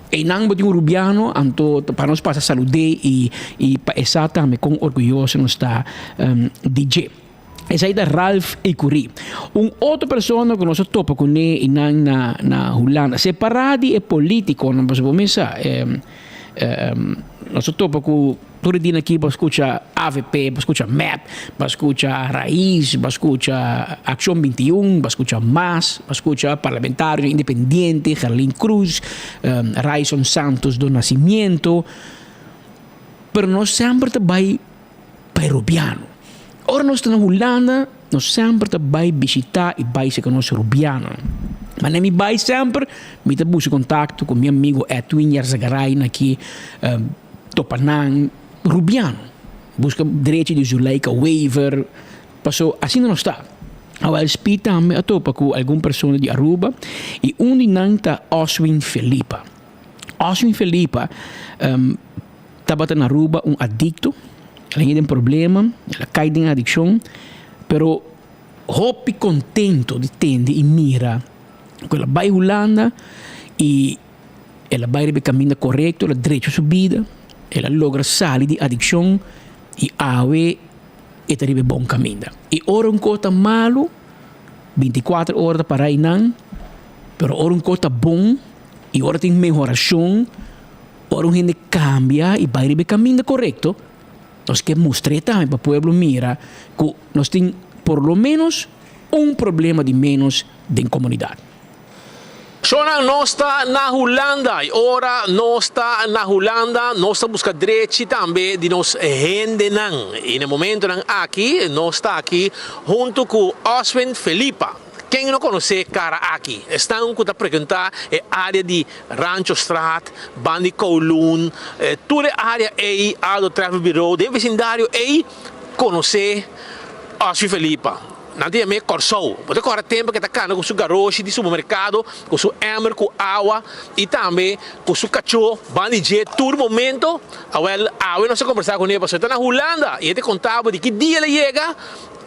einan bo tin un rubiano, anto pa nos pasa salud'é i i pa e sa tambe kon orguyoso nos ta di dje. Esei ta Ralph Ecury. Un otro persona ku nos a topa kuné einan na na Hulanda, separá di e politikonan, pasobra bo mester sa, nos a topa ku. Tur e dia aki bo a skucha avp, bo a skucha mep, bo a skucha Raiz, bo a skucha Accion 21, bo a skucha mas, bo a skucha parlamentario independiente Gerlin Cruz, Ryson Santos do Nascimento, pero nos semper ta bai pa e Rubiano. Ora nos ta na Hulanda nos semper ta bai bishita y bai seka nos Rubianonan. Manera mi bai semper mi ta buska contacto cu mi amigo Edwin Yarzagaray na aki. Topa nan Rubiano, buska derecho di Zuleika Wever, paso asina nos ta. Awel Speed tambe a topa ku algun persona di Aruba i un di nan ta Oswin Felipa. Oswin Felipa tabata na Aruba un adikto, el a hende den problema, el a kai den adikshon, pero hopi kontento di tende i mira ku el a bai Hulanda i El a bai riba e kaminda korekto, el a drecha su bida, el a logra sali di adikshon i awe e ta riba e bon kaminda. I ora un kos ta malu, binti kuater ora ta para einan, pero ora un kos ta bon i ora tin mehorashon, ora un hende kambia i bai riba e kaminda korekto, nos ke mustr'é tambe pa pueblo mira ku nos tin por lo ménos un problema di ménos den komunidat. Shownan nos ta na Hulanda y ora nos ta na Hulanda nos ta busca drechi tambe di nos hendenan y na e momentonan aki nos ta aki hunto cu Oswin Felipa. Ken no conoce cara aki? Esnan cu ta frecuenta e area di Ranchostraat, banda di Kowloon, tur e area ey, Aldo Travel Bureau, den vecindario ey conoce Oswin Felipa. Nan ta yam'é Kòrsou. Bo ta kòrda tempu ku e ta kana ku su garoshi di supermerkado, ku su èmer ku awa i tambe ku su kachó ban di dje tur momento? Awèl, awe nos ta kombersá kuné pasobra e ta na Hulanda i e ta konta bo di ki dia el a yega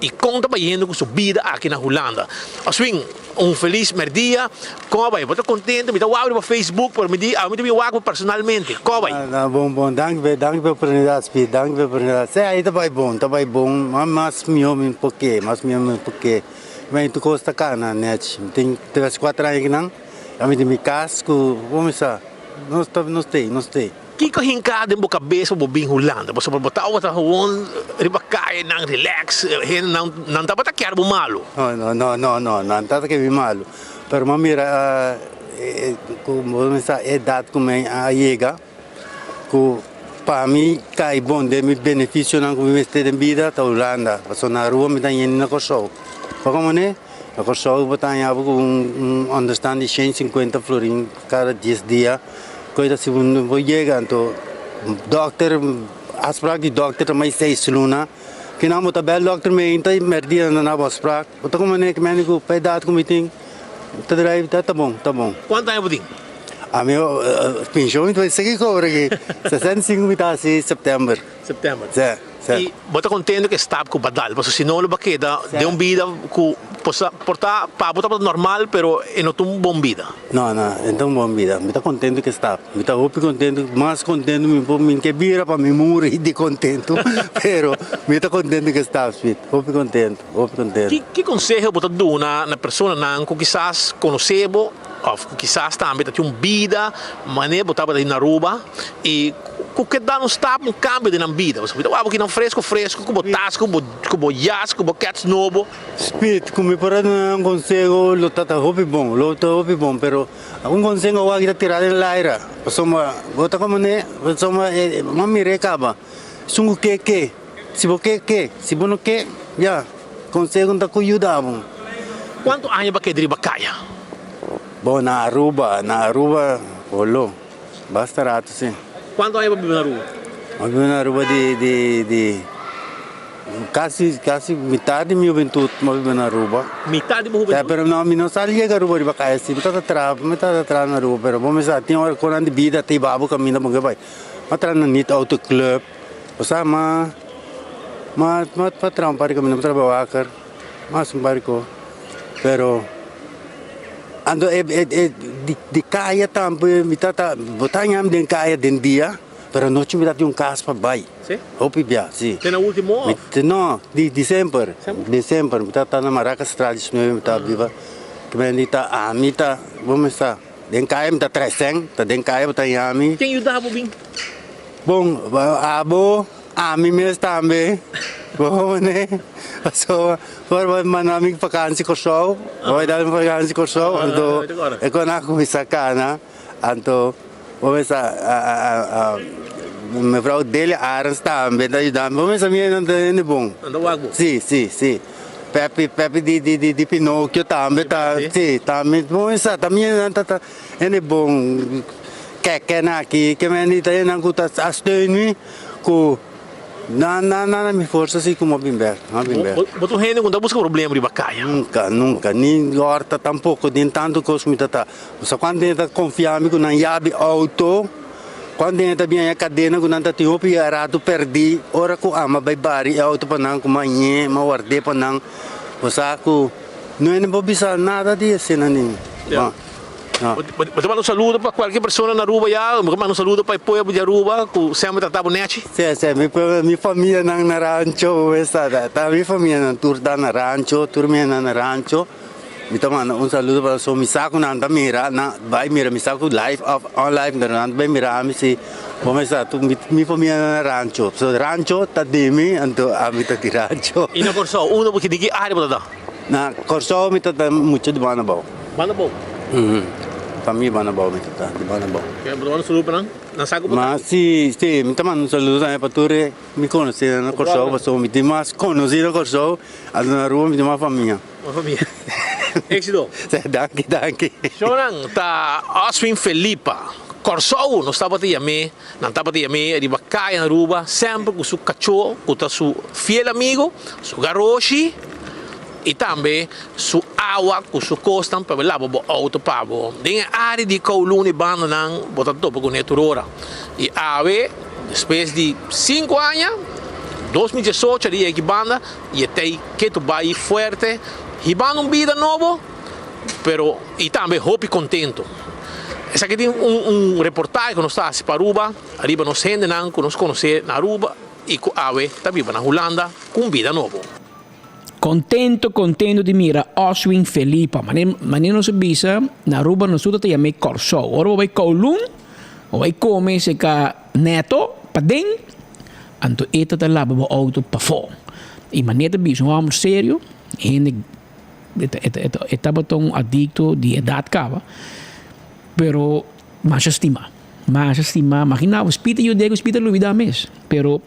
i kon ta bayendo ku su bida aki na Hulanda. Oswin, un felis mèrdia. Kon a bai? Bo ta kontentu? Mi ta wak riba Facebook, pero mi di awe mi ta bin wak bo personalmente. Kon a bai? Bon, bon. Danki p'e, danki p'e oportunidat, Speed. Danki p'e oportunidat. Sè, ei ta bai bon, ta bai bon. Ma mas mihó mi por ke, mas mihó mi por ke. Mi tur kos ta kana nèchi. Mi tin tres, kuater aña akinan. Ya mi tin mi kas ku, kuminsá, nos ta, nos t'ei, nos t'ei. Kiko hinká den bo kabes pa bo bin Hulanda? Pasobra bo tabata gewoon riba kayenan relax, hendenan nan tabata kier bo malu. No, no, no, no, no, nan tabata kier mi malu. Pero mi a mira ku bo mester sa edat ku mi a yega ku pa mi kai bon den mi benefisionan ku mi mester den bida ta Hulanda. Pasobra na Aruba mi ta yendo na Kòrsou. Por komo ne? Na Kòrsou bo ta haña bo ku un understand di shen sinkuenta florin kada dies dia. Koe ta si bo yega anto dokter afspraak di dokter ta mai seis luna kinan bo ta bel dokter meinta y merdia nan haba afspraak bo ta como nek meni ku pa edad ku mi tin ta drai ta ta bon ta bon. Kuantu aña bo tin? Ami penshon mi ta bai sigui kobra aki 65 mi ta hasi september. September. Si. I bo ta kontento ku e stap ku bo a dal, pasobra si no lo bo a keda den un bida ku por ta pa bo tabata normal pero e no ta un bon bida. No, no, e no ta un bon bida. Mi ta kontento ku e stap. Mi ta hopi kontento, mas kontento mi por, mi ke bira pa mi muri di kontento, pero mi ta kontento ku e stap, Smith. Hopi kontento, hopi kontento. Ki konseho bo ta duna na personanan ku kisas konosé bo òf ku kisas tambe ta tin un bida manera bo tabata na Aruba i ku ke da un stap, un kambio den nan bida? Pasobra mi ta wak bo kinan fresku fresku ku bo tas, ku bo ku bo jas, ku bo kèts nobo. Speed, ku mi por a duna un konseho lo ta ta hopi bon, lo ta hopi bon, pero un konseho awor aki ta tira den laira, pasobra bo ta komo ne, pasobra bo a mira e kaba, esun ku ke ke, si bo ke ke, si bo no ke, ya, konseho no ta ku yuda bo. Kuantu aña bo a keda riba kaya? Bon, na Aruba, na Aruba, holo, basta rato si. Cuanto aña bo a biba na Aruba? Mi a biba na Aruba di, di, di, casi, casi mitad di mi hubentud mi a biba na Aruba. Mitad di bo hubentud? Ya, pero no, mi no sa yega Aruba riba caya si, mi tabata traha, mi tabata traha na Aruba, pero bo mester sa tin ora conan di bida ta hiba bo caminda bo ke bay. Mi a traha na Nit Auto Club, osea mi a, mi a, mi a traha un par di caminda, mi a traha bewaker. Mas un barco pero anto e e e di di kaya tambe mi ta ta bo ta haña mi den kaya den dia pero anochi mi ta tin un kas pa bai. Si? Hopi bia si. Te na ultimo Mi of? no di di semper Semper? di semper mi ta ta na Maracasstraat diesnuebe mi ta biba kimendi ta ami ta bo mester den kaya mi ta trae sèn ta den kaya bo ta haña mi. Ken yuda bo bin? Bon abo. Ami mes tambe, bo mane, pasobra por bo manda mi vakansi Kòrsou, bo bai dal mi vakansi Kòrsou, anto e kon a kuminsá kana, anto bo mester mevrouw Delia Arends tambe ta yuda mi, bo mester mi nan ta hende bon. Si, si, si. Pepi, Pepi di di di Pinocchio tambe ta, si, tambe, bo mester ta mi nan ta hende bon. Keken aki, ke men ta hendenan ku ta a steun mi, ku nan nan nan mi forsa si ku mi a bin bek, mi a bin bek. Bo ta un hende ku no ta buska problema riba kaya? Nunka, nunka, ni horta tampoko, den tantu kos ku mi ta ta. Sa kuantu hende ta konfia mi ku nan yabi outo, kuantu hende ta bin haña kadena ku nan ta tin hopi ratu pèrdí, ora ku ama bai bari e outo pa nan ku mi a ñe, mi a ward'é pa nan, bo sa ku no hende por bisa nada di esei nan di. Bo ta manda un saludo pa cualkier persona na Aruba ya, bo ta manda un saludo pa e pueblo di Aruba cu semper ta trata bo nechi? Si, si, mi pueblo, mi famianan na rancho, esta ta mi famianan tur ta na rancho, tur mi nan na rancho, mi ta manda un saludo pa so mi sa cu nan ta mira, nan bay mira mi sa cu live of on live pero nan ta bay mira mi si, bo mi sa tur mi famianan na rancho, so rancho ta di mi anto ami ta di rancho. Y na Corsou, unda bo di ki area bo ta ta? Na Kòrsou mi ta ta mucha di banda abou. Banda abou? Famia banda abou mi ta ta, di banda abou. Bo ta manda un saludo pa nan? Nan sa ku bo ta? Ma si, si, mi ta manda un saludo tambe pa tur e mi konosínan na Kòrsou, pasobra mi tin mas konosí na Kòrsou, anto na Aruba mi tin mas famia. Mas famia. Éksito. Danki, danki. Shownan ta Oswin Felipa. Kòrsou nos tabata yam'é. Nan tabata yam'é riba kaya na Aruba semper ku su kachó ku ta su fiel amigo, su garoshi i tambe su awa ku su kosnan pa bo laba bo outo pa bo. Den e área di Kowloon i bandanan bo ta topa kuné tur ora. I awe despues di sinku aña, 2018 a di yega aki banda i e tei ketu bai fuerte hibando un bida nobo. Pero y tambe hopi contento. Esaki tin un un reportahe cu nos ta haci pa Aruba ariba nos hendenan cu nos conoce na Aruba y cu awe ta biba na Hulanda cu un bida nobo. Contento contento di mira Oswin Felipa. Mane mane nos a bisa na Aruba nos tur ta yam'é Kòrsou. Ora bo bai Kowloon bo bai come seka Neto paden anto e ta ta laba bo auto pafó. Y mane ta bisa un homber serio hende. E tabata un adicto di edad caba, pero masha stima, masha stima. Magina bo, spita yud'é cu spita lubida mes, pero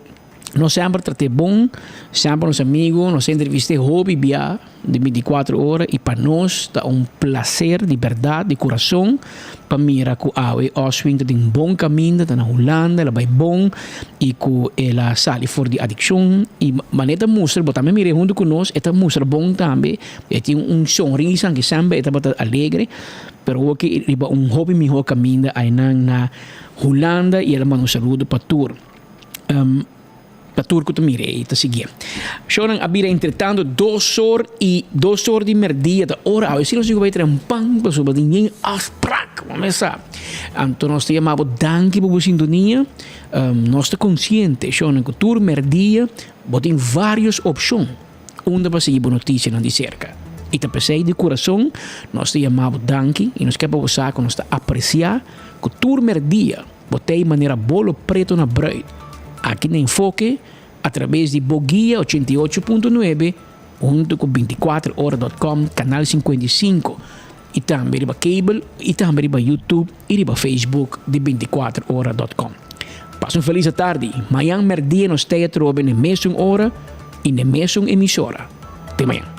nos semper trat'é bon, semper nos amigo, nos a entrevist'é hopi bia di binticuatro ora y pa nos ta un placer di berdad, di curason pa mira cu awe Oswin ta den bon caminda, ta na Hulanda, el a bay bon y cu el a sali for di adiccion y manera e ta mustra, bo tambe mir'é hunto cu nos, e ta mustra bon tambe, e tin un sonrisa aunke semper e tabata alegre, pero hopi riba un hopi miho caminda aynan na Hulanda y el a manda un saludo pa tur. Pa tur ku ta mira ei ta siguié. Shownan a bira entretanto dos or i dos or di merdia ta ora awe. Si nos tin ku bai traha un pan pasobra tin yen afsprak, bo mes sa. Anto nos ta yama bo danki pa bo sintonia. Nos ta konsiente, shownan, ku tur merdia bo tin vários opshon unda pa sigui bo notisianan di serka. I ta p'esei di kurason nos ta yama bo danki i nos ke pa bo sa ku nos ta apresiá ku tur merdia Bo ta manera bolo preto na bruid. Aki na Enfoke, atrabes di bo guia 88.9 hunto cu 24ora dot com, canal 55 y tambe riba cable y tambe riba YouTube y riba Facebook di 24ora dot com. Pasa un feliz atardi. Mayan merdia nos ta atrobe n'e mesun ora y n'e mesun emisora. Te mayan.